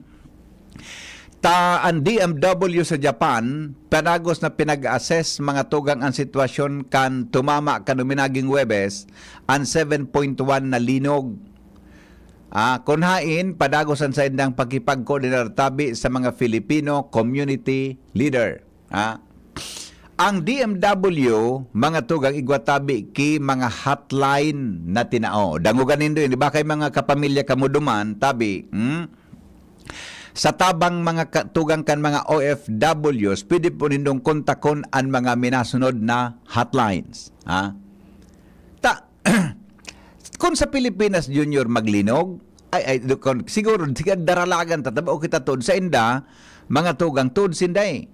Ta an D M W sa Japan, padagos na pinag-assess mga tugang an sitwasyon kan tumama kan uminaging Huwebes an seven point one na linog. Ah, kun haen, padagos an saindang pakipagkoordinar tabi sa mga Filipino community leader. Ah, ang D M W, mga tugang, igwa tabi ki mga hotline na tinao. Dangogan nindo ini, baka may mga kapamilya kamo duman, tabi, hmm? Sa tabang mga ka-, tugang kan mga O F Ws, pwede po nindong kontakon an mga minasunod na hotlines. Ha? Ta, kung sa Pilipinas, Junior, maglinog, ay, ay, kung, siguro, sige, daralagan ta, taba, o kita tuod sa inda, mga tugang tuod sinda eh.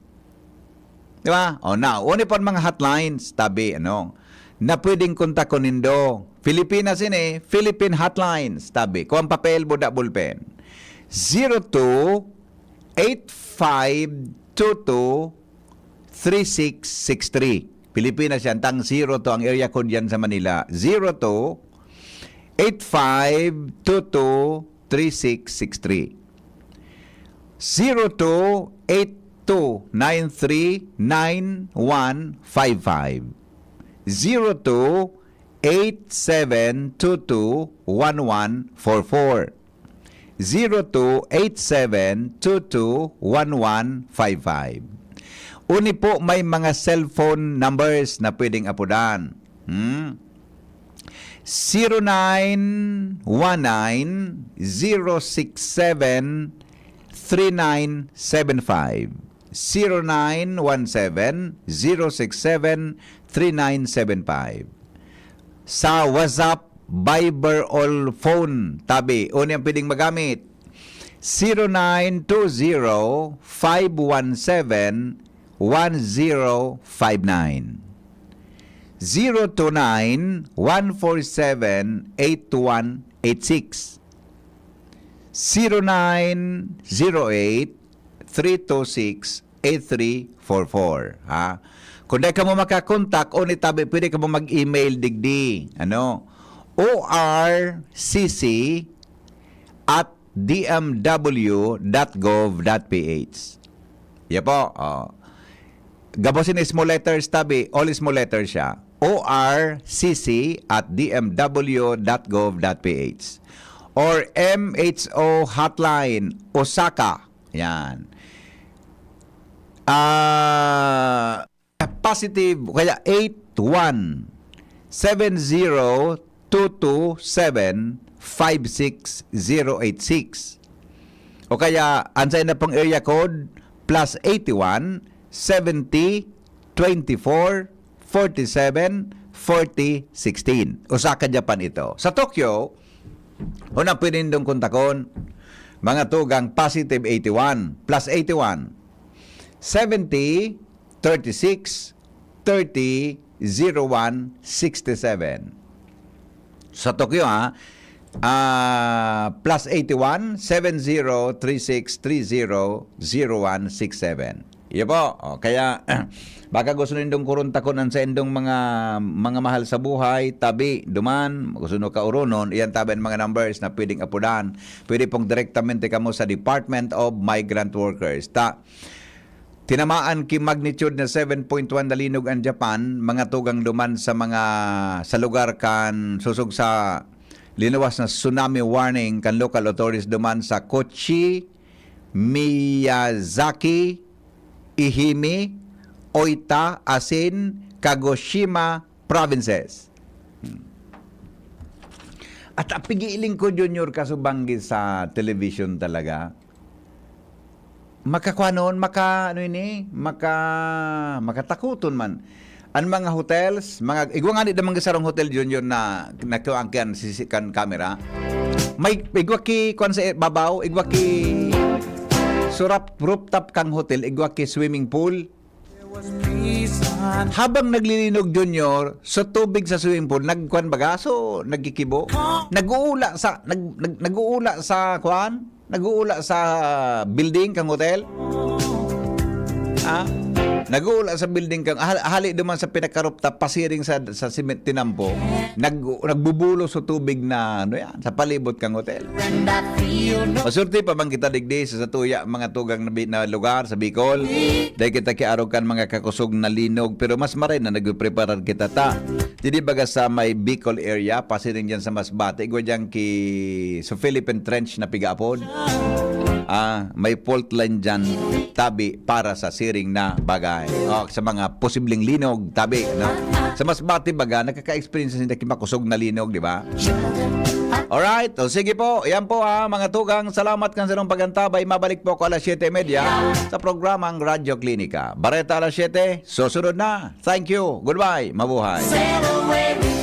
Di ba? O, na, uni pa mga hotlines, tabi, ano, na pwedeng kontakon nindo. Pilipinas ini, Philippine Hotlines, tabi. Kung papel, buda, bulpen. Zero two eight five two two three six six three. Pilipinas yan, tang zero to ang area code yan sa Manila. Zero two eight five two two three six six three. Zero two eight two nine three nine one five five. Zero two eight seven two two one one four four. Zero two eight seven two two one one five five. Uni po may mga cellphone numbers na pwedeng apodan. Hmm? Zero nine one nine zero six seven three nine seven five. Zero nine one seven zero six seven three nine seven five. Sa WhatsApp, Viber, or phone, tabi, uni ang pwedeng magamit. Zero nine two zero five one seven one zero five nine. Zero two nine one four seven eight one eight six. Zero nine zero eight three two six eight three four four, ha? Kung dai kamo makakontak, o ni tabi, pwede kamo mag-email digdi. Ano? O R C C at D M W dot gov dot P H. Ya po, oh. Gabos ini small letters tabi, all small letters siya. O R C C at D M W dot gov dot P H. Or M H O hotline, Osaka. Yan. Ah, positive, kaya eight one seven zero two two seven five six zero eight six. O kaya, ang sa inyo pong area code, plus eight one seventy twenty-four forty-seven forty sixteen. Osaka, Japan ito. Sa Tokyo, una pwede nindong kontakon, mga tugang positive eighty-one, plus eighty-one, seventy, thirty-six, thirty, zero one, sixty-seven. Sa Tokyo, ha? Ah, plus eighty-one, seven zero three six three zero zero one six seven. Iyo po. O, kaya, baka gusto nindong kuruntakon ang saindong mga, mga mahal sa buhay, tabi, duman, gusto nyo kauronon, iyan tabi ang mga numbers na pwedeng apudan. Pwede pong direktamente kamo sa Department of Migrant Workers. Ta, tinamaan ki magnitude na seven point one na linog ang Japan, mga tugang duman sa mga, sa lugar kan susog sa linuwas na tsunami warning kan local authorities duman sa Kochi, Miyazaki, Ehime, Oita, asin Kagoshima provinces. Hmm. At apigiling ko, Junior, kasubanggi sa television talaga. Makakuanon, maka, ano ini, maka, makatakuton man. An mga hotels, mga, igwa nga di damang sarong hotel, Junior, na nakuha ang kan, sisi-, kan camera. May, igwa ki, kuan sa babaw, igwa ki surap, rooftop kang hotel, igwa ki swimming pool. Habang naglilinog, Junior, sa tubig sa swimming pool, nagkuan baga, so, nagkikibo. Nag-uula sa, nag, nag, nag-uula sa, kuan? Nag-uula sa building kang hotel. Ha? Nag-uula sa building kang, hal-, hali duman sa pinaka-rooftop, pasiring sa, sa cement tinampo. Nag-, nagbubulos sa tubig na, ano yan, sa palibot kang hotel. Masurti pa bang kita digdi sa satuya, mga tugang na, bi-, na lugar sa Bicol? Dahil kita kiarog kan mga kakosog na linog, pero mas maray na nagpreparar kita ta. Didi baga sa may Bicol area, pasiring dyan sa Masbate, igwa dyan ki, sa Philippine Trench na pigaapod. Ah, may fault line dyan, tabi para sa siring na bagay. O, sa mga posibleng linog, tabi, no? Sa Masbate baga, nakaka-experience na sila ki makosog na linog, di ba? Alright, o sige po, yan po ha, mga tugang. Salamat kan sarong pagantabay. Mabalik po ako alas siyete y media sa programang Radyo Klinika. Bareta alas siyete, susunod na. Thank you. Goodbye. Mabuhay. Sail away with